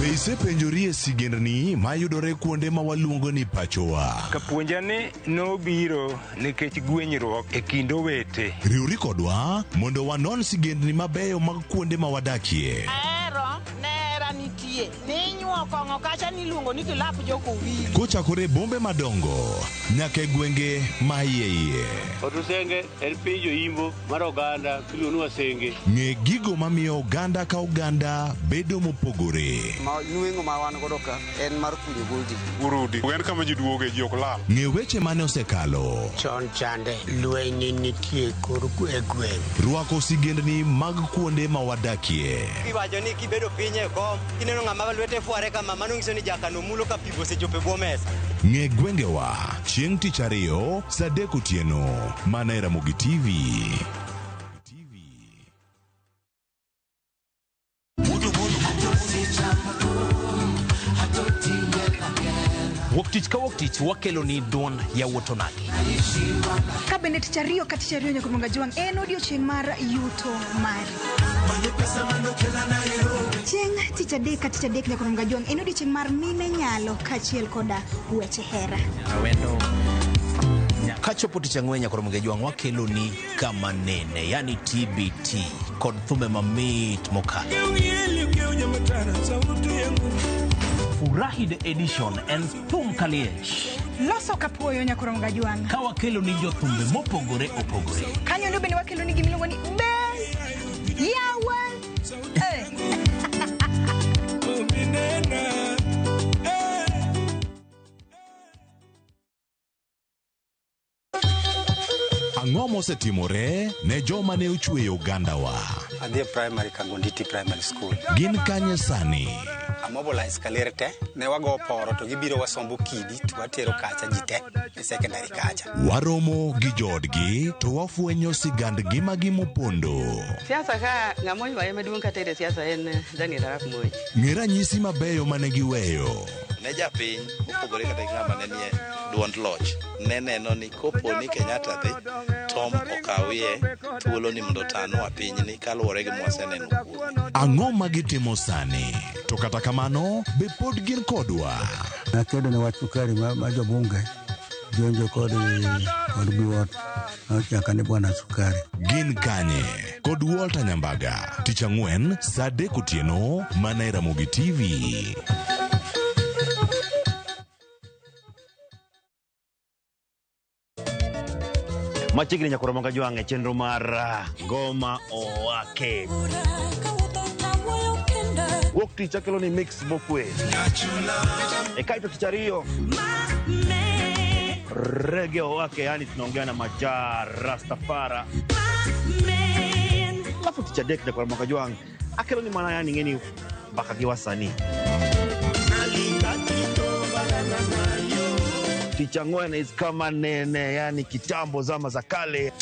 Be isepenjori e sigendni mayudore kuonde ma waluongo ni pachowa? Kapuonja ni nobiro nikech gwenyruok e kind owete. Riwri kodwa mondo wanon sigendni mabeyo mag kuonde ma wadakie. Ahero nera nitie. nitie ninyuo kong'o kacha niluongo ni kilap jokowili. Kochakore e bombe madongo nyaka e gwenge ma iye iye. Otusenge en piny joimbo mar oganda miluongo ni Wasenge. Ng'e gigo mamiyo oganda ka oganda bedo mopogore. Ma nweng'o ma wan godo ka en mar kunyo goldi. Urudi. En kama ji duoge ji ok lal. Ng'e weche mane osekalo. Chon chande lweny nitie kor e gweng'. Rwako sigendni mag kuonde ma wadakie. Iwacho ni kibedo piny e kom, kineno ng'ama lwete fware kama, mano nyiso ni jakano mulo ka pi osechopo e bwo mesa. Ng'e gwengewa chieng' tich ariyo saa 3 otieno mana e Ramogi TV. Wuok tich ka wuok tich wakelo ni duond yawuot onagi. Ka bende tich ariyo ka tich ariyo nyaka Mwanga Jwang' en odiochieng' mar yuto mari. Chieng' tich adek ka tich adek nyaka Mwanga Jwang' en odiochieng' mar mine nyalo kaachiel koda weche hera. Awendo. Kachopo tich ang'wen nyaka Ramogi Jwang' wakelo ni kama nene, yani TBT kod thumbe mamit mokalo. Furahi the edition en thum kaliech. Loso kapuoyo nyaka Mwanga Jwang'. Ka wakelo ni jothumbe mopogore opogore. Kanyo ndo bende wakelo ni gimiluongo ni be yawa. Ang'o mosetimore ne joma ne ochweyo ogandawa? Adhi e primary Kangonditi Primary School. Gin kanye sani? Amobilize kaler te, ne wago poro to gibiro wasombo kidi to watero kacha ji te e secondary kacha. Waromo gi joodgi to wafwenyo sigand ngimagi mopondo. Siasa ka ng'ama oywaye maduong' kata e siasa en Daniel Arap Moi. Ng'e ranyisi mabeyo mane giweyo. Ne japiny mopogore kata gi ng'ama ne nie duond loch ne neno ni kopo ni Kenyatta dhi Tom okawie thuolo ni mondo otanwa pinyni kaluwore gi mwaseneno kuome. Ang'o ma gitimo sani? To kata kamano, be pod gin kodwa? Nakedo ne wach sukari ma jobunge jonjo kod biwot nochaka ni bwana sukari. Gin kanye? Kod Walter Nyambaga. Tich ang'wen saa 3 otieno mana e Ramogi TV. Machiegni nyaka Ramogi Jwang' e chenro mar Ngoma Owake. Wuok tich akelo ni mix mokwe. E kaito tich ariyo Reggae Owake, yani tunaongea na Maja Rastafara. Alafu tich adek nyaka Ramogi Jwang' akelo ni mana yani ng'eni mbaka gi wasanii. Tich ang'wen is kama nene, yani kitambo zama za kale.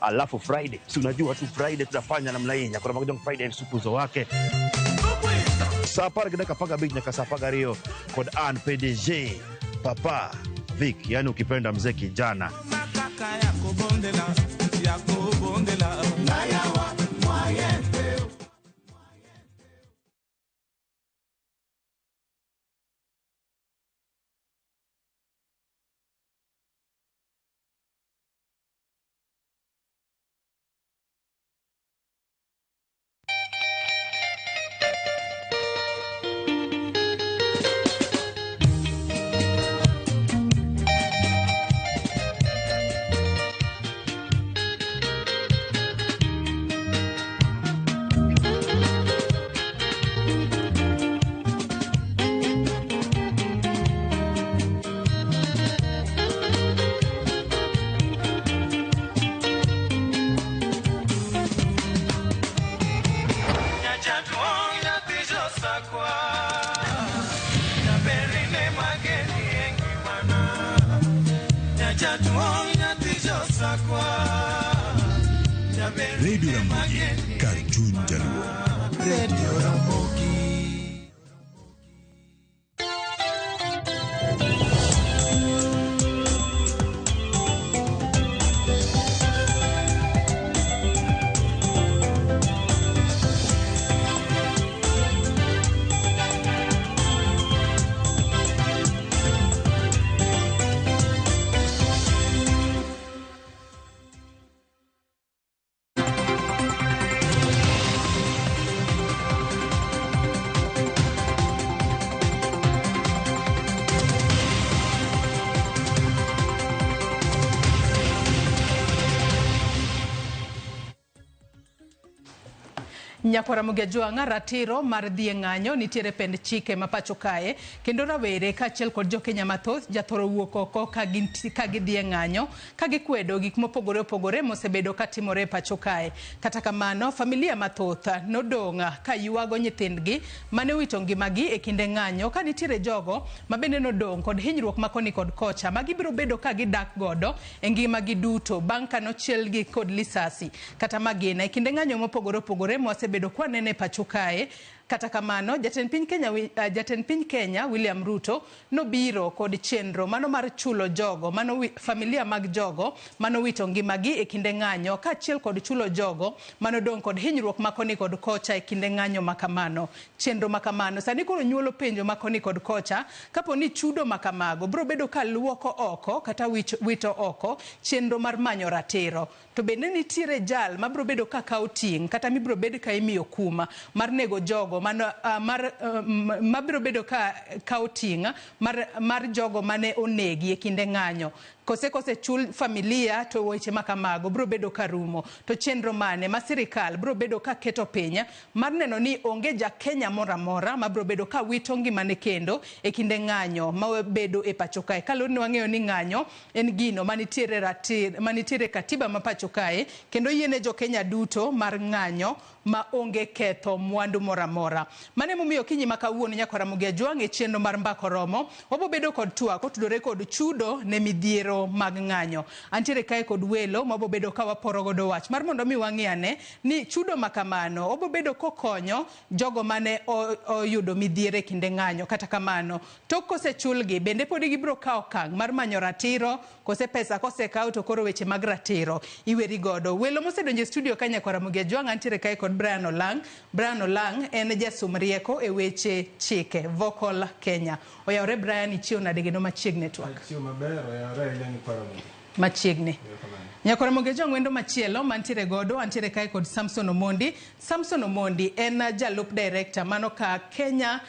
Alafu Friday, si unajua tu Friday tutafanya namna hii. Nyakora Magajong Friday supu zo wake. Saa 10:15 nyaka saa 2 kod Ann PDG Papa Vic, yani ukipenda mzee kijana. Radio Ramogi, kar chuny jaluo. Radio Ramogi. Nyakwar Ramogi Ajwang'a, ratiro mar dhi e ng'anyo nitiere pend chike ma pacho kae kendo rawere kaachiel kod jokenya mathoth jathoro wuok oko ka gidhi e ng'anyo ka gikwedo gik mopogore opogore mosebedo katimore e pacho kae. Kata kamano, familia mathoth nodong' ka ywago nyithindgi mane owito ngimagi e kinde ng'anyo ka nitiere jogo ma bende nodong' kod hinyruok ma koni kod kocha ma gibiro bedo ka gidak godo e ngimagi duto bang' ka nochielgi kod lisasi kata magina e kinde ng'anyo mopogore opogore mwasebedo kwanene e pacho kae. Kata kamano, jatend piny Kenya, jatend piny Kenya William Ruto nobiro kod chenro mano mar chulo jogo mano familia mag jogo manowito ngimagi e kinde ng'anyo kaachiel kod chulo jogo manodong' kod hinyruok ma koni kod kocha e kinde ng'anyo ma kamano. Chenro ma kamano sani koro nyuolo penjo ma koni kod kocha kapo ni chudo ma kamago biro bedo ka luoko oko kata wito oko chenro mar manyo ratiro. To bende nitiere jal mabiro bedo ka kawo ting' kata mibiro bed ka imiyo kuma mar nego jogo mabiro bedo ka kawo ting' mar jogo mane onegi e kinde ng'anyo. Kose chul familia to weche ma kamago biro bedo ka rumo. To chenro mane ma sirikal biro bedo ka keto piny mar neno ni onge ja Kenya moro amora mabiro bedo ka wito ngimane kendo e kinde ng'anyo ma bedo e pacho kae. Kaluwore ni wang'eyo ni ng'anyo en gino manitiere ratir manitiere katiba ma pacho kae kendo yiene jo Kenya duto mar ng'anyo ma onge ketho mwandu moro amora. Mano emomiyo kinyi ma kawuono Nyakwar Ramogi Ajwang' e chenro mar Mbaka Oromo wabo bedo kod twak kotudore kod chudo ne midhiero mag ng'anyo. Antiere kae kod welo mabo bedo ka waporo godo wach mar mondo mi wang'i ane ni chudo ma kamano obo bedo kokonyo jogo mane oyudo midhiero e kinde ng'anyo. Kata kamano, tok kosechulgi bende podi gibiro kawo okang' mar manyo ratiro kose pesa kosekaw to koro weche mag ratiro iweri godo. Welo mosedonjo e studio ka Nyakwar Ramogi Ajwang' antiere kae kod Brian Olang'. Brian Olang' en jasom rieko e weche chike Vocal Kenya. Oyawore Brian, ichiew nade kendo machiegni twak? Achiew maber, oyawore ahinya Nyakwar Ramogi. Machiegni. Nyakwar Ramogi Ajwang' wendo machielo mantiere godo antiere kae kod Samson Omondi. Samson Omondi en jalup director mano ka Kenya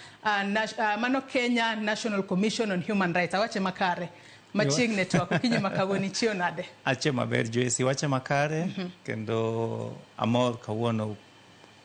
mano Kenya National Commission on Human Rights. Awache makare. Machiegni twak okinyi ma kawuono ichiew nade? Achiew maber Joyce, iwache makare kendo amor kawuono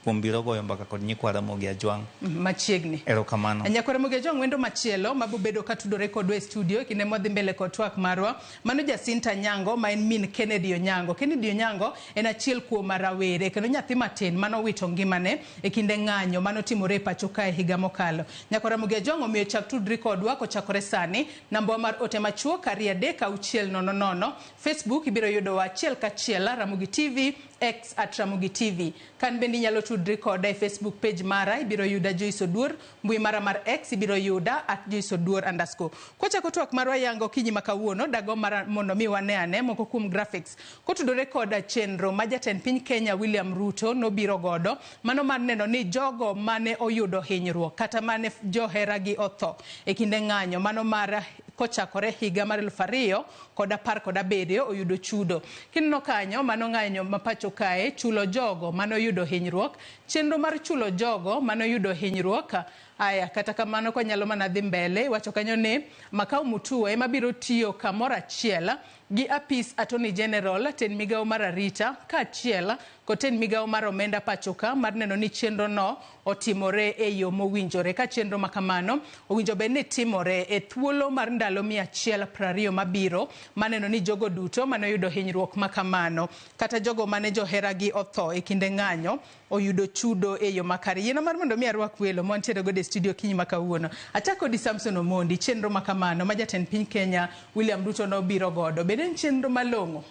kuom biro goyo mbaka kod nyikwa Ramogi Ajwang'. Machiegni. Erokamano. Nyakwar Ramogi Ajwang' wendo machielo mabobedo katudore kodwa e studio kinde mwadhi mbele kod twak marwa. Mano Jacinta Nyango ma en min Kennedy Onyango. Kennedy Onyango en achiel kuom rawere kendo nyathi matin manowito ngimane e kinde ng'anyo manotimore e pacho kae higa mokalo. Nyakwar Ramogi Ajwang' omiyo chak tudri kodwa kochakore sani. Namba mar ote machuok 2 3 6 0 0. Facebook ibiro yudowa achiel kachiel Ramogi TV, X at Ramogi TV. Kan bende inyalo tudri koda e Facebook page mara ibiro yuda Joyce Oduor, mbui mara mar X ibiro yuda at Joyce Oduor _. Kochako twak marwa yango kinyi ma kawuono dago mara mondo mi wane ane moko kuom graphics kotudore koda chenro ma jatend piny Kenya William Ruto nobiro godo mano mar neno ni jogo mane oyudo hinyruok kata mane joheragi otho e kinde ng'anyo mano mar kochakore higa mar 2017 oyudo chudo. Kineno kanyo mano ng'anyo ma pacho kae chulo jogo mane oyudo hinyruok, chenro mar chulo jogo mane oyudo hinyruok. Aya, kata kamano konyalo mana dhi mbele wacho kanyo ni Makau Mutua ema biro tiyo kamoro achiel gi apis Attorney General ten migawo mar arita kaachiel kod ten migawo mar omenda pacho ka mar neno ni chenro no otimore e yo mowinjore. Ka chenro ma kamano owinjo bed ni timore e thuolo mar ndalo 120 mabiro maneno ni jogo duto mane oyudo hinyruok ma kamano kata jogo mane joheragi otho e kinde ng'anyo oyudo chudo e yo makare. Yiena mar mondo mi arwak welo mantiere godo e studio kinyi ma kawuono. Achako di Samson Omondi, chenro ma kamano ma jatend piny Kenya William Ruto nobiro godo. Bende en chenro malong'o?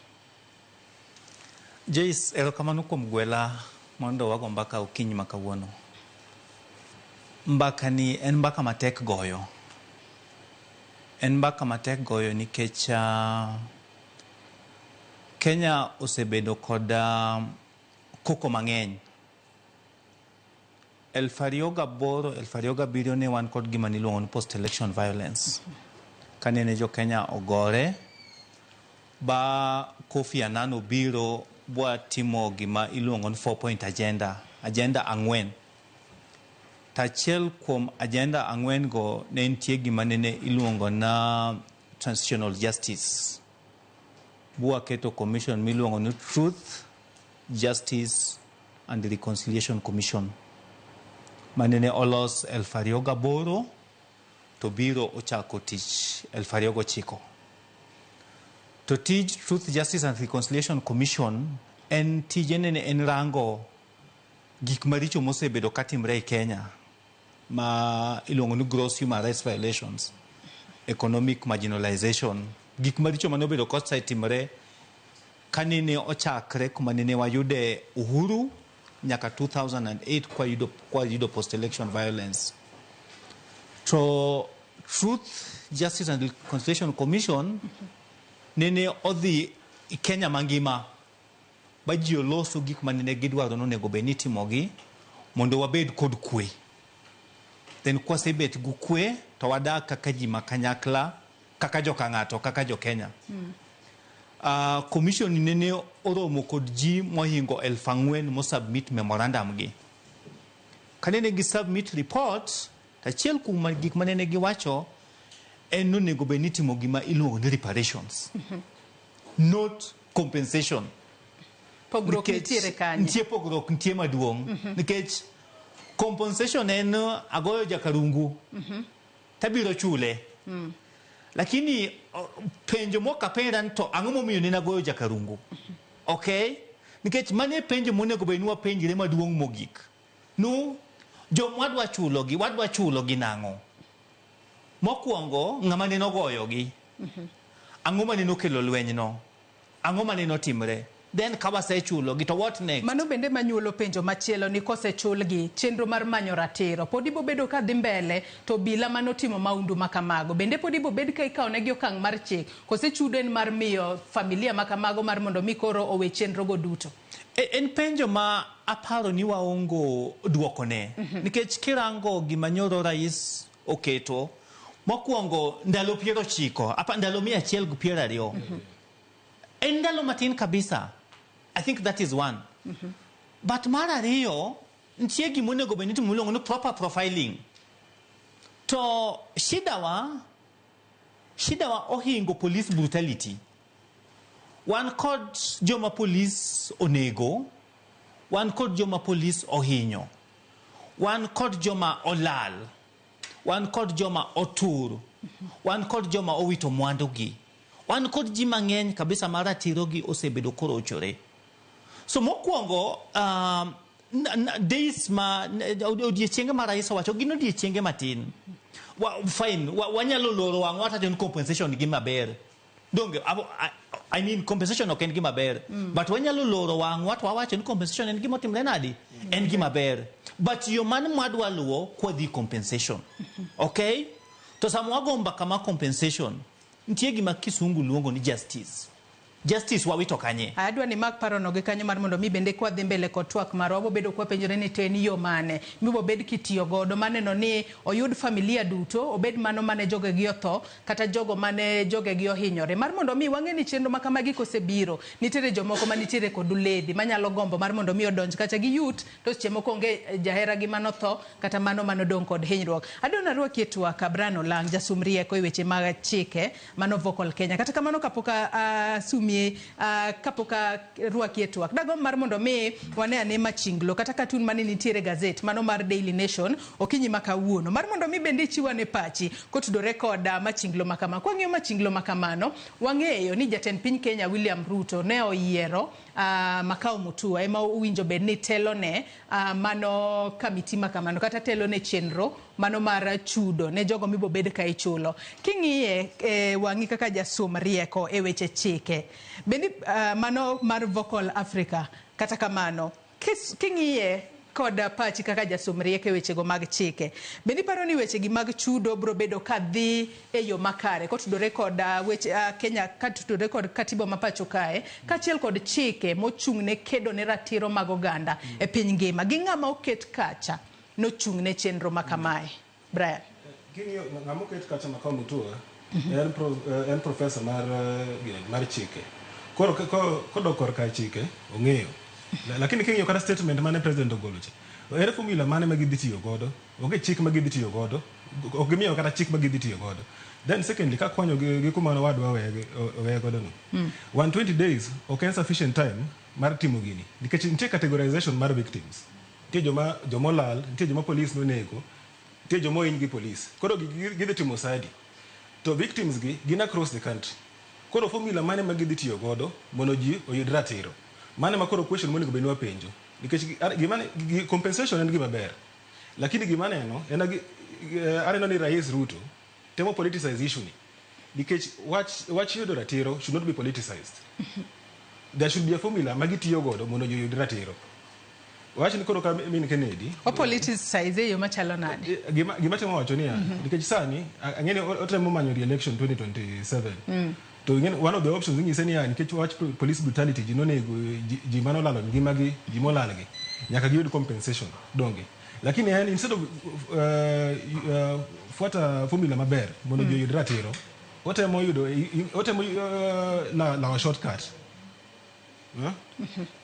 Joyce, erokamano kuom gwela mondo wago mbaka okinyi ma kawuono. Mbaka ni en mbaka matek goyo. En mbaka matek goyo nikech Kenya osebedo kod koko mang'eny. 2008, 2007 ne wan kod gima niluongo ni post-election violence. Kanene jo Kenya ogore, ba Kofi Annan obiro bwa timo gima iluongo ni 4-point agenda, agenda 4. Tachiel kuom agenda 4 go ne nitie gima nene iluongo na transitional justice. Bwa keto commission miluongo ni Truth, Justice and Reconciliation Commission manene olos 2008 to biro ochako tich 2009. To tij Truth, Justice and Reconciliation Commission en tije nene en rango gik maricho mosebedo katimre e Kenya ma iluongo ni gross human rights violations, economic marginalization, gik maricho mane obedo kosetimre kanene ochakre kuma nene wayude uhuru nyaka 2008 kwa yudo post election violence. To Truth, Justice and Reconciliation Commission nene odhi Kenya mangima ba ji oloso gik manene gidwaro nonego bed ni itimogi mondo wabed kod kwe. Then kwasebet gi kwe to wadak kaka ji ma kanyakla, kaka joka ng'ato, kaka jo Kenya. Commission nene oromo kod ji mohingo 4,000 mosubmit memorandum gi. Kanene gi submit report, achiel kuom gik manene giwacho en nonego bed ni itimo gima iluongo ni reparations, not compensation. Pogruok nitiere kanye? Nitie pogruok, nitie maduong'. Nikech compensation en agoyo jakarungu tabiro chule. Lakini penjo mok apenjra ni to ang'o momiyo nene agoyo jakarungu? Okay? Nikech mano e penjo monego bed ni wapenjre maduong' mogik. Nu joma wadwa chulogi, wadwa chulogi nang'o? Mokwongo, ng'ama nene ogoyogi. Ang'o mane okelo lwenyno? Ang'o mane otimre? Then ka wasechulogi to what next? Mano bende manyuolo penjo machielo ni kosechulgi, chenro mar manyo ratiro pod ibo bedo ka dhi mbele, to obila manotimo maundu makamago bende pod ibo bed ka ikawo negi okang' mar chik, kose chudo en mar miyo familia makamago mar mondo mi koro owe chenro go duto? En penjo ma aparo ni waongo duokone. Nikech kirango gima nyoro rais oketo, mokwongo ndalo 90, apa ndalo 120. En ndalo matin kabisa. I think that is one. But mar ariyo, nitie gima onego bed ni itimo miluongo ni proper profiling. To shida wa ohingo police brutality. Wan kod joma polis onego, wan kod joma polis ohinyo, wan kod joma olal, wan kod joma otur, wan kod joma owito mwandugi, wan kod ji mang'eny kabisa ma ratirogi osebedo korochore. So mokwongo, days ma odiechienge ma rais owacho gin odiechienge matin. Fine, wanyalo loro wang'wa tacho ni compensation gima ber. Donge, I mean, compensation ok en gima ber. But wanyalo loro wang'wa to wawacho ni compensation en gima otimre nadi? En gima ber. But yo man mwadwa luwo kwadhi compensation. Okay? To sama wago mbaka ma compensation, nitie gima kisungu luongo ni justice. Justice wawito kanye? Adwa ni mak parono gi kanyo mar mondo mi bende kwadhi mbele kod twak marwa wabobedo kwapenjore ni to en yo mane mibobed kitiyo godo maneno ni oyud familia duto, obed mano mane jogegi otho kata jogo mane jogegi ohinyore, mar mondo mi wang'e ni chenro ma kamagi kosebiro nitiere jomoko manitiere kod uledhi manyalo gombo mar mondo mi odonj kacha gi yut to seche moko onge jaheragi manotho kata mano manodong' kod hinyruok. Adwa narwaki e twak Brian Olang', jasum rieko e weche mag chike mano Vocal Kenya. Kata kamano kapok asumie, kapok arwaki e twak, dagomb mar mondo mi wane ane machinglo kata katun mane nitiere gazet mano mar Daily Nation okinyi ma kawuono, mar mondo mi bende ichiw ane pachi kotudore kod machinglo ma kama. Kwang'iyo machinglo ma kamano, wang'eyo ni jatend piny Kenya William Ruto ne oyiero Makau Mutua ema owinjo bed ni telone mano kamiti ma kamano kata telone chenro mano mar chudo ne jogo mibobed ka ichulo. King'iye e wang'i kaka jasom rieko e weche chike, bende mano mar Vocal Africa, kata kamano king'iye kod pachi kaka jasom rieko e wechego mag chike, bende iparo ni wechegi mag chudo biro bedo ka dhi e yo makare kotudore kod weche Kenya, kotudore kod katiba ma pacho kae kaachiel kod chike mochung' ne kedo ne ratiro mag oganda e piny ngima, gi ng'ama oket kacha nochung' ne chenro ma kamae? Brian. King'iyo ng'ama oket kacha, Makau Mutua, en professor mar mar chike. Koro kodok korka chike ong'eyo. Lakini king'iyo kata statement mane president ogolo cha, ere formula mane ma gidhi tiyo godo? Onge chik ma gidhi tiyo godo. Ok gimiyo kata chik ma gidhi tiyo godo. Then secondly, ka kwanyo gi kuma wadwa oweye godo no. 120 days ok en sufficient time. mar timo gini? Nikech nitie categorization mar victims. Nitie joma jomolal, nitie joma police nonego, nitie joma ohiny gi police. Koro gidhi timo sadi. To victims gi gin across the country. Koro formula mane ma gidhi tiyo godo mondo ji oyud ratiro? Mane ma koro question monego bed ni wapenjo. Nikech gima compensation en gima ber. Lakini gima aneno en aneno ni Rais Ruto temo politicize issue ni. Nikech wach yudo ratiro should not be politicized. There should be a formula ma gitiyo godo mondo ji oyud ratiro. Wach ni koro ka min Kennedy O politicize e yo machalo nade? Gima temo wacho niya, nikech sani ang'e ni otemo manyo re-election 2027. To ing'e one of the options inyise niya, nikech wach police brutality, ji nonego ji manolalo ngimagi, ji molalgi nyaka giyud compensation, donge? Lakini en instead of fuata formula maber mondo ji oyud ratiro, otemo yudo otemo lawo shortcut. Huh?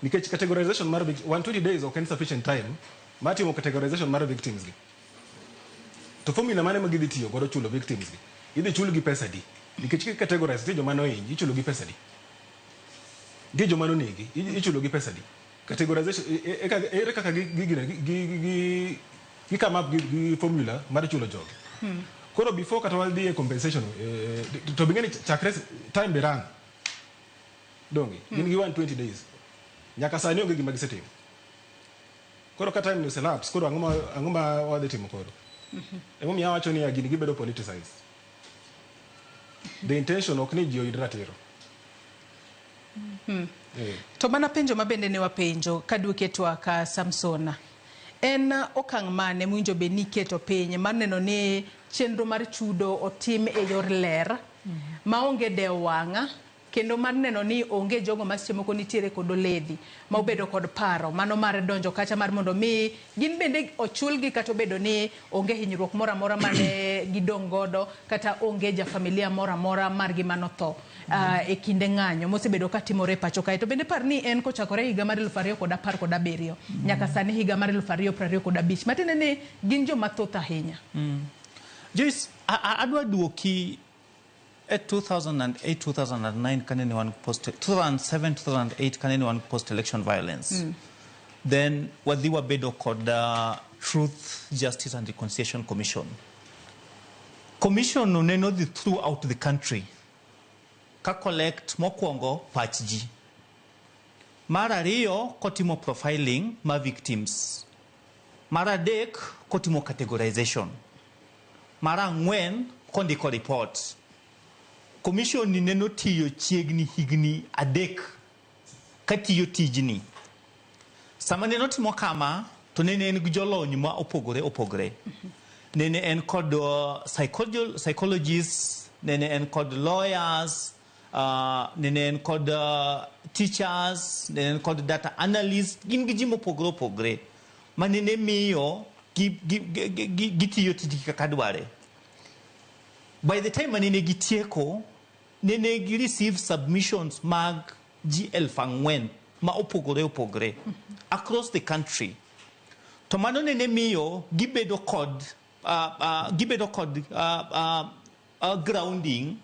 Nikech categorization mar 120 days ok en sufficient time mar timo categorization mar victims gi. To formula mane ma gidhi tiyo godo chulo victims gi? Idhi chul gi pesa di? Nikech ki categorize, nitie joma nohinyi, ichulo gi pesa di? Nitie joma nonegi, ichulo gi pesa di? Categorization, ere kaka gi come up gi formula mar chulo jogi? Koro before kata wadhi e compensation, to bing'e ni chakre time be run. Donge? Gin gi 120 days. Nyaka sani onge gima gisetimo. Koro ka time ni oselapse, koro ang'o ma wadhi timo koro? Emomiyo awacho niya, gini gibedo politicized. The intention ok ni ji oyud ratiro. To mana penjo ma bende ne wapenjo kaduoke twak ka Samsona. En okang' mane mowinjo bed ni iketo piny mar neno ni chenro mar chudo otim e yor ler maonge dewo wang' kendo mar neno ni onge jogo ma seche moko nitiere kod oledhi ma obedo kod paro mano mar donjo kacha mar mondo mi gin bende ochulgi, kata obedo ni onge hinyruok moro amora mane gidong' godo, kata onge jafamilia moro amora margi manotho e kinde ng'anyo mosebedo katimore e pacho kae? To bende par ni en kochakore higa mar 2017 nyaka sani higa mar 2025, matiende ni gin joma thoth ahinya. Joyce, adwa duoki e 2008 2009 kanene wan post 2007 2008 kanene wan post election violence. Then wadhi wabedo kod Truth, Justice and Reconciliation Commission. Commission no neno dhi throughout the country ka collect mokwongo pach ji. Mar ariyo, kotimo profiling ma victims. Mar adek, kotimo categorization. Mar ang'wen, kondiko report. Commission ni neno tiyo chiegni higni 3 katiyo tijni. Sama neno timo kama, to nene en gi jolony ma opogore opogore. Nene en kod psychologists, nene en kod lawyers, nene en kod teachers, nene en kod data analysts, gin gi ji mopogore opogore ma nene miyo gitiyo tijgi kaka dware. By the time manene gitieko, nene gi receive submissions mag ji 4,000 ma opogore opogore across the country. To mano nene miyo gibedo kod grounding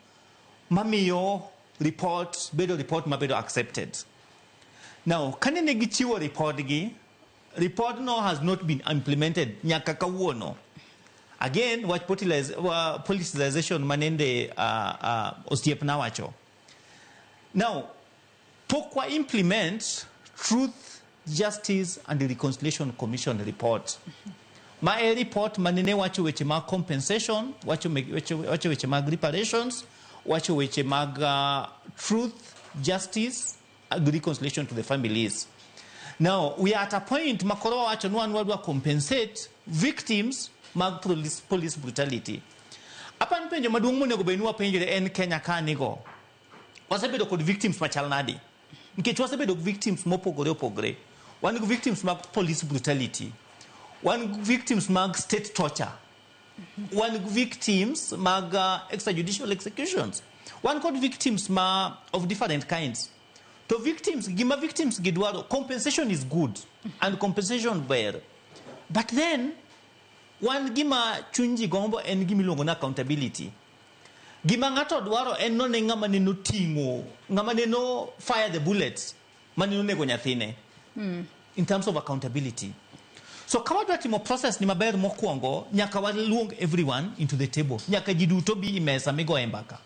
mamiyo report bedo report mabedo accepted. Now, kanene gichiwo report gi, report no has not been implemented nyaka kawuono. Again, wach politicization manende osiepna wacho. Now, pok wa implement Truth, Justice and Reconciliation Commission report. Ma e report manene wacho weche mag compensation, wacho weche mag reparations, wacho weche mag truth, justice, and reconciliation to the families. Now, we are at a point makoro wacho ni wan wadwa compensate victims mag police brutality. Apan penjo maduong' monego bed ni wapenjre en Kenya ka nigo. Wasebedo kod victims machal nadi? Nikech wasebedo gi victims mopogore opogore. Wan gi victims mag police brutality. Wan gi victims mag state torture. Wan gi victims mag extrajudicial executions. Wan kod victims ma of different kinds. To victims, gima victims gidwaro, compensation is good and compensation ber. But then, wan gima chuny ji gombo en gima iluongo ni accountability. Gima ng'ato dwaro en none ng'ama neno ting'o, ng'ama neno fire the bullets. mane onego nyathine in terms of accountability. So ka wadwa timo process ni maber mokwongo, nyaka waluong everyone into the table. Nyaka ji duto bi e mesa migoye mbaka.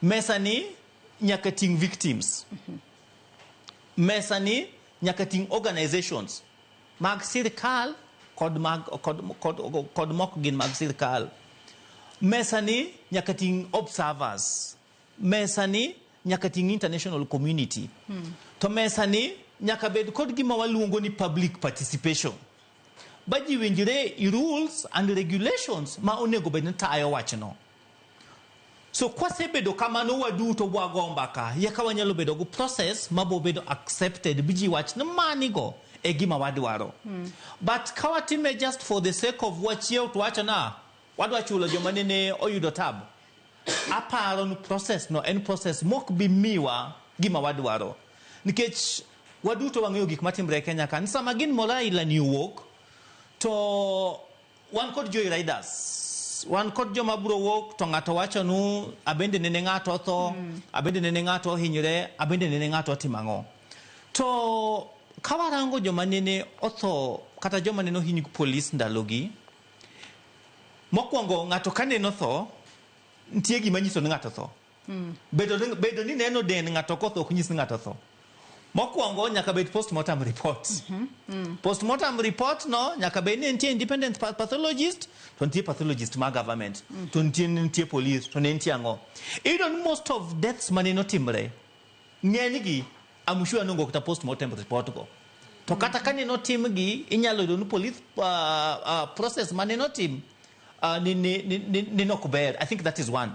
Mesa ni nyaka ting victims. Mesa ni nyaka ting organizations mag sirkal kod mag kod kod, kod mok gin mag sirkal. Mesa ni nyaka ting observers. Mesa ni nyaka ting international community. To mesa ni nyaka bed kod gima waluongo ni public participation. Ba ji winjre i rules and regulations ma onego bed ni tayo wachno. So kwasebedo kamano waduto wago mbaka, yeka wanyalo bedo go process mabo bedo accepted bi ji wach ni manigo e gima wadwaro. But ka watime just for the sake of wachiew to wacho na wadwa chulo joma nene oyudo tab. Aparo ni process no en process mok bi miwa gima wadwaro. Nikech waduto wang'eyo gik matimre e Kenya ka. Ni sama gin Raila ni owuok to wan kod joy riders. Wan kod joma biro wuok to ng'ato wacho nu abende nene ng'ato otho, abende nene ng'ato ohinyre, abende nene ng'ato otimo ang'o. To ka warango joma nene otho kata joma nene ohiny gi polis ndalogi, mokwongo ng'ato ka nene otho, nitie gima nyiso ni ng'ato otho. Bedo ni neno den ng'ato kotho ok nyis ni ng'ato otho. Mokwongo nyaka bed postmortem report. Postmortem report no nyaka bed ni nitie independent pathologist, to nitie pathologist mar government, to nitie police, to ne nitie ang'o. Iyudo ni most of deaths mane notimre, ng'enygi I'm sure nongo kata postmortem report go. To kata ka ne notimgi, inyalo yudo ni police process mane notim ni nok ber. I think that is one.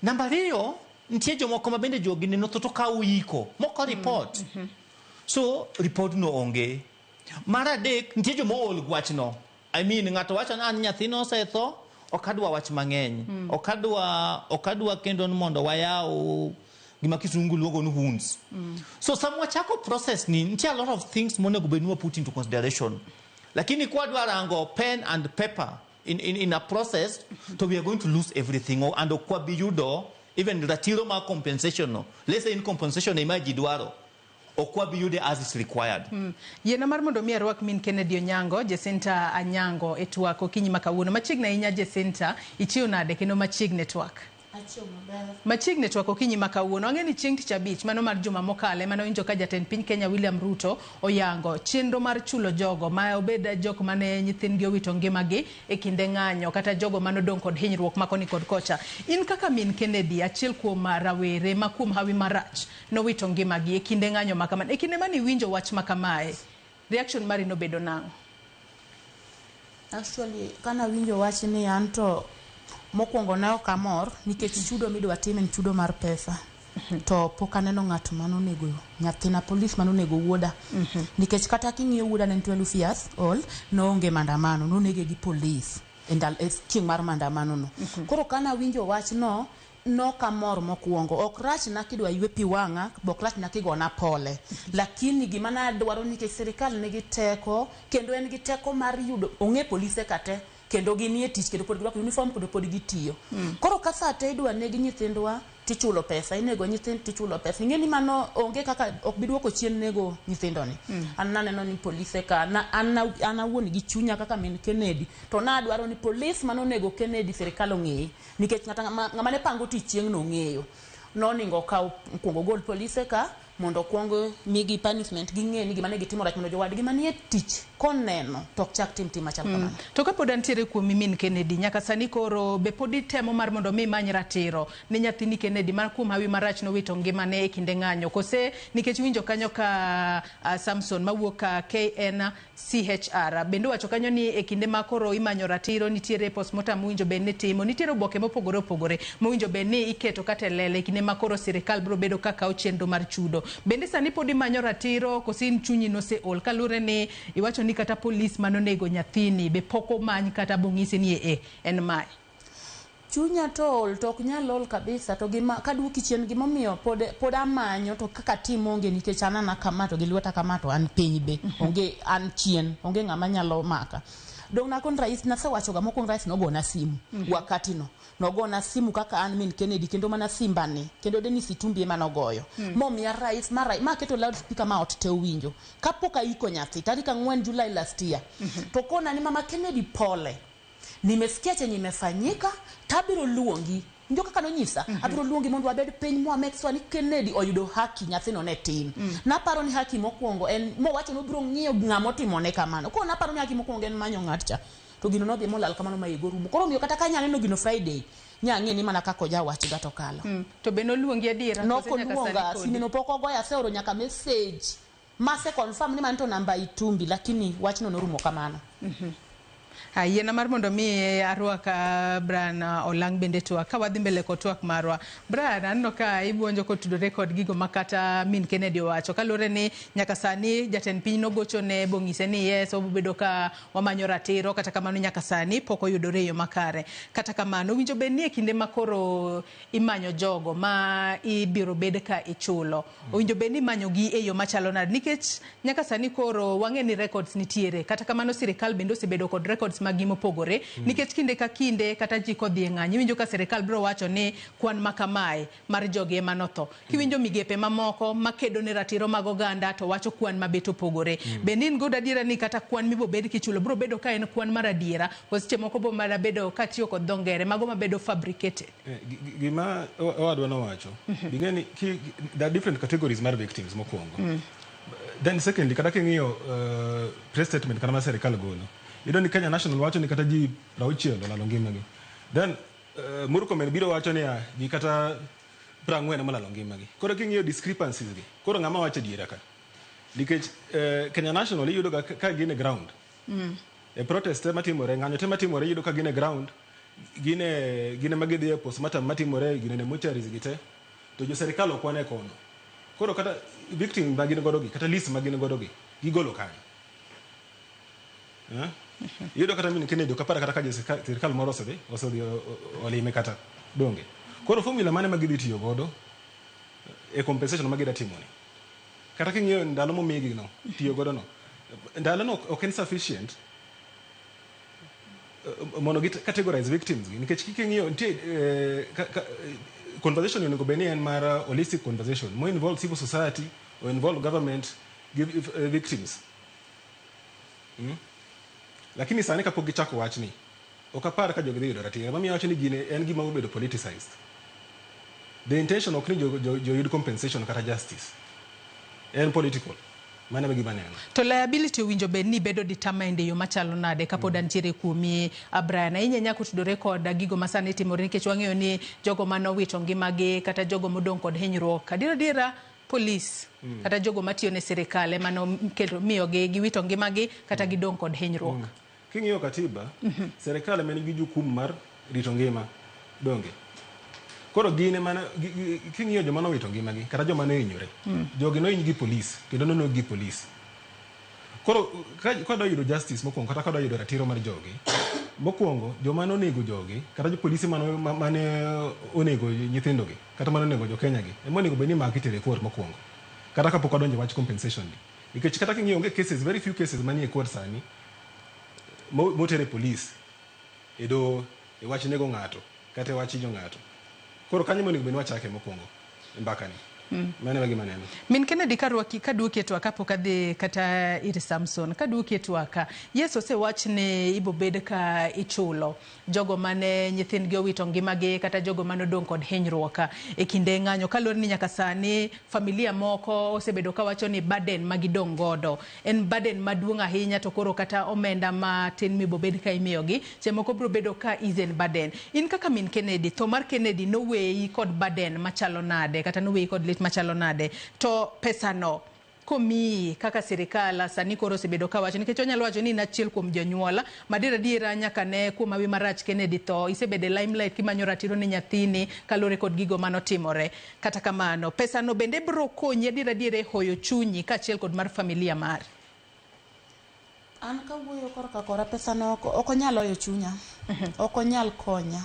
Namba ariyo, nitie jomoko ma bende jogi ne notho to kawo iko, moko report. So report no onge. Mar adek, nitie joma ool gi wachno. I mean, ng'ato wacho ni an nyathina osetho, ok adwa wach mang'eny. Ok adwa kendo ni mondo wayaw gima kisungu luongo ni wounds. So sama wachako process ni, nitie a lot of things monego bed ni wa put into consideration. Lakini kwa dwa rango pen and paper in a process, to we are going to lose everything. And ok wabi yudo even ratiro mar compensation no. Let's say in compensation ema ji dwaro. Ok wabi yude as is required. Yiena mar mondo mi arwak min Kennedy Onyango, Jacinta Anyango e twak okinyi ma kawuono. Machiegni ahinya Jacinta, ichiew nade kendo machiegni e twak? Achiew maber. Machiegni twak okinyi ma kawuono. Ang'e ni chieng' tich abich mano mar juma mokalo ema nowinjo ka jatend piny Kenya William Ruto oyango chenro mar chulo jogo ma obed jok mane nyithindgi owito ngimagi e kinde ng'anyo kata jogo manodong' kod hinyruok ma koni kod kocha. In kaka min Kennedy, achiel kuom rawere ma kuom hawi marach nowito ngimagi e kinde ng'anyo ma kamano. E kinde mane iwinjo wach ma kamae, reaction mari nobedo nang'o? Actually, kana winjo wach ni an to mokwongo ne ok amor nikech chudo midwa tim en chudo mar pesa. To pok aneno ng'at manonego nyathina, polis manonego wuoda. Nikech kata king'iyo wuoda ne en 12 years old, noonge maandamano, nonege gi polis e e chieng' mar maandamano no. Koro kana winjo wachno, nok amor mokwongo. Ok rach na kidwa ywe pi wang'a, ok rach na kigona pole. Lakini gima nadwaro nikech sirikal nigi teko, kendo en gi teko mar yudo, ong'e polise ka te, kendo ginie tich, kendo pod girwako uniform, kendo pod gitiyo. Koro ka saa te idwa neg nyithindwa, tichulo pesa, inego nyithind tichulo pesa. Ing'e ni mano onge kaka ok bi duoko chien nego nyithindo ni. An naneno ni polise ka, na, an awuon gi chunya kaka min Kennedy, to nadwaro ni polis manonego Kennedy sirikal ong'eye. Nikech ng'ama ne pango tich chieng' no ong'eyo. Noningo okaw kuongo gol polise ka mondo okuong migi punishment ging'e ni gima ne gitimo rach mondo jowadgi manie tich koneno to ok chak tim tim machal kamano. To kapod antiere kuomi min Kennedy, nyaka sani koro be pod itemo mar mondo mi imany ratiro ne nyathini Kennedy mar kuom hawi marach nowito ngimane e kinde ng'anyo, kose nikech winjo kanyo ka Samson mawuok ka KNCHR bende owacho kanyo ni e kinde ma koro imanyo ratiro nitiere postmortem mowinjo bed ni timo, nitiere oboke mopogore opogore mowinjo bed ni iketo kata e lela e kinde ma koro sirikal biro bedo ka kawo chenro mar chudo. Bende sani pod imanyo ratiro koso in chunyi noseol kaluwore ni iwacho ni kata polis manonego nyathini be pok omany kata bong'isi ni e en mae. Chunya to ol to ok nyal ol kabisa to gima kaduoki chien gimomiyo pod amanyo to kaka tim onge nikech an ana kama to gi lweta kama to an piny be onge an chien onge ng'ama nyalo maka. Dong nakon rais nasewacho ga mokwongo, rais nogona simu. Wakati no nogona simu kaka an min Kennedy, kendo mana simbani kendo Dennis Itumbi ema nogoyo. Momiya rais ma rais ma keto loudspeaker ma ot te owinjo kapok aiko nyathi tarik 4 July last year. To kona ni, "Mama Kennedy, pole, nimesikia chenye imefanyika, tabiro luongi." Ndio kaka nonyisa. "Abiro luongi mondo wabed piny mwa make sure ni Kennedy oyudo haki." Nyathino ne tin. Naparo ni haki mokwongo en mowacho nobiro ng'iyo ng'ama otimone kamano. Koro naparo ni haki mokwongo en manyo ng'at cha, to gino nodhi molal kamano ma higa orumo. Koro omiyo kata ka anya neno gino Friday, nya ng'e ni mana kaka ojawach ga to kalo. To be noluongi adiera? Nok Kose nyaka sani oluonga. podi? Simeno pok ogoya. Aseoro nyaka message mase confirm ni mano to namba Itumbi, lakini wachno norumo kamano. Yiena mar mondo mi arwak Brian Olang' bende twak ka wadhi mbele kod twak marwa. Brian, aneno ka ibuonjo kotudore kod gigo ma kata min Kennedy owacho, kaluwore ni nyaka sani jatend piny nogochone bong'ise ni yes, obobedo ka wamanyo ratiro, kata kamano nyaka sani pok oyudore e yo makare. Kata kamano, owinjo bed ni e kinde ma koro imanyo jogo ma ibiro bed ka ichulo, owinjo bed ni imanyogi e yo machalo nade? Nikech nyaka sani koro wang'e ni records nitiere, kata kamano sirikal bende osebedo kod records magi mopogore. Nikech kinde ka kinde kata ji kodhi e ng'anyo, iwinjo ka sirikal biro wacho ni kwan ma kamae mar jogi ema notho. Kiwinjo migepe mamoko makedo ne ratiro mag oganda to wacho kwan mabet opogore. Bende in god adiera ni kata kwan mibobed kichulo biro bedo ka en kwan mar adiera, koso seche moko bo mana bedo katiyo kod dho ngere mago mabedo fabricated? Gima owadwa nowacho, ing'e ni there are different categories mar victims mokwongo. Then secondly, kata king'iyo press statement kata ma sirikal golo, iyudo ni Kenya National wacho ni kata ji 60 olalo ngimagi. Then Murkomen biro wacho niya ji kata 40 ema olalo ngimagi. Koro king'iyo discrepancies gi, koro ng'ama wacho adiera ka? Nikech Kenya National iyudo ga ka gin e ground. E protest te matimore, ng'anyo te matimore, iyudo ka gin e ground, gin ema gidhi e postmortem matimore, gin e mortuaries gi te, to jo sirikal ok wane kono. Koro kata victim ma gin godo gi, kata list ma gin godo gi, gigolo kanyo. Eh? Iyudo kata min Kennedy ok apar kata ka jo sirikal moro osedhi olime kata donge. Koro formula mane ma gidhi tiyo godo e compensation ma gida timo ni? Kata king'iyo ndalo momigi no, tiyo godo no, ndalo no ok en sufficient mondo gi categorize victims gi, nikech king'iyo nitie conversation onego bed ni en mar holistic conversation mo involve civil society or involve government gi victims. Lakini sani kapok gichako wachni, ok apar ka jogi dhi yudo ratiro. Mamiyo awacho ni gini en gima obedo politicized. The intention ok ni jo yud compensation kata justice. En political. Mano e gima aneno. To liability owinjo bed ni bedo determined e yo machalo nade? Kapod antiere kuomi, Brian, ahinya ahinya kotudore kod gigo ma sani timore, nikech wang'eyo ni jogo manowito ngimagi kata jogo modong' kod hinyruok, adiera adiera polis kata jogo matiyo ne sirikal ema noketo miyogi giwito ngimagi kata gidong' kod hinyruok. King'iyo katiba, sirikal ema nigi jukumu mar rito ngima, donge? Koro gin ema king'iyo joma nowito ngimagi kata joma nohinyore, jogi nohiny gi polis kendo noneg gi polis. Koro ka dwa yudo justice mokwongo kata ka dwa yudo ratiro mar jogi, mokwongo joma nonego jogi kata jopolisi mane onego nyithindogi kata mane onego jo Kenya gi ema onego bed ni imako itere court mokwongo kata kapok wadonjo e wach compensation ni. Nikech kata king'iyo onge cases, very few cases manie court sani motere polis e doho e wach nego ng'ato kata e wach hinyo ng'ato. Koro kanyo ema onego bed ni wachake mokwongo e mbaka ni. Mano e gima aneno. Min Kennedy, karwaki kaduoki e twak kapok adhi kata ir Samson, kaduoki e twak, yes, osewach ni ibobed ka ichulo jogo mane nyithindgi owito ngimagi kata jogo mane odong' kod hinyruok e kinde ng'anyo, kaluwore ni nyaka sani familia moko osebedo kawacho ni burden ma gidong' godo en burden maduong' ahinya, to koro kata omenda matin mibobed ka imiyogi seche moko biro bedo ka is en burden. In kaka min Kennedy, tho mar Kennedy noweyi kod burden machalo nade kata noweyi kod lit machalo nade? To pesano komiyi kaka sirikal sani koro osebedo kawacho, nikech onyalo wacho ni in achiel kuom jonyuol madier adiera nyaka ne kuom hawi marach Kennedy tho, isebedo e limelight kimanyo ratiro ne nyathini kaluwore kod gigo manotimore, kata kamano pesano bende biro konyi adier adier e hoyo chunyi kaachiel kod mar familia mari? An kawuoyo korka kora pesano ok onyal hoyo chunya, ok onyal konya,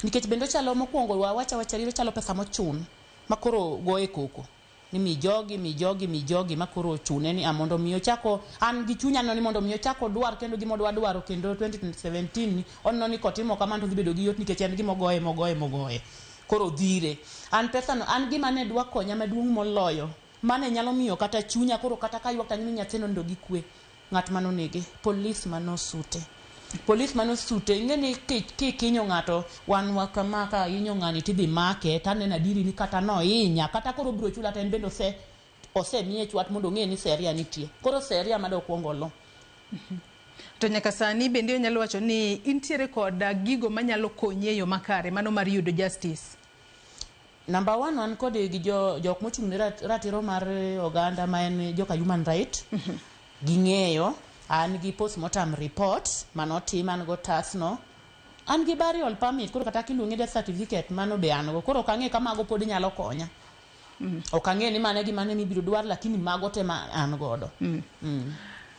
nikech bende ochalo mokwongo wawacha wacha adier, ochalo pesa mochun ma koro goye koko. Ni mi jogi, mi jogi, mi jogi ma koro ochune ni a mondo mi ochako an gi chunya no ni mondo mi ochako dwar kendo gima odwa dwaro kendo 2017 ni oneno ni kotimo kamano to dhi bedo gi yot nikech en gima ogoye mogoye mogoye. Koro dhire. An pesa no an gima ne dwa konya maduong' moloyo mane nyalo miyo kata chunya koro kata kaywak to ang'e ni nyathina onindo gi kwe. Ng'at mane onege, police mane osute. Police mane osute, ing'e ni kikinyo ng'ato, wan wa kama ka inyo ng'ani tidhi make, taneno adieri ni kata nohinya, kata koro obiro chula to en bende ose osemiye chwat mondo ong'e ni seria nitie. Koro seria ma dokwong olu. To nyaka sani bende onyalo wacho ni intiere kod gigo manyalo konyi e yo makare mano mar yudo justice. Number one, wan kod gi jo, jok mochung' ne ratiro mar oganda ma en joka human right. Ging'eyo, an gi postmortem report manotim, an go otasno. An gi burial permit, koro kata kiluonge death certificate mano be an go. Koro ok ang'e ka mago pod nyalo konya. Ok ang'e ni mano e gima ne mibiro dwar, lakini mago te ma an godo.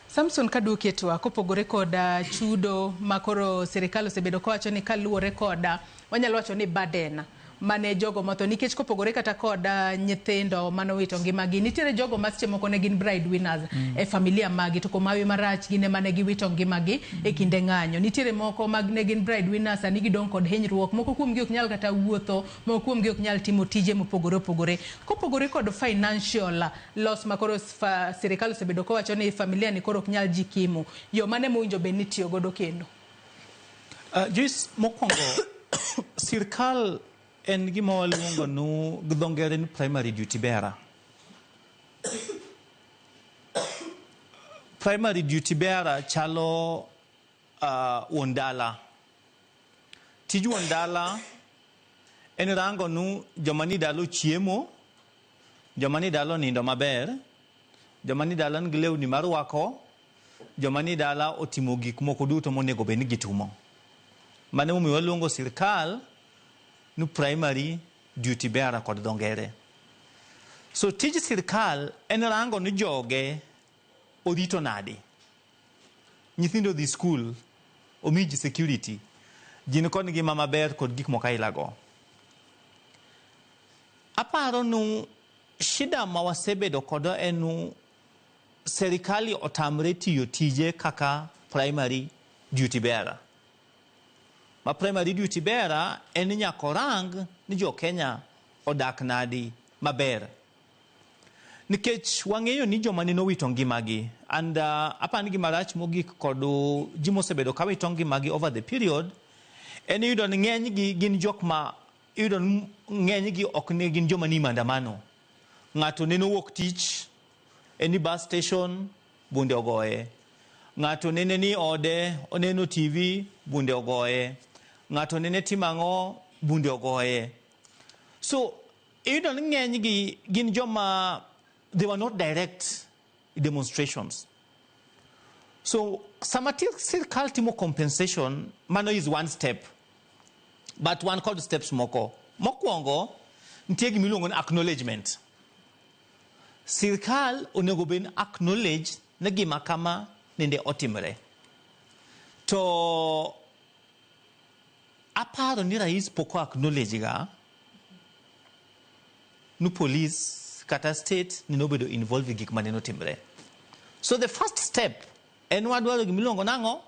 Samson kaduoki e twak kopogore kod chudo ma koro sirikal osebedo kawacho ni kaluwore kod wanyalo wacho ni burden mane jogo motho nikech kopogore kata kod nyithindo manowito ngimagi nitiere jogo ma seche moko ne gin bride winners e familia magi to kuom hawi marach gin ema ne giwito ngimagi e kinde ng'anyo. Nitiere moko mag ne gin bride winners sani gidong' kod hinyruok moko kuomgi ok nyal kata wuotho moko kuomgi ok nyal timo tije mopogore opogore. Kopogore kod financial loss ma koro sirikal osebedo kowacho ni familia ni koro ok nyal jikimu yo mane mowinjo bed ni itiyo godo kendo? Joyce, mokwongo sirkal en gima waluongo nu gi dho ngere ni primary duty bearer. Primary duty bearer chalo wuon dala. Tij wuon dala en rango nu joma ni dala ochiemo, joma ni dala onindo maber, joma ni dala nigi lewni marwako, joma ni dala otimo gik moko duto monego bed ni gitimo. Mano emomiyo waluongo sirkal ni primary duty bearer kod dho ngere. So tij sirkal en rango ni joge orito nade. Nyithindo odhi skul, omi ji security, ji nikod ngima maber kod gik moko aila go. Aparo nu shida ma wasebedo kodo en nu serikali otamre tiyo tije kaka primary duty bearer. Ma primary duty bearer en ni nyaka orang ni jo Kenya odak nadi maber. Nikech wang'eyo ni joma nene owito ngimagi and apani gima rach mogik kod ji mosebedo ka wito ngimagi over the period en iyudo ni ng'enygi gin jok ma iyudo ni ng'enygi ok ne gin joma ni maandamano. Ng'ato nene owuok tich, en ni bus station, bunde ogoye. Ng'ato nene ni ode, oneno TV, bunde ogoye. Ng'ato nene timo ang'o, bunde ogoye. So, iyudo ni ng'enygi gin joma, they were not direct demonstrations. So, sama sirkal timo compensation, mano is one step. But wan kod steps moko. Mokwongo, nitie gima iluongo ni acknowledgement. Sirkal onego bed ni acknowledge ni gima kama nende otimre. To aparo ni rais pok o acknowledge ga ni police kata state nene obedo involved e gik manene otimre. So the first step en wadwaro gima iluongo nang'o?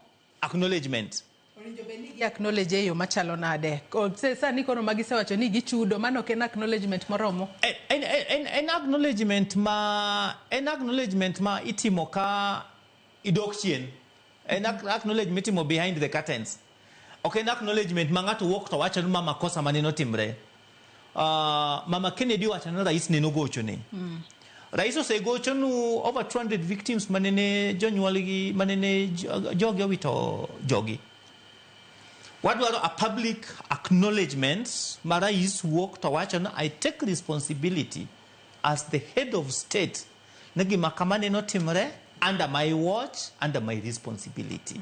Acknowledgement. Owinjo bed ni gi acknowledge e yo machalo nade? Sani koro magisewacho ni gichudo, mano ok en acknowledgement moromo? En acknowledgement ma en acknowledgement ma itimo ka idok chien. En acknowledgement mitimo behind the curtains. Ok en acknowledgement ma ng'ato wuok to wacho ni ma makosa mane otimre. Mama Kennedy owacho ni rais nene ogochone. Rais osegocho nu over 200 victims manene jonyuolgi manene jogi owito jogi. Wadwaro a public acknowledgement ma rais wuok to wacho ni I take responsibility as the head of state ni gima kama nene otimre under my watch, under my responsibility.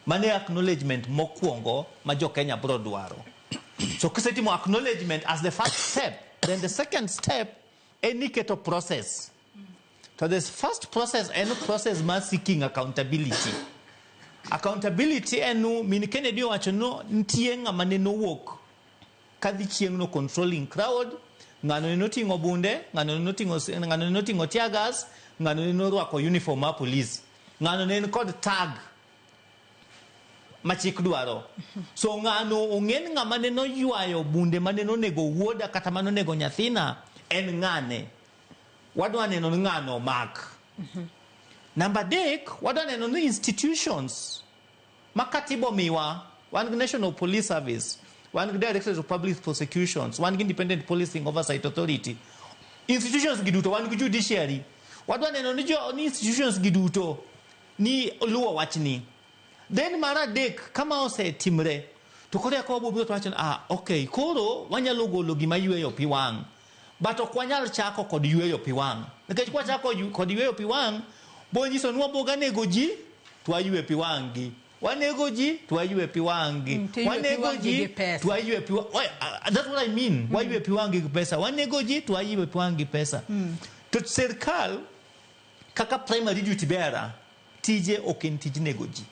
Mano e acknowledgement mokwongo ma jo Kenya bro dwaro. So kisetimo acknowledgement as the first step, then the second step en iketo process. To the first process en process mar seeking accountability. Accountability en nu min Kennedy owacho no nitie ng'ama nene owuok kadhi chieng' no controlling crowd, Ng'ano ne noting'o bunde, ng'ano ne noting'o ng'ano ne noting'o tear gas, ng'ano ne norwako uniform mar police. Ng'ano ne en kod tag ma chik dwaro. So ng'ano ong'e ni ng'ama ne noywayo bunde mane nonego wuoda kata mane onego nyathina en ng'ane. Wadwa neno ni ng'ano omak. Namba 3, wadwa neno ni institutions ma katiba omiwa, wan gi National Police Service, wan gi Directorate of Public Prosecutions, wan gi Independent Policing Oversight Authority. Institutions gi duto, wan gi judiciary. Wadwa neno ni, jo, ni institutions gi duto ni luwo wachni. Then mar adek, kama osetimre, to koro eka wabiro to wacho ni, ah, okay, koro wanyalo golo gima yweyo pi wang'. But ok wanyal chako kod yweyo pi wang'. Nikech kwachako kod yweyo pi wang', bo nyiso ni waboga nego ji, to waywe pi wang' gi. Wanego ji, to waywe pi wang' gi. To iywe pi Wanego wang' gi ji, gi pesa. to waywe pi wang'. That's what I mean. Waywe pi wang' gi pesa. Wanego ji, to waywe pi wang' gi pesa. To sirkal, kaka primary duty bearer, tije ok en tij nego ji.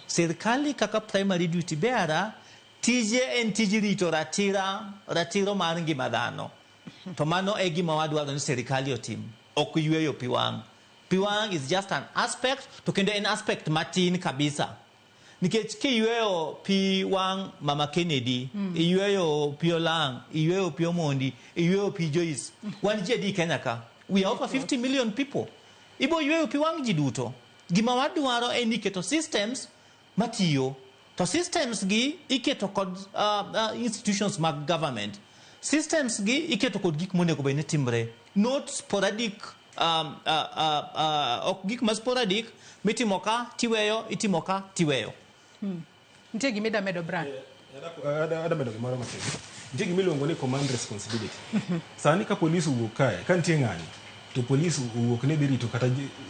Sirkali kaka primary duty bearer, tije en tij rito ratira, ratiro mar ngima dhano. To mano e gima wadwaro ni sirkali otim, ok yweyo pi wang'. Pi wang' is just an aspect, to kendo en aspect matin kabisa. Nikech kiyweyo pi wang' Mama Kennedy, iyweyo pi Olang', iyweyo pi Omondi, iyweyo pi Joyce. Wan ji adi Kenya ka? We are over 50 million people. Ibo yweyo pi wang' ji duto. Gima wadwaro en ni keto systems matiyo. To systems gi iketo kod institutions mag government. Systems gi iketo kod gik monego bed ni timre. Not sporadic, ok gik ma sporadic mitimo ka tiweyo, itimo ka tiweyo. Nitie gima ida medo, Brian? Ada medo gimoro matin. Nitie gima iluongo ni command responsibility. Sani ka polis owuok kae, ka nitie ng'anyo, to polis owuok ni dhi rito kata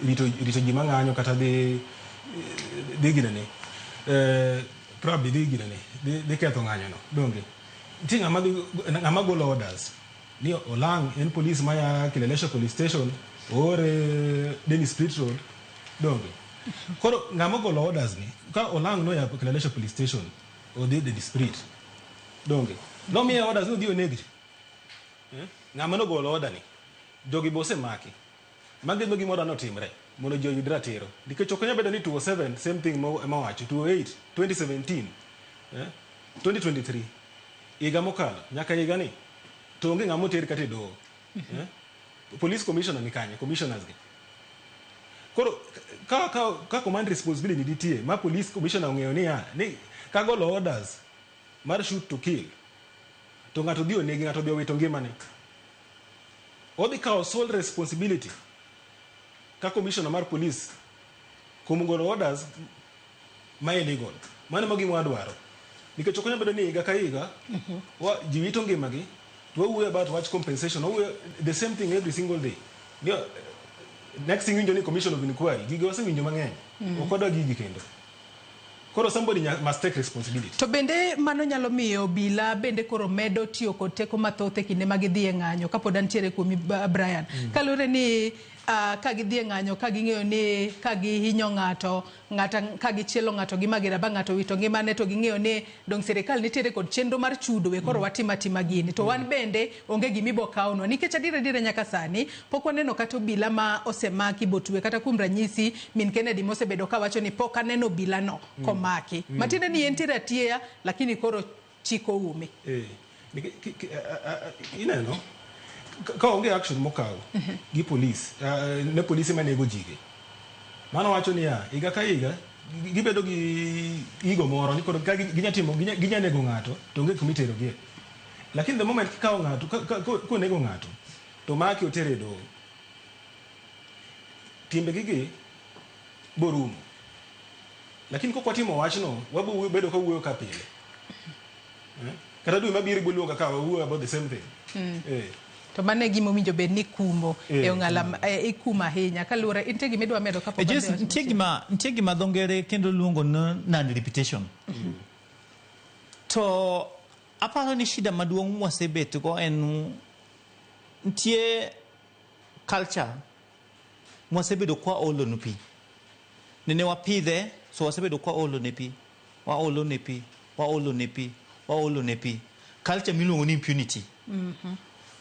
rito ji mang'anyo kata dhi ginene. Probably dhi ginene, dhi ketho ng'anyo no. Donge. Nitie ng'ama golo orders ni Olang' en polis maya Kileleshwa Police Station, oore Dennis Pritt Road. Donge. Koro ng'ama ogolo orders ni, ka Olang' noya Kileleshwa Police Station, odhi Dennis Pritt. Donge. Nomiye orders ni odhi oneg ji. Ng'ama nogolo order ni, jogi be osemaki. Magi e gima dwa notimre mondo ji oyud ratiro. Nikech ok nyal bedo ni 2007 same thing ema wacho, 2008, 2017, 2023, higa mokalo nyaka higa ni to onge ng'ama oter kata e doho. Police commissioner ni kanye? Commissioners gi. Koro ka command responsibility nitie ma police commissioner ong'eyo niya ni kagolo orders mar shoot to kill to ng'ato dhi onegi, ng'ato dhi owito ngimane. Odhi kawo sole responsibility ka commissioner mar police kuom golo orders ma illegal. Mano ema gima wadwaro. Nikech ok nyal bedo ni higa ka higa ji wito ngimagi to wawuoyo about wach compensation, wawuoyo the same thing every single day. Next thing iwinjo ni commission of inquiry, gigi wasewinjo mang'eny. Ok wadwa gigi kendo. Koro somebody must take responsibility. To bende mano nyalo miyo obila bende koro medo tiyo kod teko mathoth e kinde ma gidhi e ng'anyo kapod antiere kuomi, Brian. Kaluwore ni ka gidhi e ng'anyo ka ging'eyo ni ka gihinyo ng'ato, ng'ata ka gichielo ng'ato gi magira ba ng'ato owito ngimane, to ging'eyo ni dong sirikal nitiere kod chenro mar chudo, we koro watim atima gini. To wan bende onge gima ibo kawnwa nikech adier adier nyaka sani pok waneno kata obila ma osemaki botwe, kata kuom ranyisi min Kennedy mosebedo kawacho ni pok aneno obila no komaki. Matiende ni entiere atieya, lakini koro chik oume. Ineno ka onge action mokaw gi police, ne polise manego jigi, mano wacho niya higa ka higa gibedo gi igo moro ni koro ka ginya timo ginya nego ng'ato to onge kuma iterogie. Lakini the moment kikawo ng'ato konego ng'ato to maki otere e doho, timbegi gi borumo. Lakini kok watimo wachno, wabo bedo ka wuoyo ka pile. Kata dwe mabiro ibo luonga ka wawuoyo about the same thing. To mano e gima owinjo bed ni kumo e ong'ala, ikumo ahinya kaluwore. Nitie gima idwa medo kapok Jess, wadhi e wach nitie machielo? gima dho ngere kendo luongo ni non repetition. To aparo ni shida maduong' mwasebet go en nitie culture mwasebedo kwa olo ne pi. Nene wapidhe, so wasebedo kwa olo ne pi, waolo ne pi, waolo ne pi, waolo ne pi. Culture miluongo ni impunity.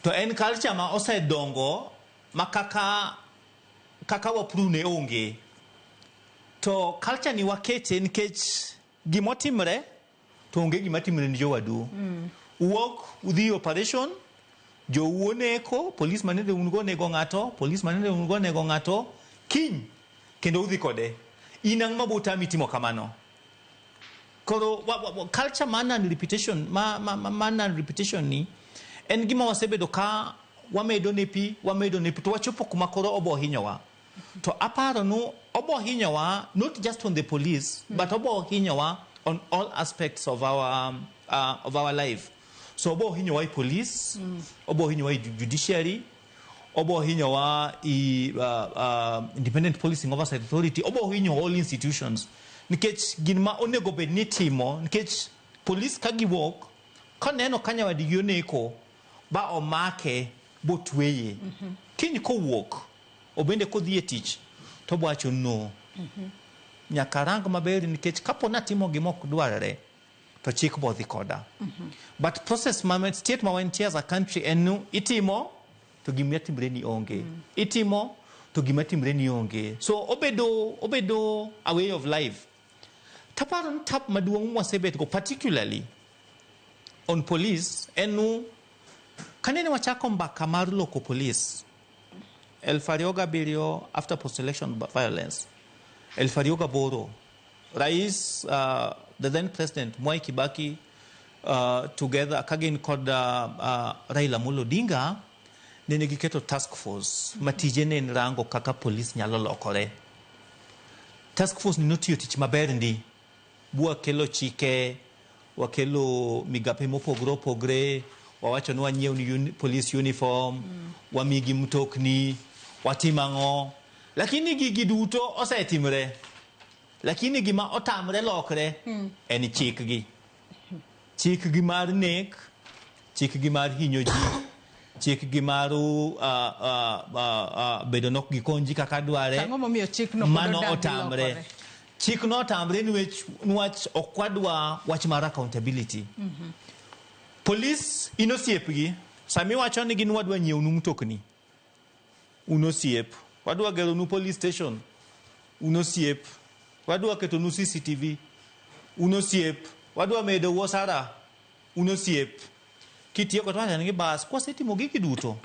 To en culture ma osedongo ma kaka kaka waprune onge. To culture ni wakete nikech gimotimre to onge gima timre ni jowadu. Uwuok udhi operation, jou oneko, polis manende un go onego ng'ato, polis manende un go onego ng'ato, kiny kendo udhi kode. In ang'o ma botami timo kamano? Koro culture mar non repetition ma non repetition ni en gima wasebedo ka wamedo ne pi, wamedo ne pi, to wachopo kuma koro obo hinyowa. To aparo nu obo hinyowa not just on the police, but obo hinyowa on all aspects of our life. So obo hinyowa i police, obo hinyowa i judiciary, obo hinyowa i Independent Policing Oversight Authority, obo hinyo all institutions. Nikech gin ma onego bed ni timo, nikech police ka giwuok, koneno ka nyawadgi oneko, ba omake, botweye. Kiny kowuok, obende kodhi e tich, to obowacho no. Nyaka rang maber nikech kapo natimo gima ok dwarre, to chik bo dhi koda. But process ma state ma wantie as a country en ni itimo to gima timre ni onge. Itimo to gima timre ni onge. So obedo a way of life. Taparo ni tap maduong' mwasebet go particularly on police en nu kanene wachako mbaka mar loko police 2007 after post election violence 2008 rais, the then president Mwai Kibaki, together kagin kod Raila Amolo Odinga nene giketo task force ma tije ne en rango kaka police nyalo lokore. Task force ni notiyo tich maber ndi bwakelo chike, wakelo migape mopogore opogore, wawacho ni wanyiew ni police uniform, wamigi mtokni, watim ang'o, lakini gigi duto osetimre, lakini gima otamre lokre en chikgi, chikgi mar nek, chikgi mar hinyo ji, chikgi mar bedo nok gikony ji kaka dware. Ang'o momiyo chikno pod Mano odagi otamre. lokore? Chikno otamre niwach ok wadwa wach mar accountability. Polis in osiepgi, sami wacho ni gin wadwa nyiewo mtokni, un osiep, wadwa geronu police station, un osiep, wadwa ketonu CCTV, un osiep, wadwa medo osara, un osiep. Kitieko to wacho ni bas, kwasetimo gigi duto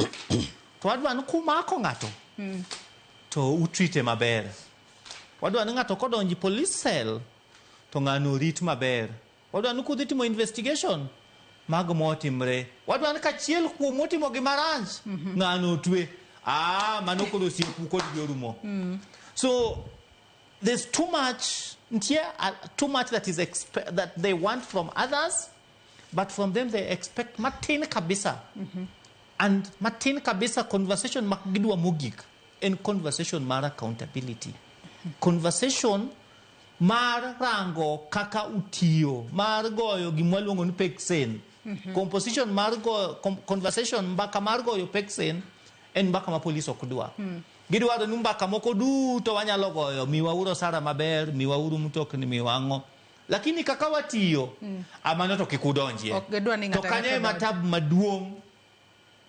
to wadwa ni kumako ng'ato to utrite maber, wadwa ni ng'ato kodonji police cell to ng'ano orit maber, wadwa ni kudhi timo investigation mag motimre, wadwa ni kachiel kuom otimo gima rach, ng'ano otwe. Ah, mano koro osiepu kodgi orumo. So there's too much, nitie too much that they want from others, but from them they expect matin kabisa. And matin kabisa conversation mak gidwa mogik en conversation mar accountability, conversation mar rango kaka utiyo, mar goyo gima waluongo ni peksen. Composition mar goyo conversation, mbaka mar goyo peksen en mbaka ma polis ok dwa. Gidwaro ni mbaka moko duto wanyalo goyo, miwauru osara maber, miwauru mtokni, miwa ang'o, lakini kaka watiyo, amano to kik udonjie. Ok gidwa ni To ng'ato kanyo ang'ata ema donj. tab maduong'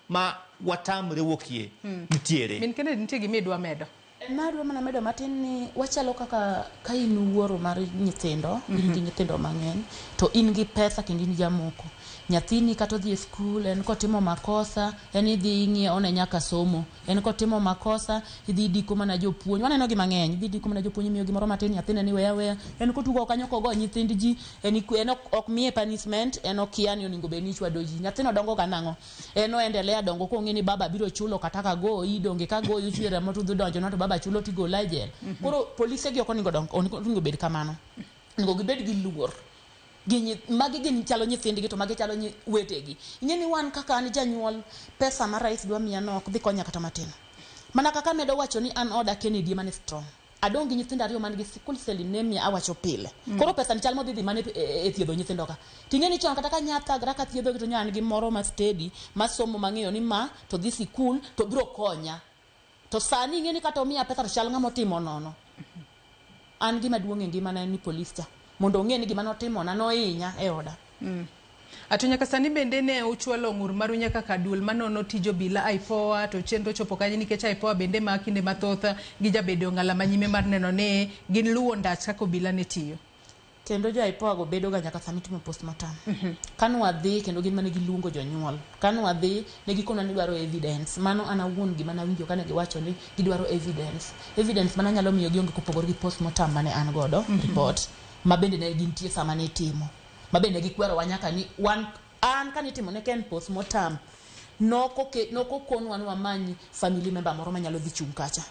ma watamre wuokie nitiere. Min Kennedy, nitie gima idwa medo? Nadwa mana medo matin ni wachalo kaka ka in wuoro mar nyithindo, in gi nyithindo mang'eny, to in gi pesa kendo in jamoko. Nyathini kata odhi e skul, en kotimo makosa, en idhi ing'iewo ne nyaka somo. En kotimo makosa, idhi idiko mana jopuonj. Waneno gi mang'eny, idhi idiko mana jopuonj, imiyo gimoro matin, nyathine ni weya weya. En kotugo kanyo kogo nyithind ji, en ok miye punishment, en okia ni onego bed ni ichwado ji. Nyathino dongo ga nang'o? En oendelea dongo kong'e ni baba biro chulo kata ka goyi, donge ka goyi ochwe remo to udhi donjo to baba chulo tigola e jela. Koro polise gi ok onego dong, onego bed kamano. Onego gibed gi luor. Magi gin chalo nyithindgi to magi chalo wetegi. Ing'e ni wan kaka an janyuol, pesa ma rais dwa miya no ok dhi konya kata matin. Mana kaka medo wacho ni an oda Kennedy ema ni strong. Adong' gi nyithindo ariyo man gi sickle cell anemia awacho pile. Koro pesa ni chal modhi dhi mana e thiedho nyithindo ka. Ting'e ni chon kata ka nya thagra ka thiedho gi to nya an gi moro ma steady, ma somo mang'eyo ni ma to dhi sikul to biro konya. To sani ing'e ni kata omiya pesa to chal ng'ama otimo nono. An gima duong' e ngimana en ni polis cha mondo ong'e ni gima notimona nohinya e oda. To nyaka sani bende ne uchwalo ng'ur maru nyaka ka duol manono tij obila IPOA, to chenro chopo kanye nikech IPOA bende ma kinde mathoth gijabedo ng'ala manyime mar neno ni gin luwo ndach kaka obila ne tiyo. Kendo jo IPOA go bedo ga nyaka sama itimo postmortem. Kanwadhi kendo gin mane giluongo jonyuol. Kanwadhi ne gikonwa ni dwaro evidence. Mano an awuon gima nawinjo kane giwacho ni gidwaro evidence. Evidence mana nyalo miyo gionge kopogore gi postmortem mane an godo report ma bende ne gintie sama ne itimo. Ma bende gikwerowa nyaka ni wan an kanitimo ne Ken postmortem nokokonwa ni wamany family member moro manyalo dhi chung' kacha.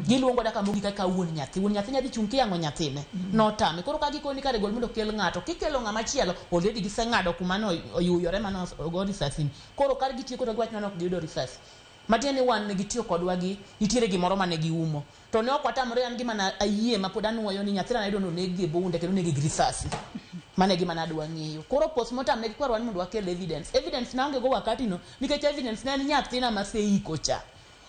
Giluongo daka mogik kaka wuon nyathi. Wuon nyathi nyadhi chung' kiyang'o nyathine. Notame. Koro ka gikoni kare gol mondo okel ng'ato. Kikelo ng'ama chielo, already giseng'ado kuma no oyuyore mane ogo risasi. Koro kar gitieko to giwacho ni ok giyudo risasi. Matiende ni wan ne gitiyo kodwa gi nitiere gimoro mane giumo. To ne ok watamore an gima na ayie ma pod anuoyo ni nyathina nayudo ni oneg gi bunde kendo onege gi risasi. Mano e gima nadwa ng'eyo. Koro postmortem ne gikwarowa ni mondo wakel evidence. Evidence naonge go wakati no nikech evidence ne en nyathina maseiko cha.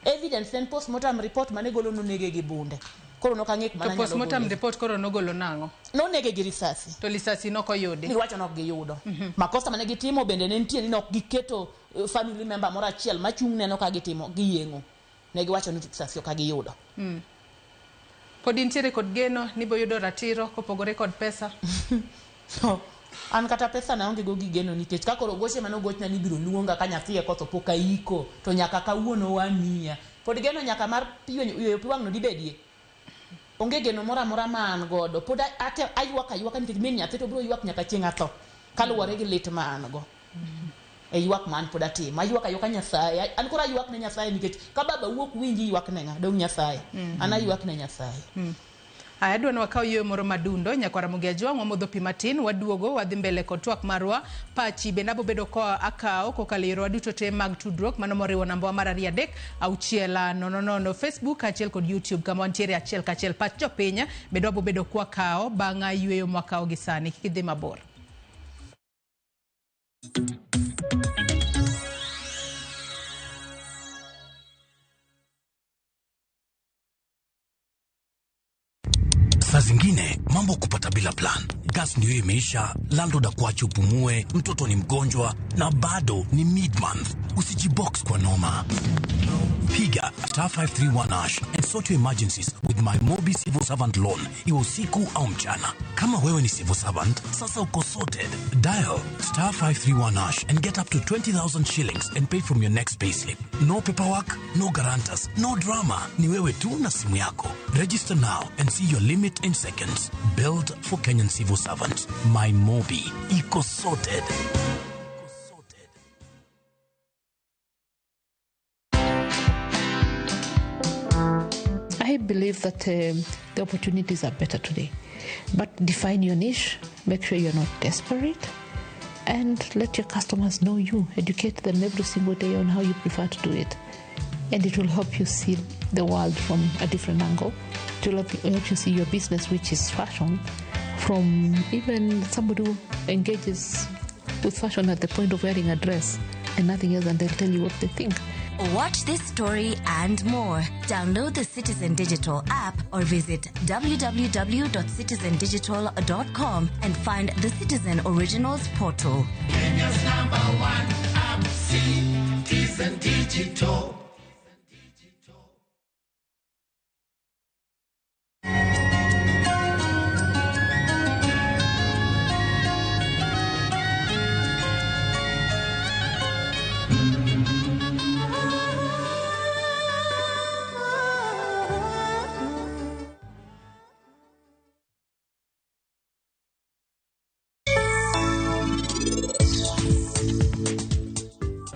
Evidence ne en postmortem report mane golo nonege gi bunde. Koro nok ang'e kuma To nanyalo postmortem gole. report koro nogolo nang'o? Nonege gi risasi. To lisasi nok oyudi. Giwacho ni ok giyudo. Makosa mane gitimo bende ne nitie ni ok giketo family member moro achiel machung' neno ka gitimo giyeng'o. Ne giwacho ni risasi ok giyudo. Pod intiere kod geno ni boyudo ratiro kopogore kod pesa? So, an kata pesa na onge go gi geno nikech ka koro goche mane ogochna ni ibiro luonga ka nyathi eka otho pok aiko to nyaka kawuono wamiya. Pod geno nyaka mar yweyo pi wang' no dibedie? Onge geno moro amora ma an godo. Pod aywak aywaka nikech min nyathi to biro ywak nyaka chieng' atho. Kaluwore gi lit ma an go. E ywak ma an pod atimo. Aywak aywaka Nyasaye. An koro aywak ne Nyasaye nikech ka baba wuok winji ywak ne ng'a? Dong' Nyasaye. An aywak ne Nyasaye. Aya, adwa ni wakaw yueyo moro madundo nyakwar Ramogi Ajwang', wamodho pi matin, waduogo, wadhi mbele kod twak marwa. Pachi bende abo bedo ka akawo kokalo e yorewa duto te mag tudruok, mano moriwo namba wa mar 2 3 6 0 0 Facebook kaachiel kod YouTube kama wantiere achiel kachiel. Pach jopiny bende wabo bedo kwakawo bang' yueyo mwakawo gi sani. Kik idhi mabor. Saa zingine mambo kupata bila plan. Gas ndio imeisha, landlord akuache upumue, mtoto ni mgonjwa na bado ni mid-month. Usijibox kwa noma. Piga star 531 hash and sort your emergencies with my Mobi Civil Servant Loan, iwe usiku au mchana. Kama wewe ni civil servant, sasa uko sorted. Dial star 531 hash and get up to 20,000 shillings and pay from your next payslip. No paperwork, no guarantors, no drama. Ni wewe tu na simu yako. Register now and see your limit in seconds. Build for Kenyan civil servants. My Mobi. Iko sorted. I believe that the opportunities are better today. But define your niche, make sure you're not desperate, and let your customers know you. Educate them every single day on how you prefer to do it. And it will help you see the world from a different angle. It will help you see your business, which is fashion, from even somebody who engages with fashion at the point of wearing a dress and nothing else, and they'll tell you what they think. Watch this story and more. Download the Citizen Digital app or visit www.citizendigital.com and find the Citizen Originals portal. Kenya's number one app, Citizen Digital.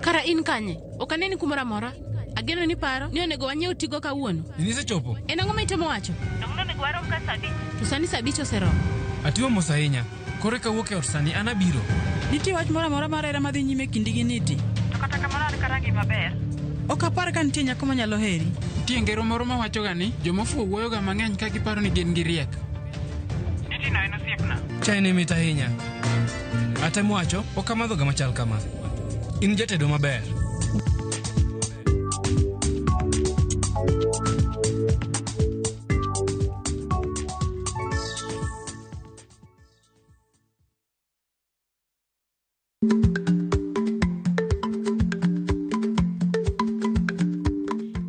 Kara in kanye? Ok aneni kumoro amora. Ageno ni paro ni onego wanyiew tigo kawuono. Nisechopo. En ang'o ma itemo wacho? Donge onego warom ka saa 5? To sani saa 5 oseromo. Atiyo mos ahinya. Koro eka wuok e ot sani an abiro. Nitie wach moro amora mar hera madhi nyime kindi gi Niti? To kata kamano an kara ngima ber. Ok apar ka nitie nyako manyalo heri. Nitie ngero moro mawachoga ni jomofuwo wuoyoga mang'eny ka giparo ni gin gi riek. Niti no en osiepna. Chai ni mit ahinya. Atemo wacho, ok amadhoga machal kama. In jatedo maber.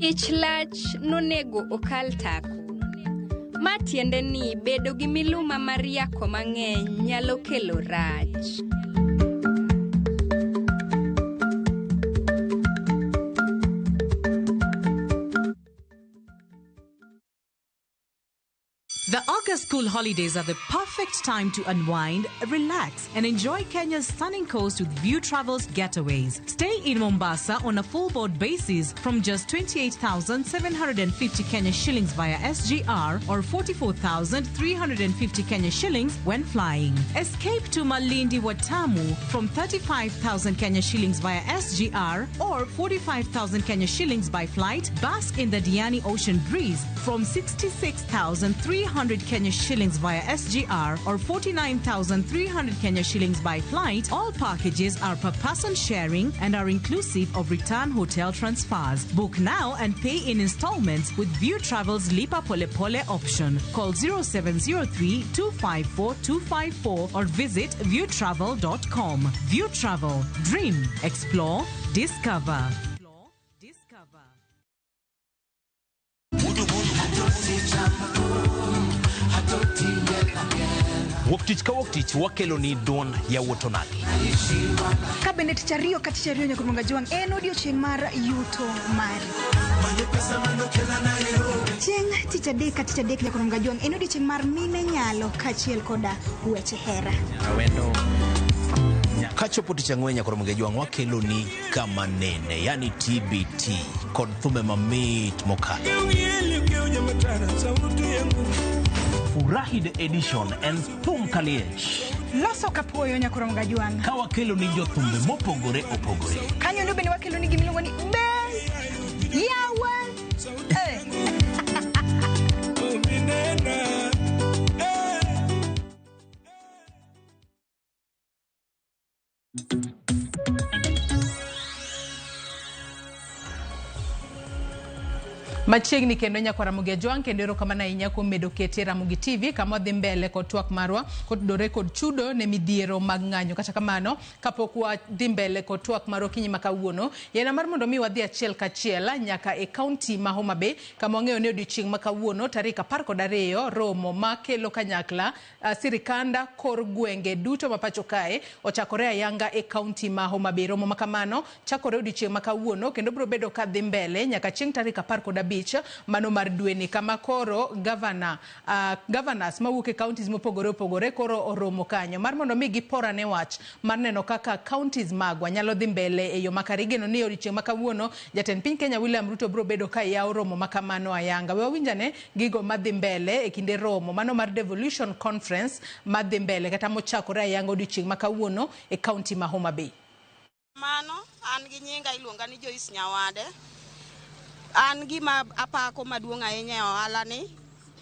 Ich lach nonego okal tako. Ma tiende ni bedo gi miluma mar yako mang'eny nyalo kelo rach. The August school holidays are the perfect time to unwind, relax, and enjoy Kenya's stunning coast with View Travels getaways. Stay in Mombasa on a full board basis from just 28,750 Kenya shillings via SGR or 44,350 Kenya shillings when flying. Escape to Malindi Watamu from 35,000 Kenya shillings via SGR or 45,000 Kenya shillings by flight. Bask in the Diani Ocean breeze from 66,300 Kenya shillings via SGR or 49,300 Kenya shillings by flight. All packages are per person sharing and are inclusive of return hotel transfers. Book now and pay in installments with View Travel's Lipa Pole Pole option. Call 0703 254 254 or visit viewtravel.com. View Travel. Dream, explore, discover. Wuok tich ka wuok tich wakelo ni duond yawuot onagi. Ka bende tich ariyo ka tich ariyo nyaka Jwang' en odiochieng' mar yuto mari. Chieng' tich adek ka tich adek nyaka Jwang' en odiochieng' mar mine nyalo kaachiel koda weche hera. Kachopo tich ang'wen nyaka Jwang' wakelo ni kama nene, yani TBT kod thumbe mamit mokalo. Furahi the edition en thum kaliech. Loso kapuoyo nyaka Jwang'. Ka wakelo ni jothumbe mopogore opogore. Kanyo ndo bende wakelo ni gimiluongo ni be yawa. Machiegni kendo nyakwa Ramogi Ajwang' kendo erokamano ahinya kuom medo kete Ramogi TV kama wadhi mbele kod twak marwa kotudore kod chudo ne midhiero mag ng'anyo. Kata kamano kapok wadhi mbele kod twak marwa okinyi ma kawuono, yena mar mondo mi wadhi achiel kachiel nyaka e kaunti ma Homa Bay kama wang'eyo ni odiochieng' ma kawuono tarik 12 romo makelo kanyakla sirikanda kor gwenge duto ma pacho kae ochakore ayanga e kaunti ma Homa Bay. Romo ma kamano chakore odiochieng' ma kawuono kendo biro bedo ka dhi mbele nyaka chieng' tarik 15 mano mar dweni kama koro governor governors mawuok e counties mopogore opogore koro oromo kanyo mar mondo mi giporane wach mar neno kaka counties magwa nyalo dhi mbele e yo makare. Igeno ni odiochieng' ma kawuono jatend piny Kenya William Ruto biro bedo ka yawo romo ma kamano ayanga. We wawinjane gigo madhi mbele e kinde romo mano mar Devolution Conference madhi mbele kata mochakore ayanga odiochieng' ma kawuono e county ma Homa Bay. Mano an gi nyinga iluonga ni Joyce Nyawade. An gima apako maduong' ahinya e ohala ni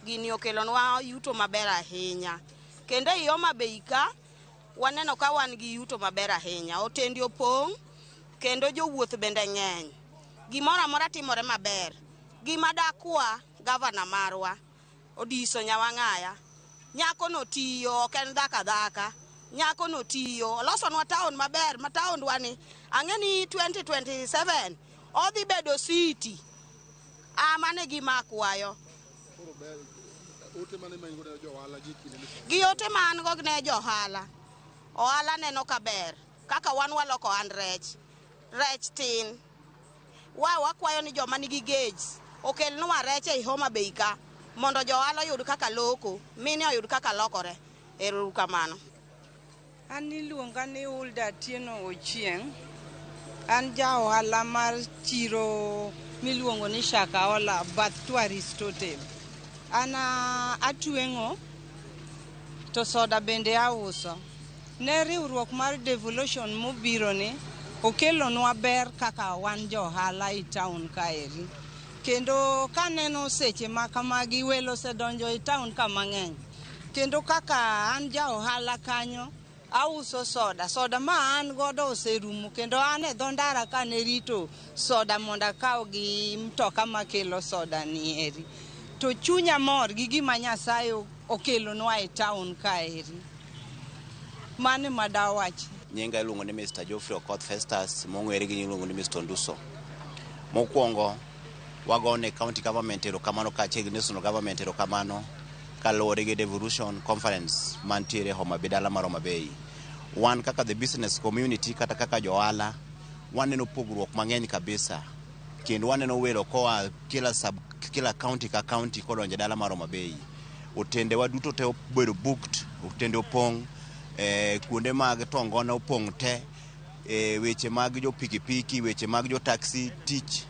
gini okelonwa yuto maber ahinya. Kendo ei Homa Bay ka waneno ka wan gi yuto maber ahinya. Otendi opong' kendo jowuoth bende ng'eny. Gimoro amora timore maber. Gima dakwa gavana marwa Odiso Nyawang'aya. Nyako no tiyo, ok en dhaka dhaka. Nyako no tiyo, olosonwa town maber ma taondwa ni ang'e ni 2027 odhi bedo city. Mane gima akwayo. Gi ote ma an go ne johala. Ohala neno ka ber. Kaka wan waloko an rech. Rech tin. Wakwayo ni joma nigi gauge okelnwa rech ei Homa Bay ka mondo johala oyud kaka loko, mine oyud kaka lokore. Ero uru kamano. An iluonga ni Hulda Atieno Ochieng'. An ja ohala mar chiro miluongo ni Shakahola bath Tourist Hotel. An atweng'o to soda bende auso. Ne riwruok mar devolution mobiro ni okelonwa ber kaka wan jo ohala e town kaeri. Kendo kaneno seche ma kamagi welo osedonjo e town ka mang'eny. Kendo kaka an ja ohala kanyo auso soda. Soda ma an godo oserumo kendo an e dho ndara kane rito soda mondo akaw gi mtoka makelo soda ni eri. To chunya mor gi gima Nyasaye okelonwa e town kaeri. Mano ema dawachi. Nyinga iluongo ni Mr. Geoffrey Okoth Festus, mong'ere gi nying iluongo ni Mr. Onduso. Mokwongo, Wagone county government erokamano kaachiel gi national government erokamano kaluwore gi devolution conference mantiere Homa Bay, dala mar Homa Bay. Wan kaka the business community kata kaka johala waneno pogruok mang'eny kabisa kendo waneno welo koa kila sub, kila county ka county kodonjo e dala mar Homa Bay. Otende wa duto te obedo booked, otende opong', kuonde mag tongona opong' te, weche mag jo pikipiki, weche mag jo taxi, tich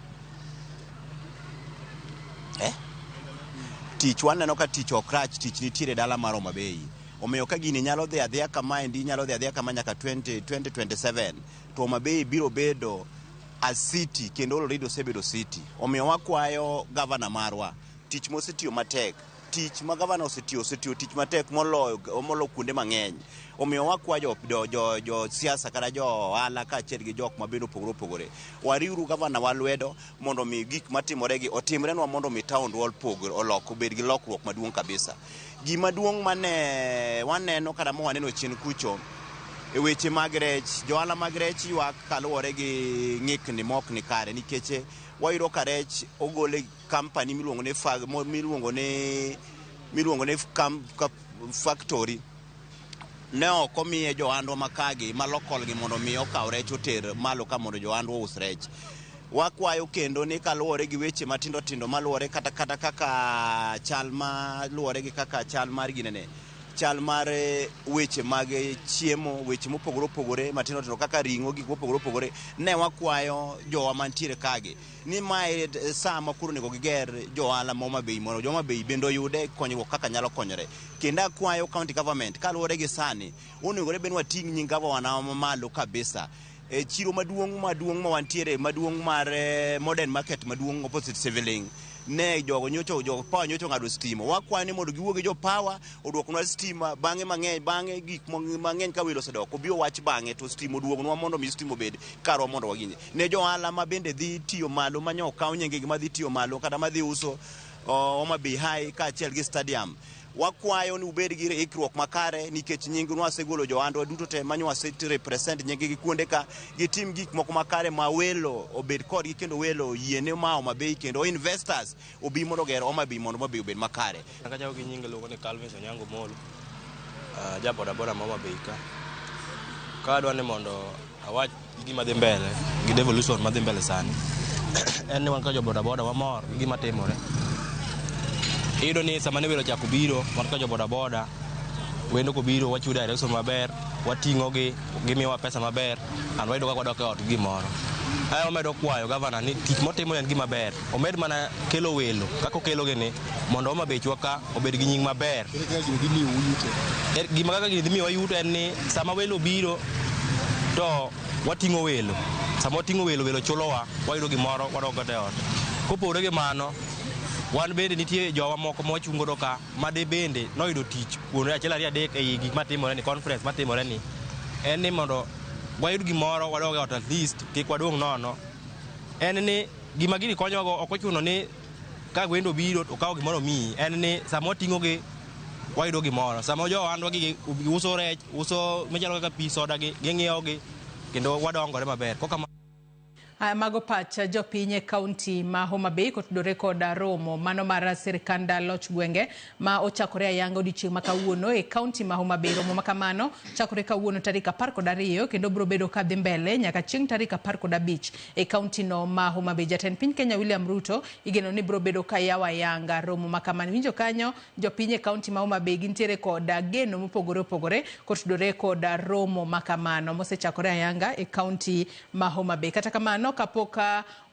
tich waneno ka tich ok rach, tich nitiere dala mar Homa Bay. Omiyo ka gini nyalo dhi adhiya kamaendi, nyalo dhi adhiya kama nyaka 2027 to Homa Bay biro bedo a city kendo already osebedo city. Omiyo wakwayo gavana marwa tich mosetiyo matek, tich ma gavana osetiyo tich matek moloyo kuonde mang'eny. Omiyo wakwayo jo siasa kata jo ohala kaachiel gi jok mabende opogore opogore, wariwuru gavana wa lwedo mondo mi gik matimore gi otimrenwa mondo mi taondwa olok obed gi lokruok maduong' kabisa. Gima duong' mane waneno kata ma waneno chien kucho e weche mag rech, johala mag rech ywak kaluwore gi ng'ikni mok ni kare nikech wayudo ka rech ogole company miluongo ni factory ne ok omiye johandwa makagi ma local gi mondo mi okaw rech oter malo ka mondo johandwa ous rech. Wakwayo kendo ni kaluwore gi weche matindo tindo maluwore kata kaka chal ma luwore gi kaka chal mar ginene, chal mar weche mag chiemo, weche mopogore opogore matindo tindo kaka ring'o, gik mopogore opogore, ne wakwayo jowa mantiere kagi ni mae saa ma koro onego giger johala ma Homa Bay mondo jo Homa Bay bende oyude konyruok kaka nyalo konyore. Kendo akwayo county government kaluwore gi sani onegore bende wating' nying gavana malo kabisa. E chiro maduong' ma wantiere maduong' mar modern market maduong' opposite Civiling, ne jogo nyocho jo power nyocho ng'ado stima. Wakwayo ni mondo giwuo gi jo power oduoknwa stima bang'e mang'eny, bang'e gik mang'eny ka welo osedok obi owach bang'e to stima oduognwa mondo mi stima obed karwa mondo waginje. Ne jo ohala ma bende dhi tiyo malo manyo okaw nyingegi madhi tiyo malo kata madhi uso Homa Bay High kaachiel gi stadium, wakwayo ni ubed gi ikruok makare nikech nying nwasegolo johandwa duto te manyo wase represent nying gi kuonde ka gitim gik moko makare ma welo obed kodgi kendo welo yiene ma Homa Bay kendo investors obi mondo oger Homa Bay mondo Homa Bay obed makare. Akachako gi nyinga iluongo ni Calvin Onyango Molo, ja bodaboda ma Homa Bay ka. Ka adwa ni mondo awach gima dhi mbele gi devolution madhi mbele sani, en ni wan ka jo bodaboda wamor gi gima timore. Iyudo ni sama ne welo ochako biro, wan ka jo bodaboda, wendo kobiro wachiwo direction maber, wating'ogi, gimiyowa pesa maber, and wayudo kaka wadok e ot gi gimoro. Ae wamedo kwayo gavana ni tich motimo en gima ber, omed mana kelo welo kaka okelogi ni mondo Homa Baywa ka obed gi nying maber. Gima kaka gini dhi miyowa yuto en ni sama welo biro to wating'o welo, sama wating'o welo, welo chulowa, wayudo gimoro, wadok godo e ot. Kopogore gi mano, wan bende nitie jowa moko ma wachung' godo ka ma de bende noyudo tich kuonde 1 2 3 ei gik matimore ni conference matimore ni, en ni mondo wayud gimoro wadog e ot at least kik wadong' nono. En ni gima gini konyowago ok ochuno ni ka wendo biro to okawo gimoro omiyi, en ni sama wating'ogi wayudo gimoro. Sama jo ohandwa gi uso rech, uso machalo kaka pi, soda gi, ging'iewogi kendo wadongore maber. Mago pach jopiny e kaunti ma Homa Bay kotudore kod romo mano mar sirkand loch gwenge ma ochakore ayanga odiochieng' ma kawuono e kaunti ma Homa Bay. Romo ma kamano chakore kawuono tarik 12 kendo biro bedo kadhi mbele nyaka chieng' tarik 15 e kaunti no ma Homa Bay. Jatend piny Kenya William Ruto igeno ni biro bedo ka yawo ayanga romo ma kamano. Winjo kanyo jopiny e kaunti ma Homa Bay gintiere kod geno mopogore opogore kotudore kod romo ma kamano mosechakore ayanga e kaunti ma Homa Bay. Kata kamano kapok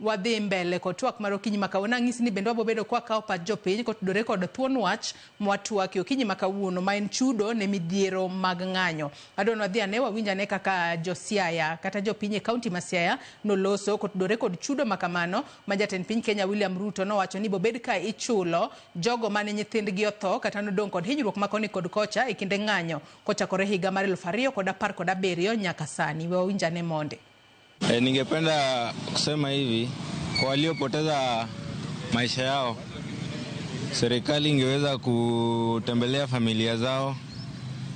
wadhi mbele kod twak mar okinyi ma kawuono, ang'isi ni bende wabobedo kwa kawo pach jopiny kotudore kod thuon wach mwatwaki okinyi ma kawuono ma en chudo ne midhiero mag ng'anyo. Adwa ni wadhi ane wawinj ane kaka jo Siaya kata jopiny e kaunti ma Siaya noloso kotudore kod chudo ma kamano ma jatend piny Kenya William Ruto nowacho ni bobed ka ichulo jogo mane nyithindgi otho kata nodong' kod hinyruok ma koni kod kocha e kinde ng'anyo kochakore higa mar 2017 nyaka sani. We wawinj ane monde. Ningependa kusema hivi, kwa waliopoteza maisha yao, serikali ingeweza kutembelea familia zao,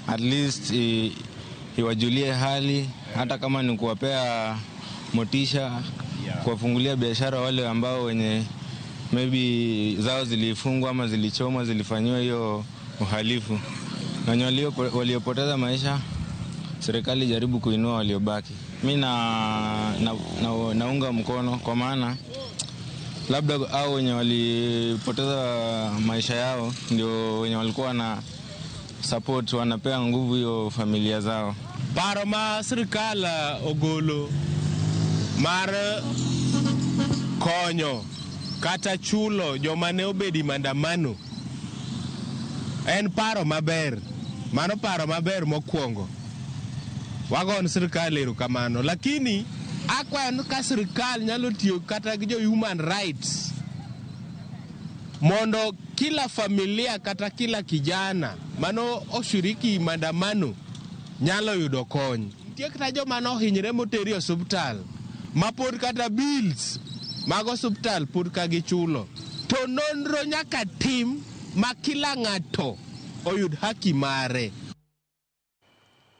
at least iwajulie hali, hata kama ni kuwapea motisha, kuwafungulia biashara wale ambao wenye Maybe zao zilifungwa ama zilichomwa, zilifanyiwa hiyo uhalifu. Na wenye waliopoteza maisha, serikali jaribu kuinua waliobaki. Mi naunga mkono kwa maana labda hao wenye walipoteza maisha yao ndio wenye walikuwa na support, wanapea nguvu hiyo familia zao. Paro ma sirikal ogolo mar konyo kata chulo joma ne obedi maandamano en paro maber. Mano paro maber mokwongo. Wagon sirikal erokamano. Lakini akwayo ni ka sirikal nyalo tiyo kata gi jo human rights mondo kila familia kata kila kijana mano oshiriki maandamano nyalo yudo kony. Nitie kata joma nohinyre moteri e osuptal ma pod kata bills mag osuptal pod ka gichulo. To nonro nyaka tim ma kila ng'ato oyud haki mare.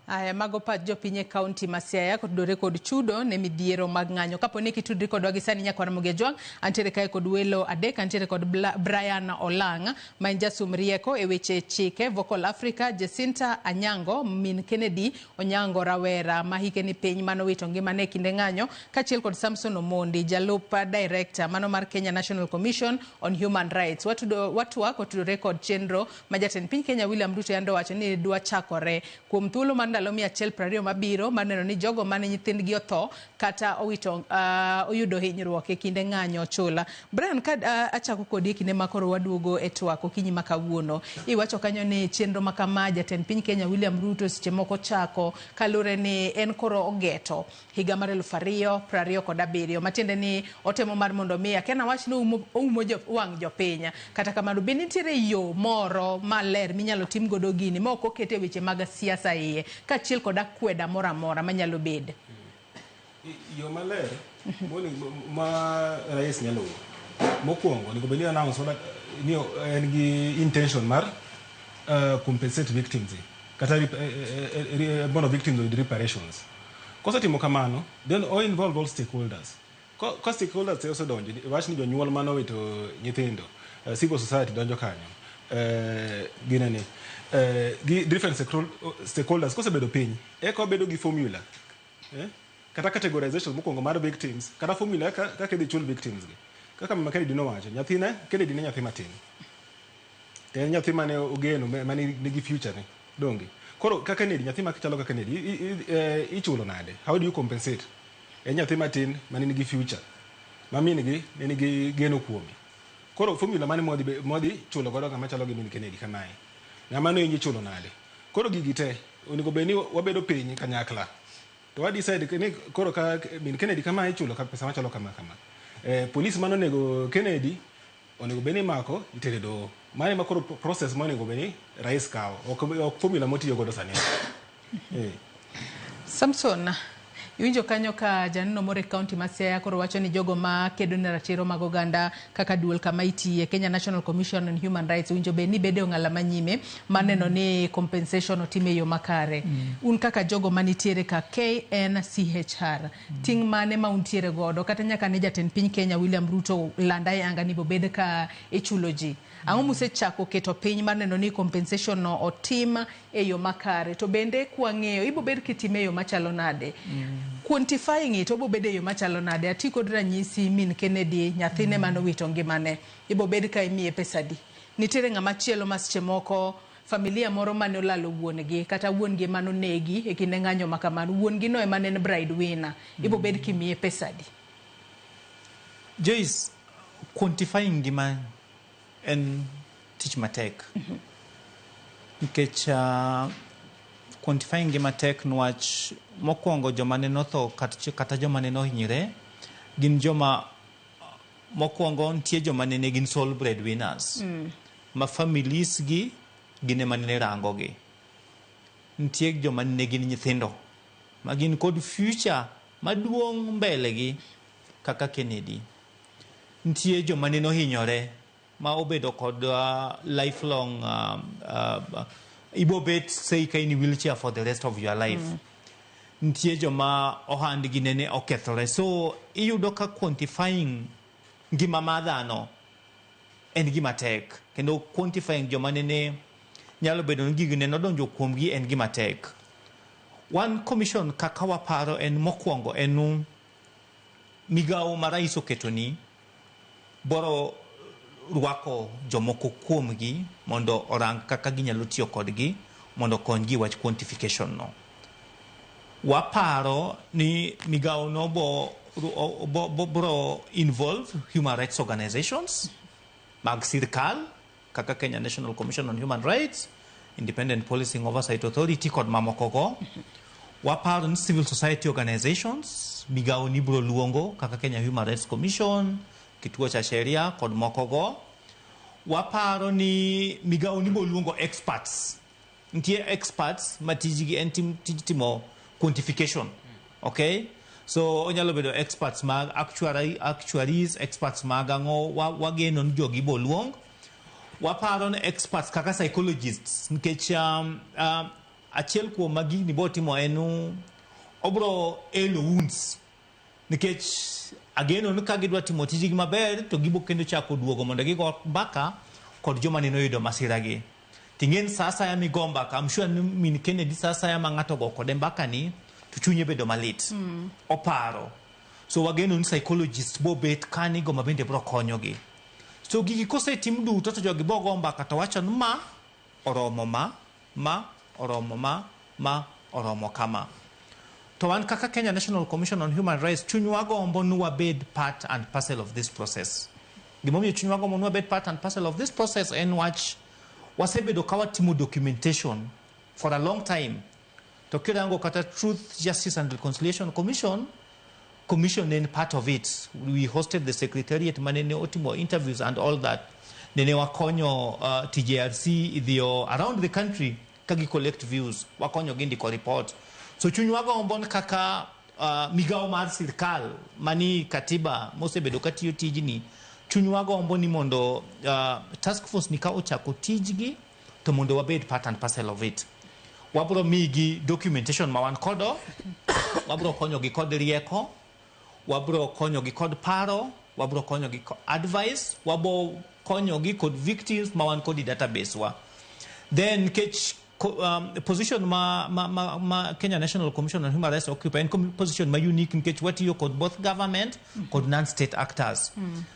Aya, mago pach jopiny e kaunti ma Siaya kotudore kod chudo ne midhiero mag ng'anyo. Kapo ni kitudri kodwa gi sani nyakwar Ramogi Ajwang', antiere kae kod welo adek, antiere kod Brian Olang' ma en jasum rieko e weche chike Vocal Africa, Jacinta Anyango, min Kennedy Onyango rawera ma hike ni piny manowito ngimane e kinde ng'anyo, kaachiel kod Samson Omondi, jalup director mano mar Kenya National Commission on Human Rights. Watwak otudore kod chenro ma jatend piny Kenya William Ruto yande owacho ni dwa chakore kuom thuolo mar ndalo 120 mabiro mar neno ni jogo mane nyithindgi otho kata owito oyudo hinyruok e kinde ng'anyo chula. Brian, ka achako kodi e kinde ma koro waduogo e twak okinyi ma kawuono, iwacho kanyo ni chenro ma kama jatend piny Kenya William Ruto seche moko chako kaluwore ni en koro ogeto higa mar 2027, matiende ni otemo mar mondo mi akia nawach ni oumo wang' jopiny. Kata kamano be nitiere yo moro maler minyalo tim godo gini ma ok okete weche mag siasa iye kaachiel kod akweda moro amora manyalo bede? Yo maler ma rais nyalo mokwongo onego bed ni announce ni en gi intention mar compensate victims kata mondo victims oyud reparations. Kosetimo kamano, then o involve all stakeholders. Ka stakeholders te osedonjo, wach ni jonyuol manowito nyithindo, civil society donjo kanyo, ginene gi different stakeholders kosebedo piny, eka wabedo gi formula kata categorization mokwongo mar victims, kata formula kaka idhi chul victims gi. Kaka Mama Kennedy nowacho, nyathine Kennedy ne nyathi matin, to en nyathi mane ogeno mane nigi future ne donge. Koro ka Kennedy, nyathi machalo ka Kennedy ichulo nade? How do you compensate? En nyathi matin mane nigi future, ma min gi ne nigi geno kuome. Koro formula mane modhi chulo godo ng'ama chalo gi min Kennedy kamae? Ng'ama nohinyi ichulo nade? Koro gigi te onego bed ni wabedo piny kanyakla to wa decide ni koro ka min Kennedy kamae ichulo ka pesa machalo kama kama. Police manonego Kennedy onego bed ni imako itere doho. Mano ema koro process monego bed ni rais kawo, ok formula motiyo godo sani. Samson, iwinjo kanyo ka janeno moro e kaunti ma Siaya koro wacho ni jogo ma kedo ne ratiro mag oganda kaka duol kama itiye Kenya National Commission on Human Rights winjo bed ni bede ong'ala manyime mar neno ni compensation otim e yo makare. Un kaka jogo manitiere ka KNCHR, ting' mane ma untiere godo kata nyaka ne jatend piny Kenya William Ruto landa e anga ni bobed ka ichulo ji? Ang'o musechako keto piny mar neno ni compensation no otim e yo makare? To bende kwang'eyo ibobed kitime e yo machalo nade? Quantifying it obobedo e yo machalo nade? Ati kod ranyisi min Kennedy nyathine manowito ngimane, ibobed ka imiye pesa di? Nitiere ng'ama chielo ma seche moko familia moro mane olalo wuon gi kata wuon gi manonegi e kinde ng'anyo ma kamano, wuon gi no ema ne en breadwinner, ibobed kimiye pesa di? Joyce, quantifying ngima en tich matek. Nikech quantifying ngima tek niwach mokwongo joma ne notho kata joma ne nohinyre gin joma mokwongo nitie joma nene gin sole breadwinners ma families gi gin ema nene rango gi. Nitie joma nene gin nyithindo ma gin kod future maduong' mbele gi kaka Kennedy. Nitie joma nene ohinyore ma obedo kod lifelong ibobet say ka in e wheelchair for the rest of your life. Nitie joma ohandgi nene okethore. So iyudo ka quantifying ngima mar dhano en gima tek kendo quantifying joma nene nyalo bedo ni gigi nene odonjo kuomgi en gima tek. Wan commission kaka waparo en mokwongo en migawo ma rais oketoni boro rwako jomoko kuomgi mondo orang kaka ginyalo tiyo kodgi mondo okonygi wach quantification no. Waparo ni migawo no bo bro involve human rights organizations mag sirkal kaka Kenya National Commission on Human Rights, Independent Policing Oversight Authority kod mamoko go. Waparo ni civil society organizations migawo ni bro luongo kaka Kenya Human Rights Commission, Kituo cha Sheria kod moko go. Waparo ni migawo ni bo luongo experts. Nitie experts ma tijgi en tij timo quantification. Okay? So onyalo bedo experts mag actuaries, experts mag ang'o, wageno ni jogi bo luong. Waparo ni experts kaka psychologists nikech achiel kuom ma gini bo timo en obro elo wounds nikech ageno ni ka gidwa timo tijgi maber to gibo kendo chako duogo mondo gigo mbaka kod joma nene oyudo masira gi. Ting'en sa asaya migo mbaka, I'm sure ni min Kennedy sa asaya ma ng'ato go kode mbaka ni to chunye bedo malit. Oparo. So wageno ni psychologist bo bet kani go ma bende bro konyogi. So gigi kosetim duto to jogi bo go mbaka to wacho ni ma oromo ma oromo ma oromo kama. To wan kaka Kenya National Commission on Human Rights chunywa gombo ni wabed part and parcel of this process. Gimomiyo chunywa gombo ni wabed part and parcel of this process en wach wasebedo ka watimo documentation for a long time. To kirango kata Truth, Justice and Reconciliation Commission en part of it. We hosted the secretariat manene otimo interviews and all that. Nene wakonyo TJRC idhiyo around the country ka gi collect views, wakonyo gi ndiko report. So chunywa gombo ni kaka migawo mar sirkal mani katiba mosebedo katiyo tijni, chunywa gombo ni mondo task force ni ka ochako tijgi to mondo wabed part and parcel of it. Wabro migi documentation ma wan kodo, wabro konyogi kod rieko, wabro konyogi kod paro, wabro konyogi kod advice, wabro konyogi kod victims ma wan kod e database wa. Then nikech position ma Kenya National Commission on Human Rights occupy en position ma unique nikech watiyo kod both government kod non-state actors.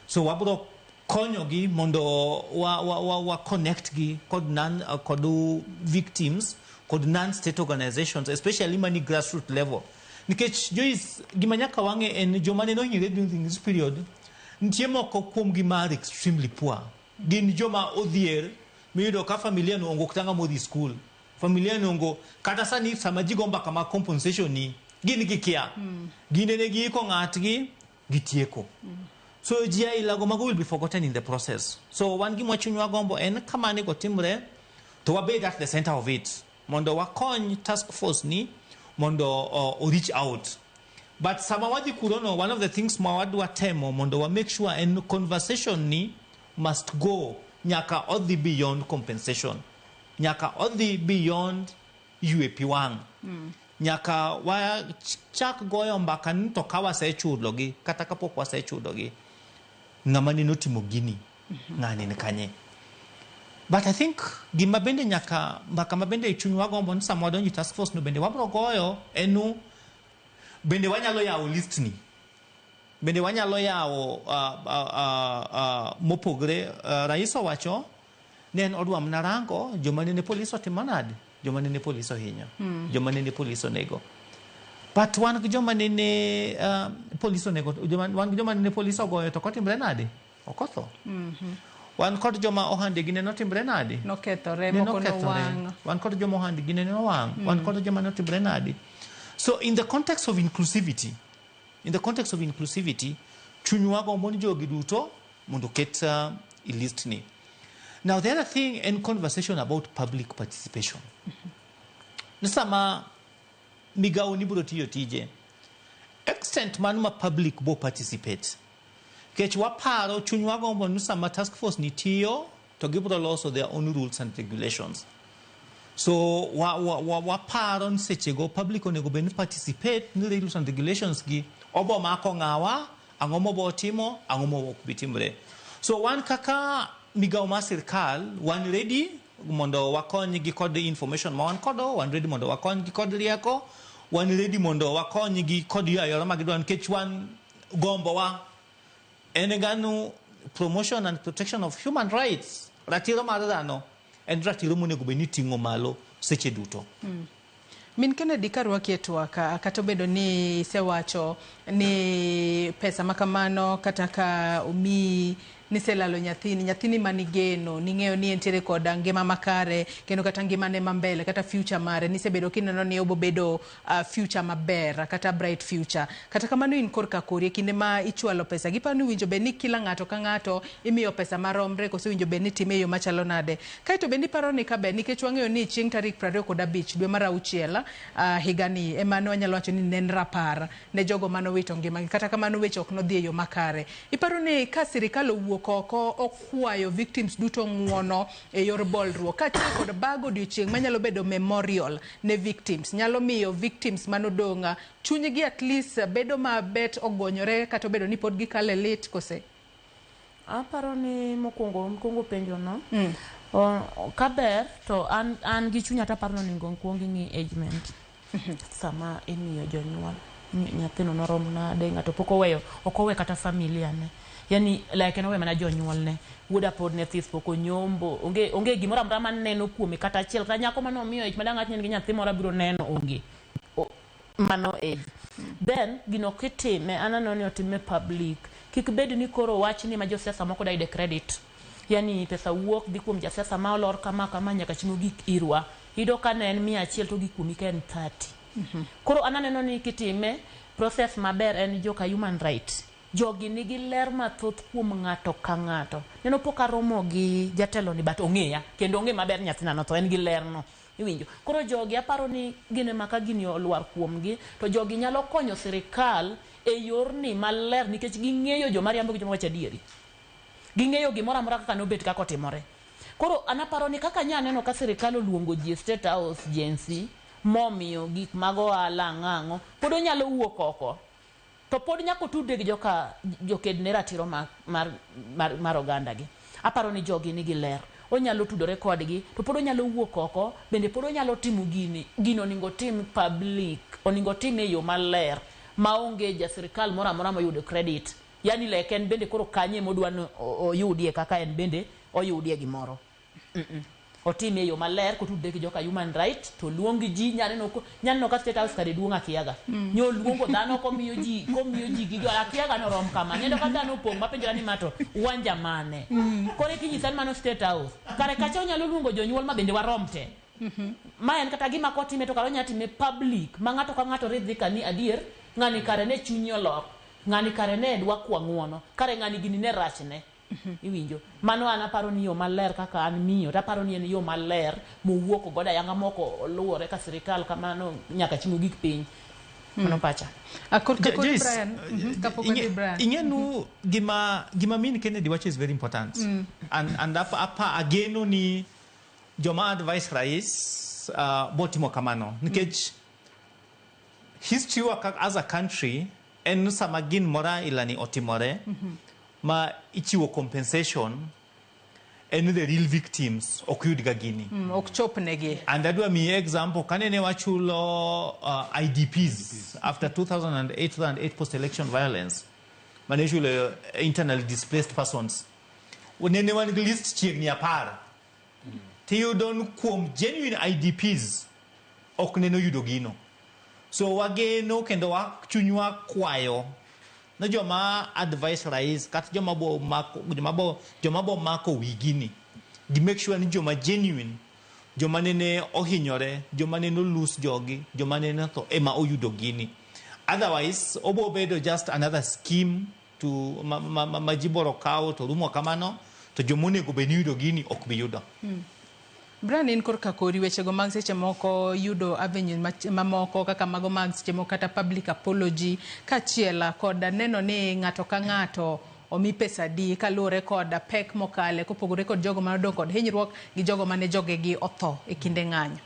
So wabro konyogi mondo wa connect gi kod non kod victims kod non-state organizations, especially mani grassroots level. Nikech Joyce, gima nyaka wang'e en joma ne nohinyre during this period, nitie moko kuomgi mar extremely poor. Gin joma odhier miyudo ka familia no ongo kata ng'ama odhi school. Familia no ongo kata sani sama ji go mbaka mag compensation ni gin gikia. Gin ne giiko ng'atgi gitieko. So ji aila go mago will be forgotten in the process. So wan gima chunywa gombo en kamane go timre to wabed at the center of it mondo wakony task force ni mondo o reach out. But sama wadhi kurono, one of the things ma wadwa temo mondo wa make sure en conversation ni must go nyaka odhi beyond compensation. Nyaka odhi beyond ywe pi wang'. Nyaka wachak goyo mbaka ni to ka wasechulogi kata kapok wasechulogi ng'ama nene otimo gini ng'ani ni kanye. But I think gima bende nyaka mbaka ma bende chunywa gombo ni sama wadonjo e task force no bende wabro goyo en bende wanyalo yawo list ni bende wanyalo yawo mopogre. Rais owacho ne en odwa mana rango joma nene polis otimo nade, joma nene polis ohinyo, joma nene polis onego. But wan gi joma nene polis onego, wan gi joma nene polis ogoyo to kotimre nade? Ok otho. Wan kod joma ohandegi nene otimre nade? Nokethore, Nene moko okethore. nowang'. Wan kod joma ohandgi nene owang'. Wan kod joma notimre nade? So in the context of inclusivity, in the context of inclusivity, chunywa gombo ni jogi duto mondo oket e list ni. Now the other thing en conversation about public participation. Ni sama migawo ni biro tiyo tije, extent man ma public bo participate. Nikech waparo chunywa gombo ni sama task force ni tiyo to gibiro loso their own rules and regulations. So waparo ni sechego public onego bed ni participate ni rules and regulations gi obo mako ng'awa, ang'o mobo timo, ang'o mo ok bi timre. So wan kaka migawo mar sirkal, wan ready mondo wakony gi kod information ma wan kodo, wan ready mondo wakony gi kod rieko, wan ready mondo wakony gi kod yo ayora ma gidwaro, nikech wan gombowa en ganu promotion and protection of human rights. Ratiro mar dhano en ratiro monego bed ni ting'o malo seche duto. Min Kennedy, karwaki e twak, kata obedo ni isewacho ni pesa ma kamano kata ka omiyi niselalo nyathini, nyathini manigeno, ning'eyo ni entiere koda ngima makare kendo kata ngimane ma mbele kata future mare nisebedo kineno ni obobedo future maber kata bright future. Kata kamano, in korka kori e kinde ma ichwalo pesa, giparo ni winjo bed ni kila ng'ato ka ng'ato imiyo pesa maromre koso winjo bed ni time e yo machalo nade? Kaeto bende iparo ni kaber, nikech wang'eyo ni chieng' tarik 25 dwe mar auchiel higani ema ne wanyalo wacho ni ne en rapar ne jogo manowito ngimagi, kata kamano weche ok nodhi e yo makare. Iparo ni ka sirikal owuok oko okwayo victims duto ng'uono e yor bolruok kaachiel kod bago odiochieng' manyalo bedo memorial ne victims, nyalo miyo victims manodong' chunygi at least bedo mabet ogonyore kata obedo ni pod gikale lit kose? Aparo ni mokwongo mokwongo penjo no kaber to an gi chunya taparo ni onego kwong ing'i agement sama imiyo jonyuol nyathino norom nade. Ng'ato pok oweyo, ok owe kata familia ne, yani like en owe mana jonyuolne. Wuoda pod ne this, pok onyombo, onge gimoro amora maneno kuome kata achiel, kata nyako manomiyo ich madang' ng'at nigi nyathi moro abiro neno onge. Mano age. Then gino kitime, an aneno ni otime public, kik bed ni koro wach ni ma josiasa moko da yude credit, yani pesa wuok dhi kuom jasiasa ma olor kama kama nyaka chieng' ogik irwa, iyudo ka ne en 100 to ogik kuomi ka en 30. Koro an aneno ni kitime process maber en joka human right, jogi nigi ler mathoth kuom ng'ato ka ng'ato. Neno pok aromo gi jatelo ni, but ong'eya kendo ong'e maber nyathina no, to en gi ler no iwinjo. Koro jogi aparo ni gin ema ka gini olwar kuomgi to jogi nyalo konyo sirikal e yorni maler, nikech ging'eyo joma riambo gi joma wacho adieri, ging'eyo gimoro amora kaka nobet kaka otimore. Koro an aparo ni kaka nya neno ka sirikal oluongo ji e State House Jensi momiyo gik mag ohala ang'o pod onyalo wuok oko to pod nyaka otudre gi joka joked ne ratiro mar oganda gi. Aparo ni jogi nigi ler, onyalo tudore kodgi to pod onyalo wuok oko bende pod onyalo timo gini. Gino onego tim public, onego tim e yo maler maonge ja sirikal moro amora moyudo credit, yani lek en bende koro kanye modwa ni oyudie kaka en bende oyudie gimoro. Otime e yo maler kotudre gi joka human right to luong ji. Nyaneno ka State House kare duong' akiaga. Nyoluongo dhano komiyo ji gigo akiaga norom kama. Neno ka dhano opong' mapenjora ni ma to uwanja mane. Koro ikinyisa ni mano State House kare kacha onyalo luongo jonyuol ma bende warom te. Ma en kata gima kotime to kare onya time public ma ng'ato ka ng'ato ridhi ka ni adier ng'ani kare ne chunyi olok, ng'ani kare ne dwa kwa ng'uono, kare ng'ani gini ne rachne. Iwinjo mano? An aparo ni yo maler kaka an miyo to aparo ni en yo maler mowuok godo ayanga moko oluwore ka sirikal kamano nyaka chieng' ogik piny. Mano pacha. Korka kori Joyce, Brian, kapok wadhi Brian. Ing'enu gima min Kennedy wacho is very important. And apa ageno ni joma advice rais botimo kamano nikech history wa as a country en sama gin mora ilani otimore ma ichiwo compensation en the real victims ok yud ga gini. Ok chop negi. And adwa miyi example, kanene wachulo IDPs after 2008 post-election violence, mane ichulo internally displaced persons, nene wan gi list chiegni 10, tiyudo ni kuom genuine IDPs ok nene oyudo gino. So wageno kendo wa chunywa kwayo ne joma advice rais kata joma bo mako wi gini gi make sure ni joma genuine, joma nene ohinyore, joma nene olus jogi, joma nene otho ema oyudo gini. Otherwise obo bedo just another scheme to ma ji boro kawo to rumo kamano, to jomonego bed ni yudo gini ok bi yudo. Brian, in korka kori wechego mag seche moko yudo avenues mamoko kaka mago mag seche moko kata public apology kaachiel kod neno ni ng'ato ka ng'ato omi pesa di kaluwore kod pek mokale kopogore kod jogo manodong' kod hinyruok gi jogo mane jogegi otho e kinde ng'anyo.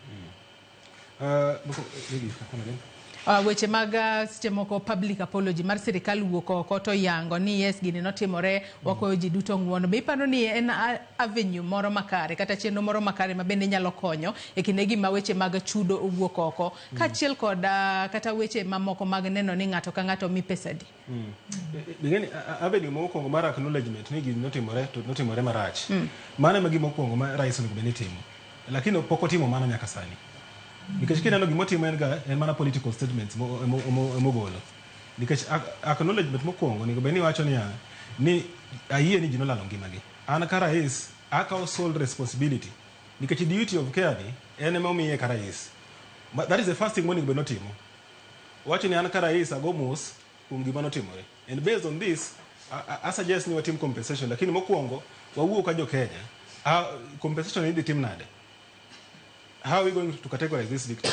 Come again? Weche mag seche moko public apology mar sirikal wuok oko to yango ni yes, gini notimore, wakwayo ji duto ng'uono. Be iparo ni en avenue moro makare kata chenro moro makare ma bende nyalo konyo e kindegi ma weche mag chudo owuok oko kaachiel kod kata weche mamoko mag neno ni ng'ato ka ng'ato mi pesa di? Ing'eni avenue mokwongo mar acknowledgement ni gini notimore to notimore marach. Mano ema gima okwongo ma rais onego bed ni timo. Lakini pok otimo mano nyaka sani. Nikech kineno gimotimo en ga en mana political statements emogolo. Nikech acknowledgement mokwongo onego bed ni wacho niya ni ayie ni ji nolalo ngimagi. An ka rais akawo sole responsibility. Nikech duty of care ni en ema omiye ka rais. But that is the first thing monego bed notimo. Wacho ni an ka rais ago mos kuom gima notimore. And based on this, I suggest ni watim compensation. Lakini mokwongo, wawuo ka jo Kenya, compensation idhi tim nade? How are we going to categorize this victim?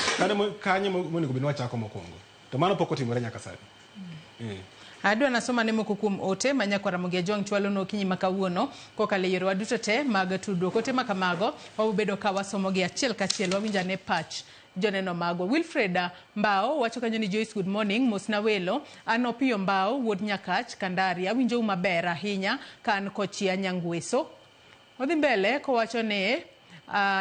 Kanye monego bed ni wachako mokwongo. To mano pok otimore nyaka sani. Adwa nasoma ne moko kuom ote ma nyakwar Ramogi Ajwang' chwalonwa okinyi ma kawuono kokalo e yorewa duto te mag tudruok. Ote ma kamago wabobedo ka wasomogi achiel kachiel, wawinj ane pach joneno magwa. Wilfred Mbao wacho kanyo ni Joyce, good morning, mosna welo. An Opiyo Mbao wuod Nyakach Kandari, awinjou maber ahinya ka an kochia Nyangweso. Odhi mbele kowacho ni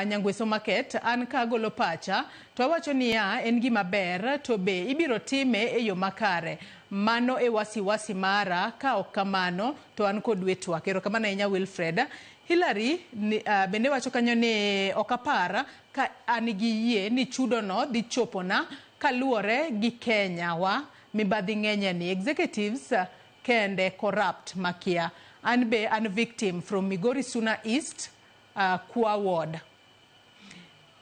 Nyangweso Market, an ka agolo pacha to awacho niya en gima ber to be ibiro time e yo makare. Mano e wasiwasi mara, ka ok kamano to an kodu e twak. Erokamano ahinya Wilfred. Hillary ni, bende wacho kanyo ni ok apar ka an gi yie ni chudo no dhi chopona kaluwore gi Kenya wa mibadhi ng'enye ni executives kende corrupt makia. An be an victim from Migori Suna East, Kwa Ward.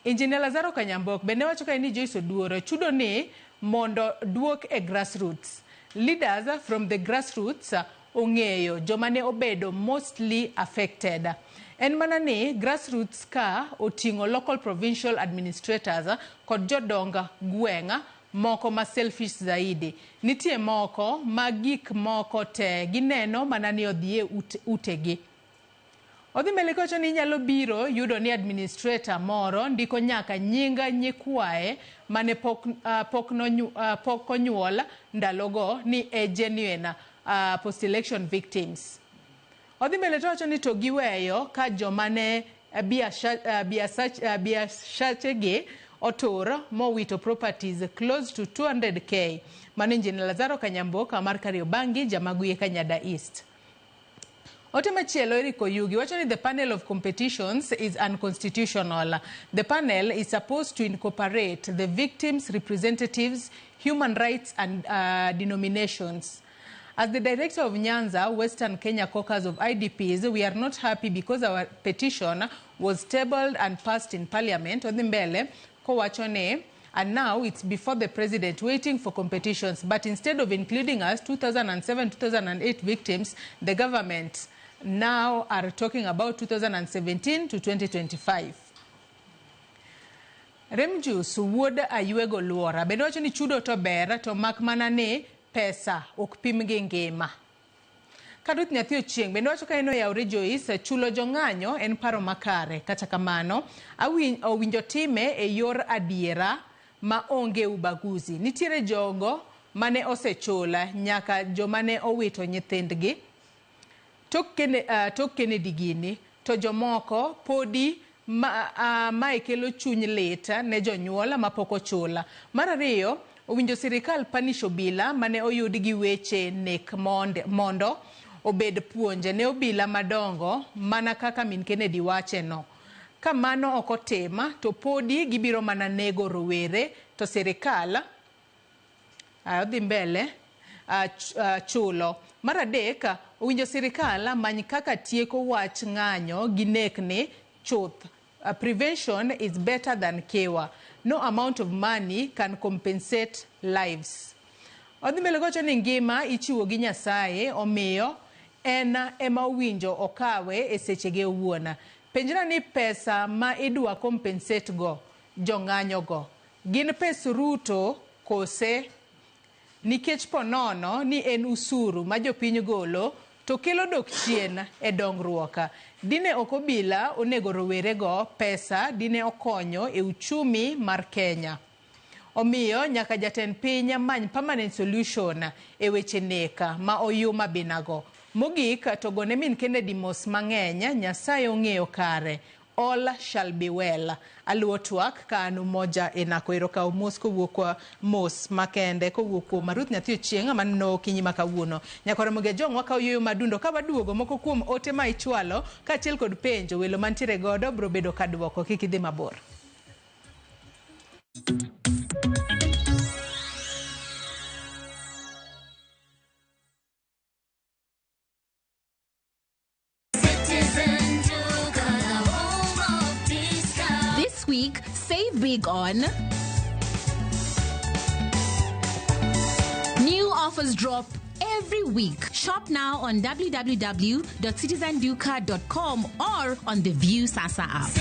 Engineer Lazaro Kanyambok bende wacho kae ni Joyce Oduoro chudo ni mondo duok e grassroots. Leaders from the grassroots ong'eyo joma ne obedo mostly affected. En mana ni grassroots ka oting'o local provincial administrators kod jodong gweng' moko ma selfish zaidi. Nitie moko ma gik moko te gineno mana ni odhi e utegi. Odhi mbele kowacho ni inyalo biro yudo ni administrator moro ndiko nyaka nying nyikwaye mane pok onyuol ndalogo ni e genuine post-election victims. Odhi mbele to wacho ni to giweyo ka joma ne biashachegi otur mowito properties close to 200k. Mano Engineer Lazaro Kanyamboka mar Kariobangi, Jamaguye Kanyada East. Ote machielo Eric Oyugi wacho ni the panel of competitions is unconstitutional. The panel is supposed to incorporate the victims' representatives, human rights and denominations. As the director of Nyanza, Western Kenya Caucus of IDPs, we are not happy because our petition was tabled and passed in parliament. Odhi mbele kowacho ni and now it's before the president waiting for competitions. But instead of including us, 2007-2008 victims, the government now are talking about 2017 to 2025. Remjus wuod Ayuego Luora bende wacho ni chudo to ber to mak mana ni pesa ok pim gi ngima. Karuth nyathi Ochieng' bende wacho ka en oyawre Joyce, chulo jong'anyo en paro makare. Kata kamano, owinjo time e yor adiera ma onge ubaguzi. Nitiere jogo mane osechula nyaka joma ne owito nyithindgi tok Kennedy gini, to jomoko podi mae kelo chuny lit ne jonyuol mapok ochula. Mar ariyo, owinjo sirikal punish obila mane oyud gi weche nek mondo obed puonj ne obila madongo mana kaka min Kennedy wache no. Ka mano ok otim to podi gibiro mana nego rowere to sirikal odhi mbele chulo. Mar adek, owinjo sirikal many kaka tieko wach ng'anyo gi nek ni chuth. Prevention is better than cure. No amount of money can compensate lives. Odhi mbele kowacho ni ngima ichiwo gi Nyasaye, omiyo en ema owinjo okawe e sechege owuon. Penjna ni pesa ma idwa compensate go jong'anyo go gin pes Ruto kose? Nikech ponono ni en usuru ma jopiny golo to kelo dok chien e dongruok. Dine ok obila onego rowerego, pesa dine okonyo e uchumi mar Kenya. Omiyo nyaka jatend piny many permanent solution e weche nek ma oyuma binago. Mogik to gone min Kennedy mos mang'eny, Nyasaye ong'eyo kare. All shall be well. Aluwo twak ka an Umoja e Nako. Erokaw mos kowuok kwa mos makende kowuok kuom Ruth Nyathi Ochieng' maneno okinyi ma kawuono. Nyakoro Mogi Ajong' wakawo yueyo madundo ka waduogo moko kuom ote ma ichwalo kaachiel kod penjo welo mantiere godo biro bedo ka duoko. Kik idhi mabor. This week, save big on new offers drop every week. Shop now on www.citizenduka.com or on the View Sasa app.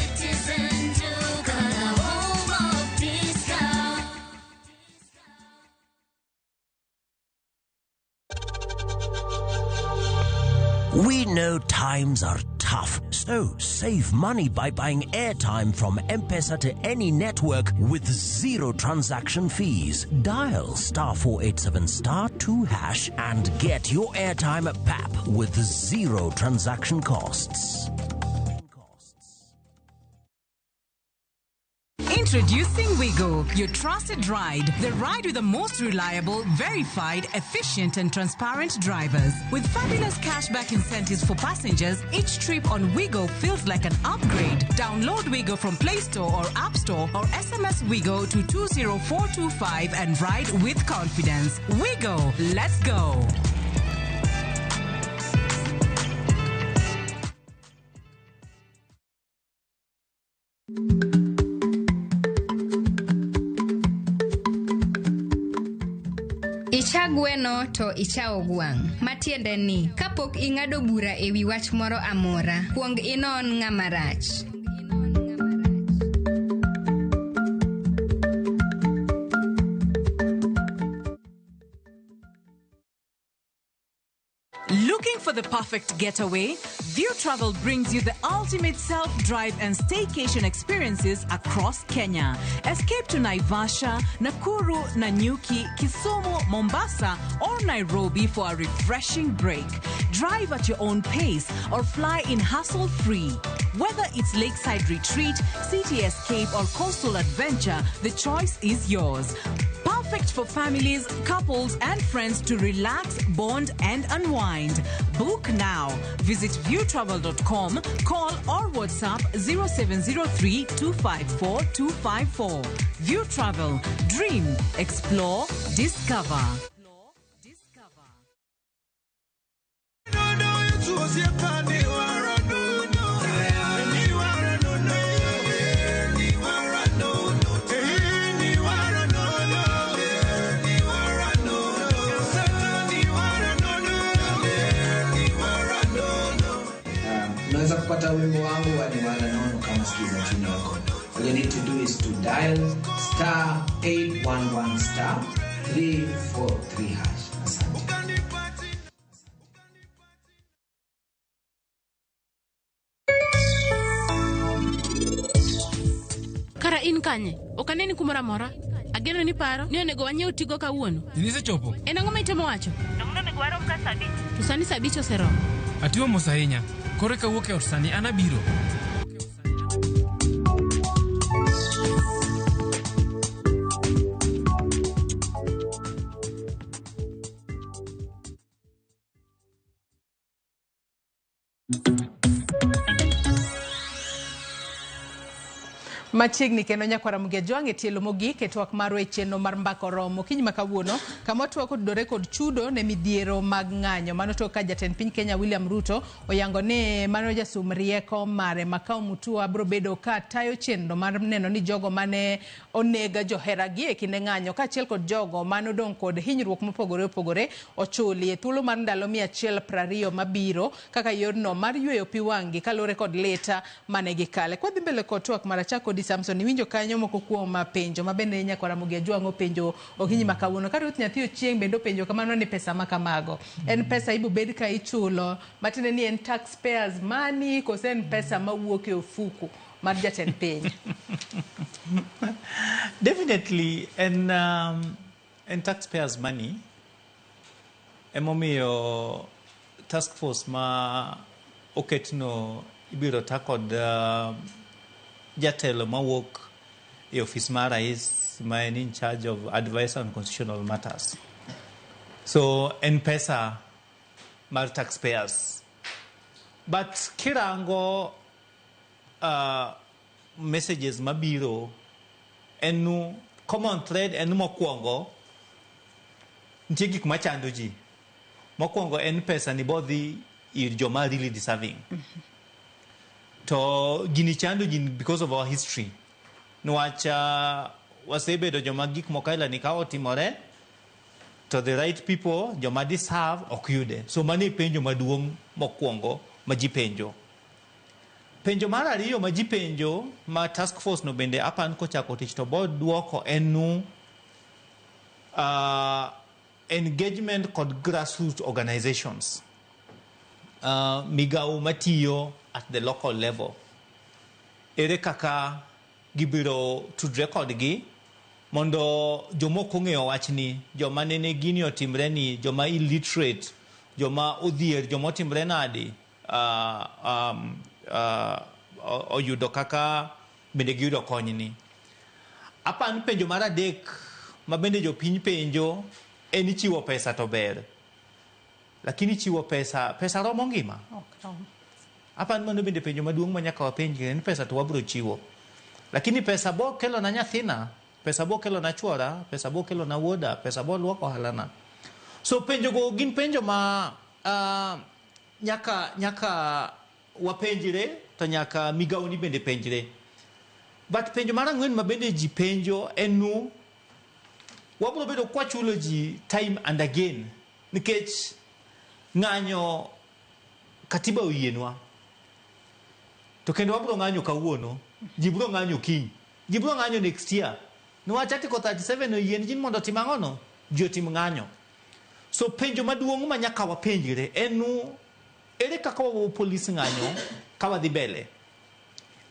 We know times are tough, so save money by buying airtime from M-Pesa to any network with zero transaction fees. Dial star 487 star 2 hash and get your airtime at PAP with zero transaction costs. Introducing Wigo, your trusted ride. The ride with the most reliable, verified, efficient, and transparent drivers. With fabulous cashback incentives for passengers, each trip on Wigo feels like an upgrade. Download Wigo from Play Store or App Store or SMS Wigo to 20425 and ride with confidence. Wigo, let's go. Icha gweno to ichawo gwang'. Matiende ni, kapok ing'ado bura e wi wach moro amora, kuong inon ng'ama rach. Looking for the perfect getaway? View Travel brings you the ultimate self-drive and staycation experiences across Kenya. Escape to Naivasha, Nakuru, Nanyuki, Kisumu, Mombasa, or Nairobi for a refreshing break. Drive at your own pace or fly in hassle-free. Whether it's lakeside retreat, city escape, or coastal adventure, the choice is yours. Perfect for families, couples, and friends to relax, bond, and unwind. Book now. Visit viewtravel.com, call or WhatsApp 0703 254 254. View Travel. Dream, explore, discover. Unaweza kupata wimbo wangu wa Niwara Nono kama sikiza tune yako. All you need to do is to dial star 811 star 343 hash. Asante. Kara in kanye? Ok aneni kumoro amora. Ageno ni paro ni onego wanyiew tigo kawuono. Inisechopo? En ang'o ma itemo wacho? Donge onego warom ka saa abich? To sani saa abich oseromo. Atiyo mos ahinya. Koro eka awuok e ot sani an abiro. Machiegni kendo nyakwara Mugia Jwang' e tielo mogik e twak marwa e chenro mar mbaka oromo okinyi ma kawuono kama twak otudore kod chudo ne midhiero mag ng'anyo. Mano tok ka jatend piny Kenya William Ruto oyango ni mano jasum rieko mare Makau Mutua biro bedo ka tayo chenro mar neno ni jogo mane oneg joheragi e kinde ng'anyo kaachiel kod jogo mane odong' kod hinyruok mopogore opogore ochuli e thuolo mar ndalo 120 mabiro kaka yorno mar yweyo pi wang'gi kaluwore kod lit mane gikale. Kwadhi mbele kod twak mar achak kodi Samson, iwinjo kanyo moko kuom penjo ma bende nyakwara Mugia Jwang' openjo okinyi ma kawuono. Ka Ruth Nyathi Ochieng' bende openjo kamano ni pesa ma kamago en pesa ibobed ka ichulo matiende ni en taxpayers money kose en pesa mawuok e ofuku mar jatend piny? Definitely en en taxpayers money. Emomiyo task force ma oketno ibiro ta kod jatelo mawuok e ofis mar rais ma en in charge of advice on constitutional matters. So en pesa mar taxpayers. But kirango messages mabiro, en nu common thread en mokwongo nitie gik machando ji. Mokwongo en pesa ni bodhi ir joma really deserving. To gini chando ji because of our history. Niwach wasebedo joma gik moko aila ni ka otimore to the right people, joma deserve, ok yude. So mano e penjo maduong' mokwongo ma ji penjo. Penjo mar ariyo ma ji penjo ma task force no bende apan kochako tich to bo duoko en nu engagement kod grassroots organizations. Migawo matiyo at the local level. Ere kaka gibiro tudre kodgi mondo jomoko ong'eyo wachni, joma nene gini otimre ni, joma illiterate, joma odhier, joma otimre nadi, oyudo kaka bende giyudo konyni. Apan penjo mar adek ma bende jopiny penjo en ni chiwo pesa to ber. Lakini chiwo pesa, pesa romo ngima? Apan mano bende penjo maduong' ma nyaka wapenjre ni pesa to wabiro chiwo. Lakini pesa bo kelo na nyathina, pesa bo kelo na chuora, pesa bo kelo na wuoda, pesa bo luoko ohalana. So penjo go gin penjo ma nyaka wapenjre to nyaka migawo ni bende penjre. But penjo mar ang'wen ma bende ji penjo en nu wabiro bedo kwachulo ji time and again nikech ng'anyo katiba oyienwa. To kendo wabiro ng'anyo kawuono, ji biro ng'anyo kiny, ji biro ng'anyo next year. Niwach Article 37 oyien ji mondo otim ang'ono? Ji otim ng'anyo. So penjo maduong' ma nyaka wapenjre en nu ere kaka wabo police ng'anyo ka wadhi mbele?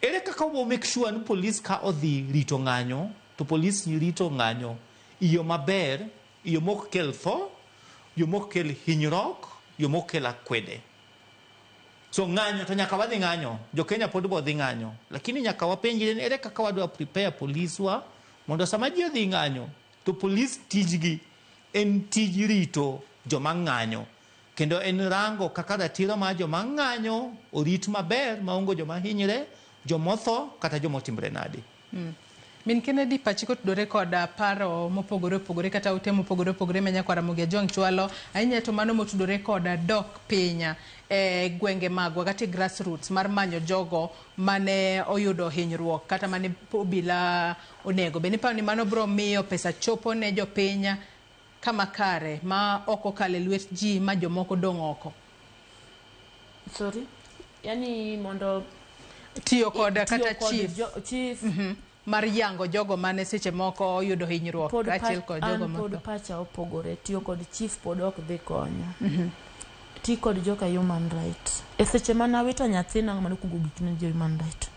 Ere kaka wabo make sure ni police ka odhi rito ng'anyo to police rito ng'anyo e yo maber, e yo mok kel tho, yo mok kel hinyruok, yo mok kel akwede. So ng'anyo to nyaka wadhi ng'anyo, jo Kenya pod bo dhi ng'anyo. Lakini nyaka wapenjre ni ere kaka wadwa prepare police wa mondo sama ji odhi ng'anyo to police tijgi en tij rito joma ng'anyo. Kendo en rango kaka ratiro mar joma ng'anyo orit maber maonge joma hinyre, jomotho kata jomotimre nadi. Min Kennedy, pachi kotudore kod paro mopogore opogore kata ote mopogore opogore ma nyakwar Ramogi Ajwang' chwalo ahinya to mano motudore kod dok piny e gwenge magwa kata e grassroots mar manyo jogo mane oyudo hinyruok kata mane obila onego. Bende iparo ni mano biro miyo pesa chopo ne jopiny kama kare ma ok okalo e lwet ji ma jomoko dong' oko? Sorry? Yani mondo tiyo kod kata kod chief, chief. Mar yango jogo mane seche moko oyudo hinyruok pod kaachiel kod jogo an pod motho. Pacha opogore. Tiyo kod chief pod ok dhi konyo. Ti kod joka human right. E seche mane awito nyathina, mano kuongo gik ne jo human right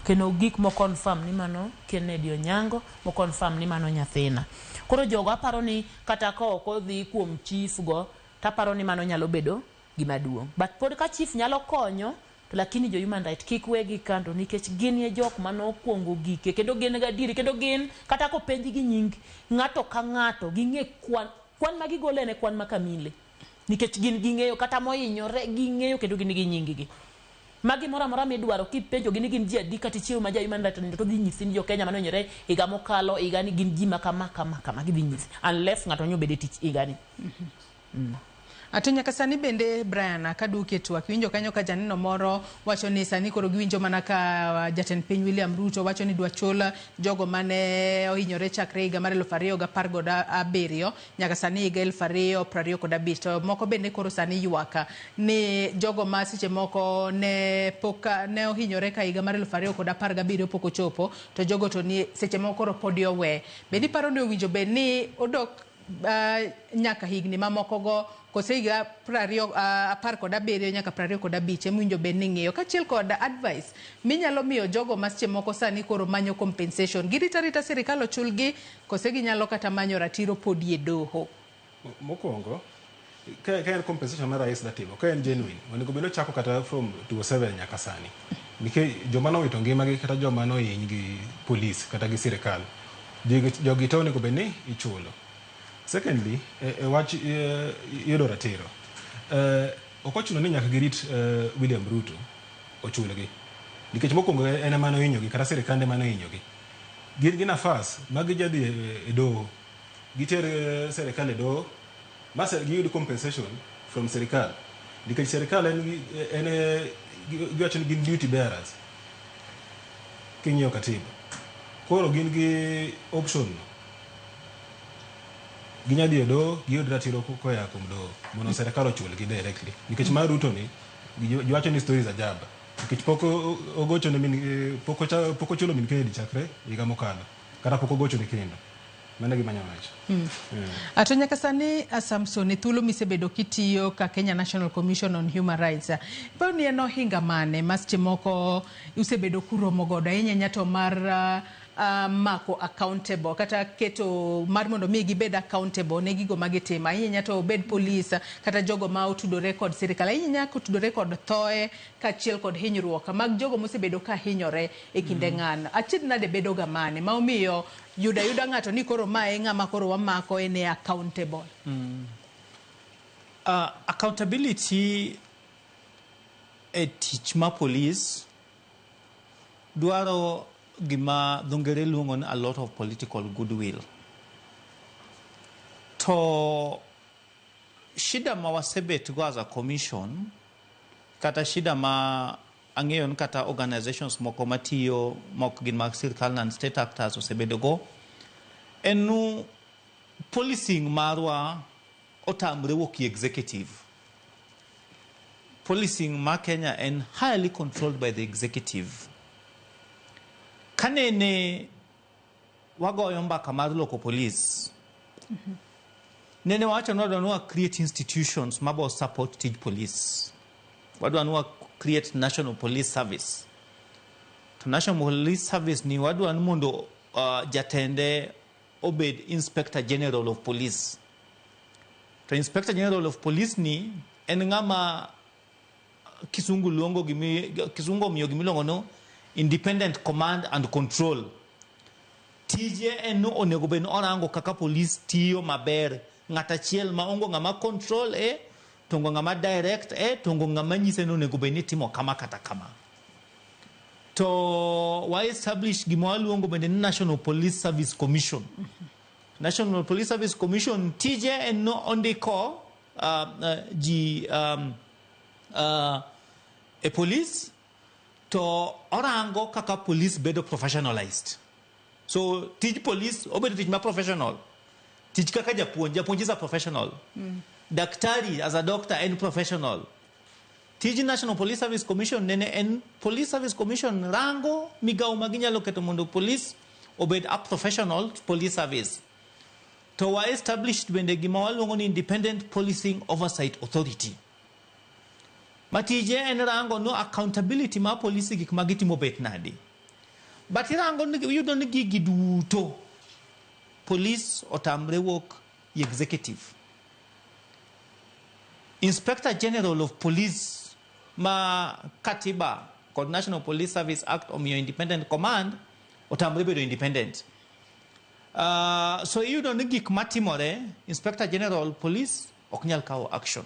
kendo gik mo confirm ni mano Kennedy Onyango, mo confirm ni mano nyathina. Koro jogo aparo ni kata ka ok odhi kuom chief go, taparo ni mano nyalo bedo gima duong'. But pod ka chief nyalo konyo to, lakini jo human right kik wegi kando nikech gin e jok manokwongo gike kendo gin gadieri kendo gin kata kopenj gi nying ng'ato ka ng'ato ging'e kwan kwan ma gigolo en e kwan ma kamili nikech gin ging'eyo kata mohinyore ging'eyo kendo gin gi nying gi ma gimoro amora midwaro kipenjo gi ni gin ji adi kata ichiew ma ja human right to dhi nyisi ni jo Kenya mane higa mokalo higa ni gin ji ma kama kama kama gidhi nyisi unless ng'ato nyo bedo e tich higa ni. Ato nyaka sani bende, Brian, kaduoki e twak, iwinjo kanyo ka janeno moro wacho ni sani koro giwinjo mana ka jatend piny William Ruto wacho ni dwa chul jogo mane ohinyore chakre higa mar 2017 nyaka sani higa 2025, to moko bende koro sani ywak ni jogo ma seche moko ne pok ne ohinyore ka higa mar 2017 pok ochopo to jogo to ni seche moko koro podi owe. Bende iparo ni owinjo bed ni odok nyaka higni mamoko go Kose higa 20 17 nyaka 25 ema owinjo bed ni ng'iyo. Kaachiel kod advice minyalo miyo jogo ma seche moko sani koro manyo compensation. Girito arita sirikal ochulgi kose ginyalo kata manyo ratiro podi e doho. Mokwongo, ka en compensation mar rais dwa timo, ka en genuine, onego bed ni ochako kata from 2007 nyaka sani. Nikech joma nowito ngimagi kata joma nohiny gi polis kata gi sirikal, jogi te onego bed ni ichulo. Secondly, e wach yudo ratiro, ok ochuno ni nyaka girit William Ruto ochulgi. Nikech mokwongo en ema nohinyogi kata sirikande ema nohinyogi. Gin gi nafas ma gijadhi e doho, giter sirikal e doho, ma giyud compensation from sirikal. Nikech sirikal en giwacho ni gin duty bearers king'iyo katiba. Koro gin gi option no. Ginya dhi e doho, giyud ratiro koa kuom doho mondo sirikal ochulgi directly. Nikech mar Ruto ni, giwacho ni stories ajaba. Nikech pok ogocho ne min, pok ochulo min Kennedy chakre higa mokalo. Kata pok ogocho ne kendo. Mano e gima anyalo wacho. To nyaka sani, Samson, e thuolo misebedo kitiyo ka Kenya National Commission on Human Rights, iparo ni en ohinga mane ma seche moko usebedo kuromo godo ahinya ahinya to mar mako accountable kata keto mar mondo mi gibed accountable ne gigo magitimo ahinya ahinya to obed polis kata jogo ma otudore kod sirikal ahinya ahinya kotudore kod thoe kaachiel kod hinyruok mag jogo mosebedo ka hinyore e kinde ng'ano. Achiedh nade bedo ga mane ma omiyo yudo ayuda ng'ato ni koro mae e ng'ama koro wamako en e accountable? Accountability e tich ma police dwaro gima dho ngere luongo ni a lot of political goodwill. To shida ma wasebet go as a commission, kata shida ma ang'eyo ni kata organizations moko matiyo mok gin mag sirkal non state actors osebedo go, en nu policing marwa otamre wuok e executive. Policing ma Kenya en highly controlled by the executive. Kanene wagoyo mbaka mar loko police, nene wawacho ni wadwa ni wa create institutions mabo support tij police. Wadwa ni wa create National Police Service. To National Police Service ni wadwa ni mondo jatende obed Inspector General of Police. To Inspector General of Police ni en ng'ama kisungu luongo gimi, kisungu omiyo gimiluongo no independent command and control. Tije en ni onego bed ni orango kaka police tiyo maber. Ng'at achiel ma ongo ng'ama control e, to ongo ng'ama direct e, to ongo ng'ama nyise ni onego bed ni itimo kama kata kama. To wa establish gima waluongo bende ni National Police Service Commission. National Police Service Commission tije en no ondiko ji e police to orango kaka police bedo professionalized. So tij police obedo tich ma professional. Tich kaka japuonj, japuonj is a professional. Daktari as a doctor en professional. Tij National Police Service Commission nene en Police Service Commission rango migawo ma ginyalo keto mondo police obed a professional police service. To wa established bende gima waluongo ni Independent Policing Oversight Authority. Ma tije en rango no accountability mar police gik ma gitimo bet nadi. But irango ni iyudo ni gigi duto police otamre wuok e executive. Inspector General of Police ma katiba kod National Police Service Act omiyo independent command otamre bedo independent. So iyudo ni gik matimore Inspector General Police ok nyal kawo action.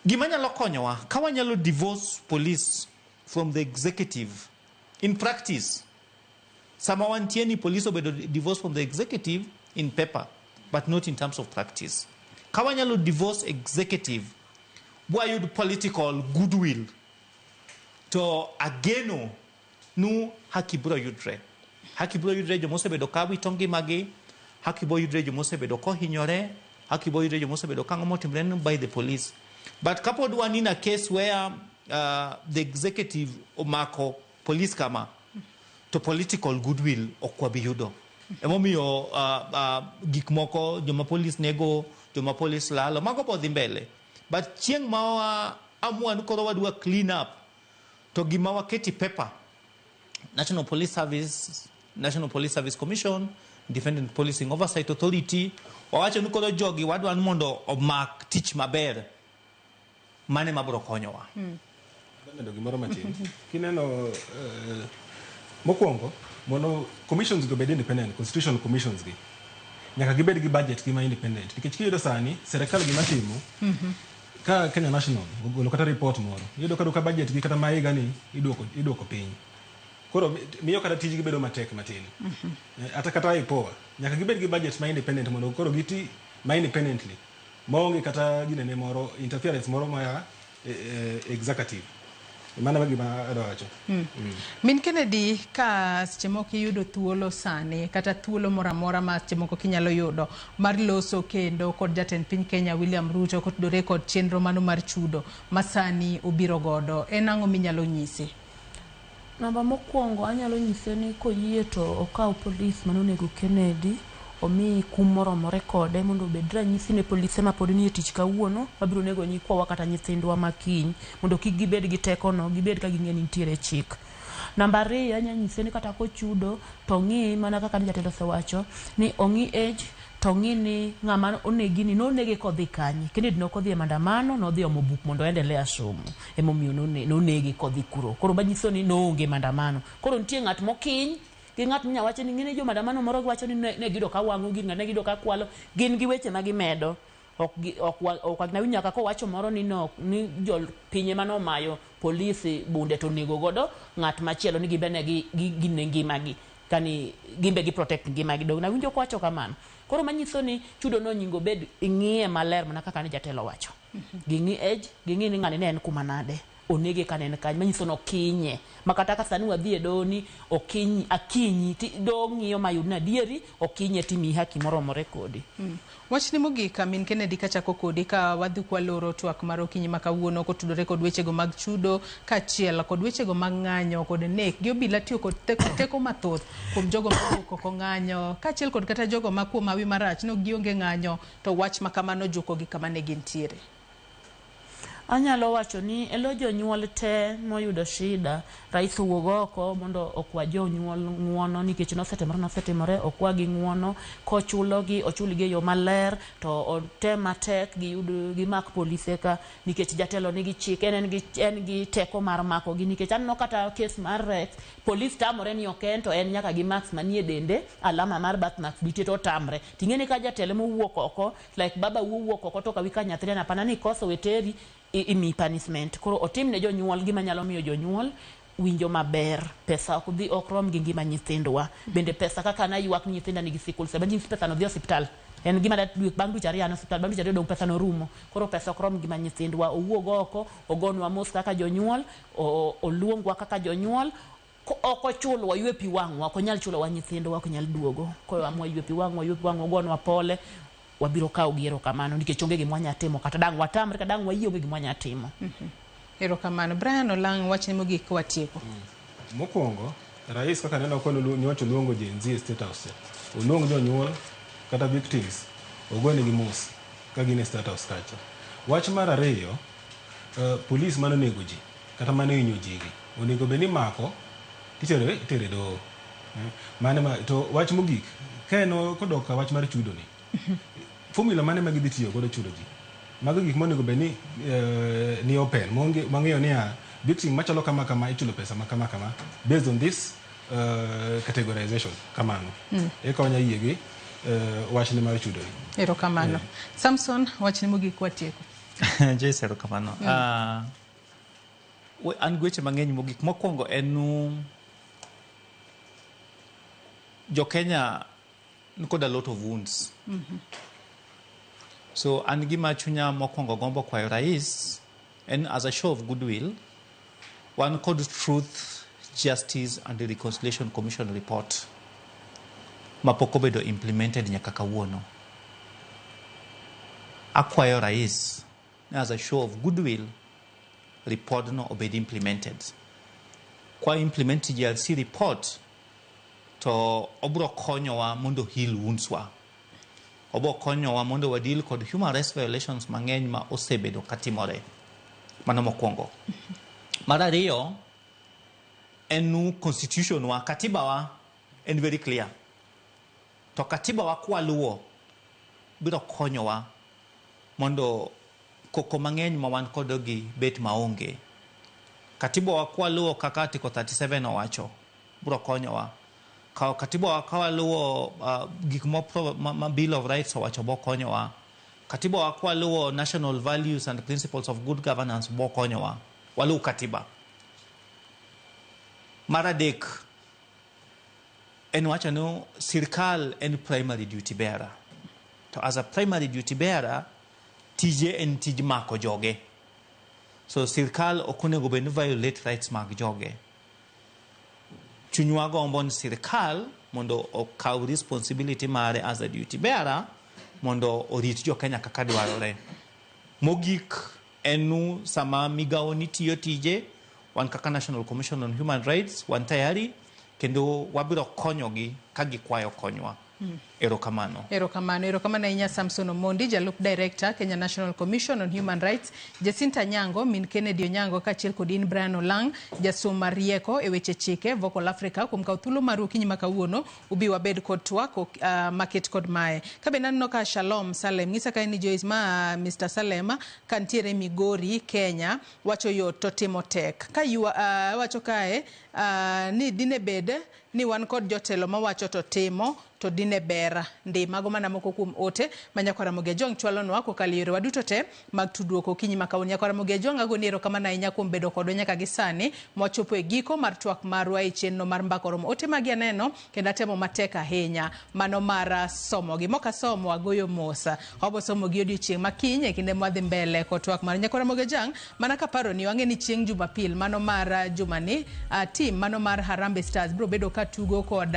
Gima nyalo konyowa ka wanyalo divorce police from the executive in practice. Sama wantie ni police obedo divorce from the executive in paper but not in terms of practice. Ka wanyalo divorce executive wayud political goodwill to ageno nu haki biro yudre. Haki biro yudre joma osebedo ka wito ngimagi, haki biro yudre joma osebedo kohinyore, haki biro yudre joma osebedo ka ang'o motimre by the police. But kapod wan in a case where the executive omako police kama, to political goodwill ok wabi yudo. Emomiyo gik moko joma police nego, joma polis lalo, mago bo dhi mbele. But chieng' ma wa amua ni koro wadwa clean up, to gima waketi paper, National Police Service, National Police Service Commission, Independent Policing Oversight Authority, wawacho ni koro jogi wadwa ni mondo omak tich maber, mane mabiro konyowa. Medo gimoro matin. Kineno mokwongo, mondo commissions go bed independent, constitutional commissions gi, nyaka gibed gi budget gi ma independent. Nikech kiyudo sani, serikal gima timo, ka Kenya National ogolo kata report moro, iyudo ka budget gi kata ma higa ni iduoko piny. Koro miyo kata tijgi bedo matek matin. Ata kata IPOA, nyaka gibed gi budget ma independent mondo koro giti ma independently. Maonge kata ginene moro, interference moro ma executive. Mano e gima adwa wacho. Min Kennedy, ka seche moko iyudo thuolo sani kata thuolo moro amora ma seche moko kinyalo yudo mar loso kendo kod jatend piny Kenya William Ruto kotudore kod chenro mano mar chudo ma sani obiro godo, en ang'o minyalo nyise? Namba mokwongo anyalo nyise ni koyie to okaw polis manonego Kennedy, omi kum moromore kode mondo obed ranyisi ne polise mapod nie tich kawuono mabiro nego nyikwawa kata nyithindwa makiny mondo kik gibed gi tekono, gibed ka ging'e ni nitiere chik. Namba ariyo anya nyise ni kata kochudo to ong'i mana kaka ne jatelo osewacho ni ong'i age to ong'i ni ng'ama onegi ni nonege kodhi kanye. Kennedy ne ok odhi e maandamano, nodhi omo buk mondo oendelea somo. Emomiyo nonege kodhi kuro. Koro manyiso ni noonge maandamano. Koro nitie ng'at mokiny gi ng'at minya wacho ni ng'ene jo maandamano moro giwacho ni ne giyudo ka wang'o gir ng'ato, ne giyudo ka kwalo, gin gi weche ma gimedo. Ok nawinj nyaka kowacho moro ni no, ni jopiny ema nomayo polisi bunde to onego godo ng'at machielo ni gimbe ne gine ngimagi kani gimbe gi protect ngimagi. Dong nawinjo kowacho kamano. Koro manyiso ni chudo no nyingo bed ing'iye maler mana kaka ne jatelo wacho. Ging'i age, ging'i ni ng'ani ne en kuma nade, onege ka ne en kanye, manyiso ni okinye. Ma kata ka sani wadhi e doho ni okinyi, akinyi, ti doho ng'iyo mayud ni adieri okinye timiyi haki moromore kodi. Wachni mogik, Min Kennedy, kachako kodi ka wadhi kwaloro twak mar okinyi ma kawuono kotudore kod wechego mag chudo kaachiel kod wechego mag ng'anyo kod nek gi obila tiyo kod teko mathoth kuom jogo mawuok oko ng'anyo kaachiel kod kata jogo ma kuom hawi marach ne gionge ng'anyo to wach ma kamano jukogi kama ne gintiere. Anyalo wacho ni elo jonyuol te moyudo shida, rais owuog oko mondo okwa jonyuol ng'uono nikech nosetimore okwa gi ng'uono, kochulogi ochulgi e yo maler to otem matek giyud gimak polise ka nikech jatelo nigi chik en gi teko mar makogi nikech aneno kata kes mar Rex, polis tamore ni ok en to en nyaka gi marks manie dende, alama mar birthmarks nitie to otamre. Ting'e ni ka jatelo mowuok oko like baba wuok oko to kawi ka nyathine apana ni koso weteri imi punishment. Koro otim ne jonyuol gima nyalo miyo jonyuol winjo maber. Pesa ok dhi ok rom gi ngima nyithindwa. Bende pesa kaka naywak ni nyithinda nigi sickle cell, manyiso pesa no dhi osiptal. En gima bang' dweche ariyo an osiptal, bang' dweche ariyo dong' pesa no rumo. Koro pesa ok rom ngima nyithindwa. Owuog oko, ogonwa mos kaka jonyuol, oluongwa kaka jonyuol, ok ochulwa, oywe pi wang'wa, ok onyal chulowa nyithindwa, ok nyal duogo. Koro amwa ywe pi wang'wa, ywe pi wang'wa, ogonwa pole, wabiro kawo gi erokamano nikech onge gima wanya timo kata dang' watamre kata dang' wayie onge gima wanya timo. Erokamano. Brian Olang', wachni mogik watieko. Mokwongo, rais kaka neno ko nyocha oluongo Gen Z e State House. Oluong jonyuol kata victims ogonegi mos ka gin e State House kacha. Wach mar ariyo, polis manonego ji kata manohinyo ji gi onego bed ni imako titero itere doho. Mano ma to wach mogik ka en kodok ka wach mar chudo ni formula mane ma gidhi tiyo godo chulo ji mago gik monego bed ni ni open mang'eyo niya victim machalo kama kama ichulo pesa ma kama kama based on this categorization kamano. Eka wanya yie gi wachne mar chudo ni. Erokamano. Samson, wachni mogik watieko. Joyce, erokamano. An gi weche mang'eny mogik. Mokwongo en nu jo Kenya nikod a lot of wounds. So an gima chunya mokwongo gombo kwayo rais en as a show of goodwill, wan kod Truth, Justice and Reconciliation Commission report mapok obedo implemented nyaka kawuono. Akwayo rais ni as a show of goodwill, report no obed implemented. Kwa implement TJRC report to obro konyowa mondo heal wounds wa. Obo konyowa mondo wadeal kod human rights violations mang'eny ma osebedo katimore. Mano mokwongo. Mar ariyo, en nu constitution wa, katiba wa en very clear. To katiba wa kwaluwo biro konyowa mondo koko mang'eny ma wan kodo gi bet maonge. Katiba wa kwaluwo kaka Article 37 owacho biro konyowa. Ka katiba wa kawaluwo gik ma Bill of Rights owacho bo konyowa. Katiba wa kwaluwo national values and principles of good governance bo konyowa. Waluw katiba. Mar adek, en wacho ni sirkal en primary duty bearer. To as a primary duty bearer, tije en tij mako joge. So sirkal ok onego bed ni violate rights mag joge. Chunywa gombo ni sirkal mondo okaw responsibility mare as a duty bearer mondo orit jo Kenya kaka dwarore. Mogik en nu sama migawo ni tiyo tije, wan kaka National Commission on Human Rights wan tayari kendo wabiro konyogi ka gikwayo konywa. Erokamano. Erokamano, erokamano ahinya Samson Omondi, jalup director, Kenya National Commission on Human Rights, Jacinta Nyango, min Kennedy Onyango, kaachiel kod in Brian Olang, jasom mar rieko e weche chike, Vocal Africa, kuom kawo thuolo maru okinyi ma kawuono, ubi wabed kod twak maket kod mae. Ka bende aneno ka Shalom Salem, ng'isa kae ni Joyce ma Mr. Salem, ka nitiere Migori, Kenya, wacho yot to timo tek. Ka wacho kae ni dine bed ni wan kod jotelo mawacho to timo, to dine ber ndi. Mago mana moko kuom ote ma Nyakwar Ramogi Ajwang' chwalonwa kokalo e yorewa duto te mag tudruok okinyi ma kawuono. Nyakwar Ramogi Ajwang' agoni erokamano ahinya kuom bedo kodwa nyaka gi sani mwachopo e giko mar twak marwa e chenro mar Mbaka Oromo. Ote magi aneno kendo atemo matek ahinya mano mar somogi. Mok asomo agoyo mos. Wabo somogi odiochieng' ma kiny e kinde mwadhi mbele kod twak mar Nyakwar Ramogi Ajwang'. Mana kaparo ni wang'e ni chieng' Jumapil mano mar jumani, team mano mar Harambee Stars biro bedo ka tugo kod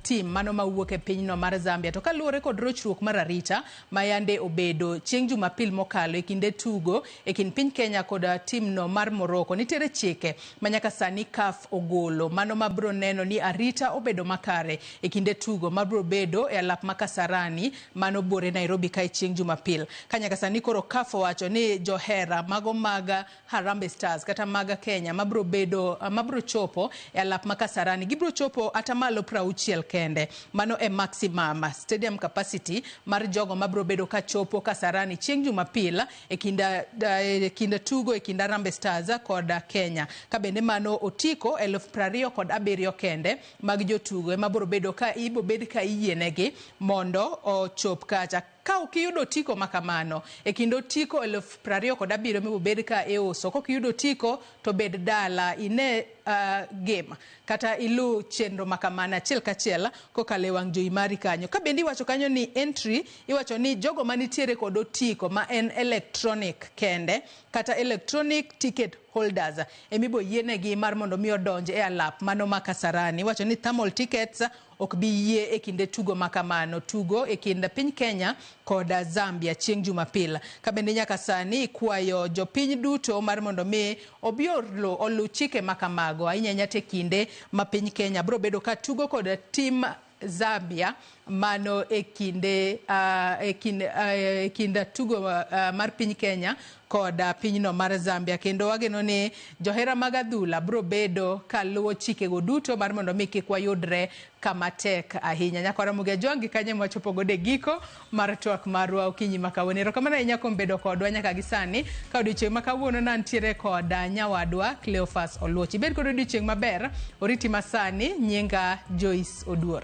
team mano mawuok e pinyno mar Zambia. To kaluwore kod rochruok mar arita ma yande obedo chieng' Jumapil mokalo e kinde tugo e kind piny Kenya kod team no mar Morocco, nitiere chike ma nyaka sani CAF ogolo mano mabiro neno ni arita obedo makare e kinde tugo mabiro bedo e alap ma Kasarani mano buore Nairobi kae chieng' Jumapil. Ka nyaka sani koro CAF owacho ni johera mago mag Harambee Stars kata mag Kenya mabiro bedo mabiro chopo e alap ma Kasarani gibiro chopo atamalo 60 kende. Mano e maximum stadium capacity mar jogo mabiro bedo ka chopo Kasarani chieng' Jumapil e kind tugo e kind Harambee Stars kod Kenya. Ka bende mano otiko 27,000 kende mag jotugo ema biro bedo ka ibo bed ka iyienegi mondo ochop kacha. Ka ok iyudo otiko makamano e kind otiko 27,000 mibo bed ka iuso, kok iyudo otiko to bed dala ine game kata ilu chenro makamano achiel kachiel kokalo e wang' jowi mari kanyo. Ka bende iwacho kanyo ni entry, iwacho ni jogo manitiere kod otiko ma en electronic kende kata electronic ticket holders emibo yienegi mar mondo mi odonj e alap mano ma Kasarani. Iwacho ni thermal tickets ok bi yie e kinde tugo makamano, tugo e kind piny Kenya kod Zambia chieng' Jumapil. Ka bende nyaka sani ikwayo jopiny duto mar mondo mi obi olu chike makamago ahinya ahinya te kinde ma piny Kenya biro bedo ka tugo kod tim Zambia mano e kinde e kind tugo mar piny Kenya kod pinyno mar Zambia. Kendo wageno ni johera mag adhula biro bedo ka luwo chikego duto mar mondo mi kik wayudre kama tek ahinya. Nyakwar Ramogi Ajwang' gi kanyo mwachopo godo e giko mar twak marwa okinyi ma kawuono. Erokamano ahinya kuom bedo kodwa nyaka gi sani. Ka odiochieng' ma kawuono nantiere kod nyawadwa Cleophas Oluoch. Ibed kod odiochieng' maber, oriti masani, nyinga Joyce Oduor.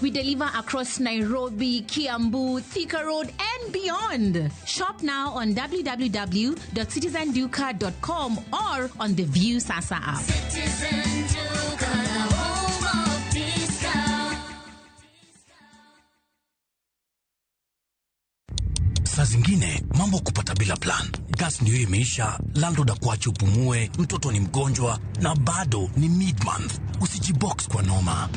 We deliver across Nairobi, Kiambu, Thika Road, and beyond. Shop now on www.citizenduka.com or on the View Sasa app. Citizen Duka, the home of discount. Saa zingine mambo kupata bila plan. Gas ndio imeisha, landlord akuache upumue, mtoto ni mgonjwa na bado ni mid month. Usijibox kwa noma.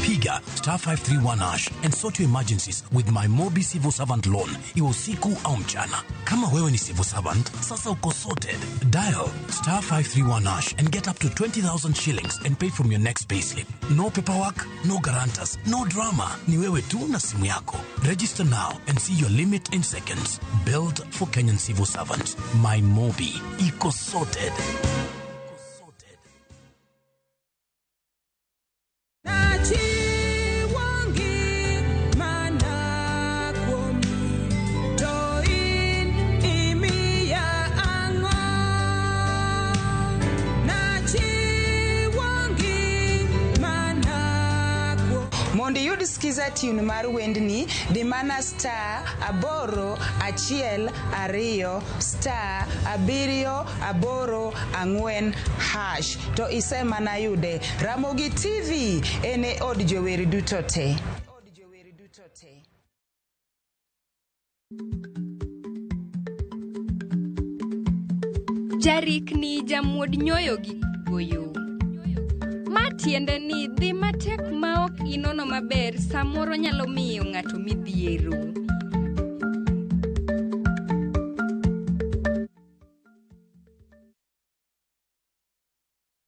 Piga star 531 hash and sort your emergencies with my Mobi Civil Servant loan, iwe usiku au mchana. Kama wewe ni civil servant, sasa uko sorted. Dial star 531 hash and get up to 20,000 shillings and pay from your next payslip. No paperwork, no guarantors, no drama. Ni wewe tu na simu yako. Register now and see your limit in seconds. Built for Kenyan civil servants. My Mobi. Iko sorted. Mondo iyud skiza tune mar wendni, di mana star 8 1 2 star 7 8 4 hash to isemana yude. Ramogi TV en e od jower duto te. Jarikni jamuod nyoyo gi goyo. Ma tiende ni dhi matek ma ok inono maber samoro nyalo miyo ng'ato midhiero.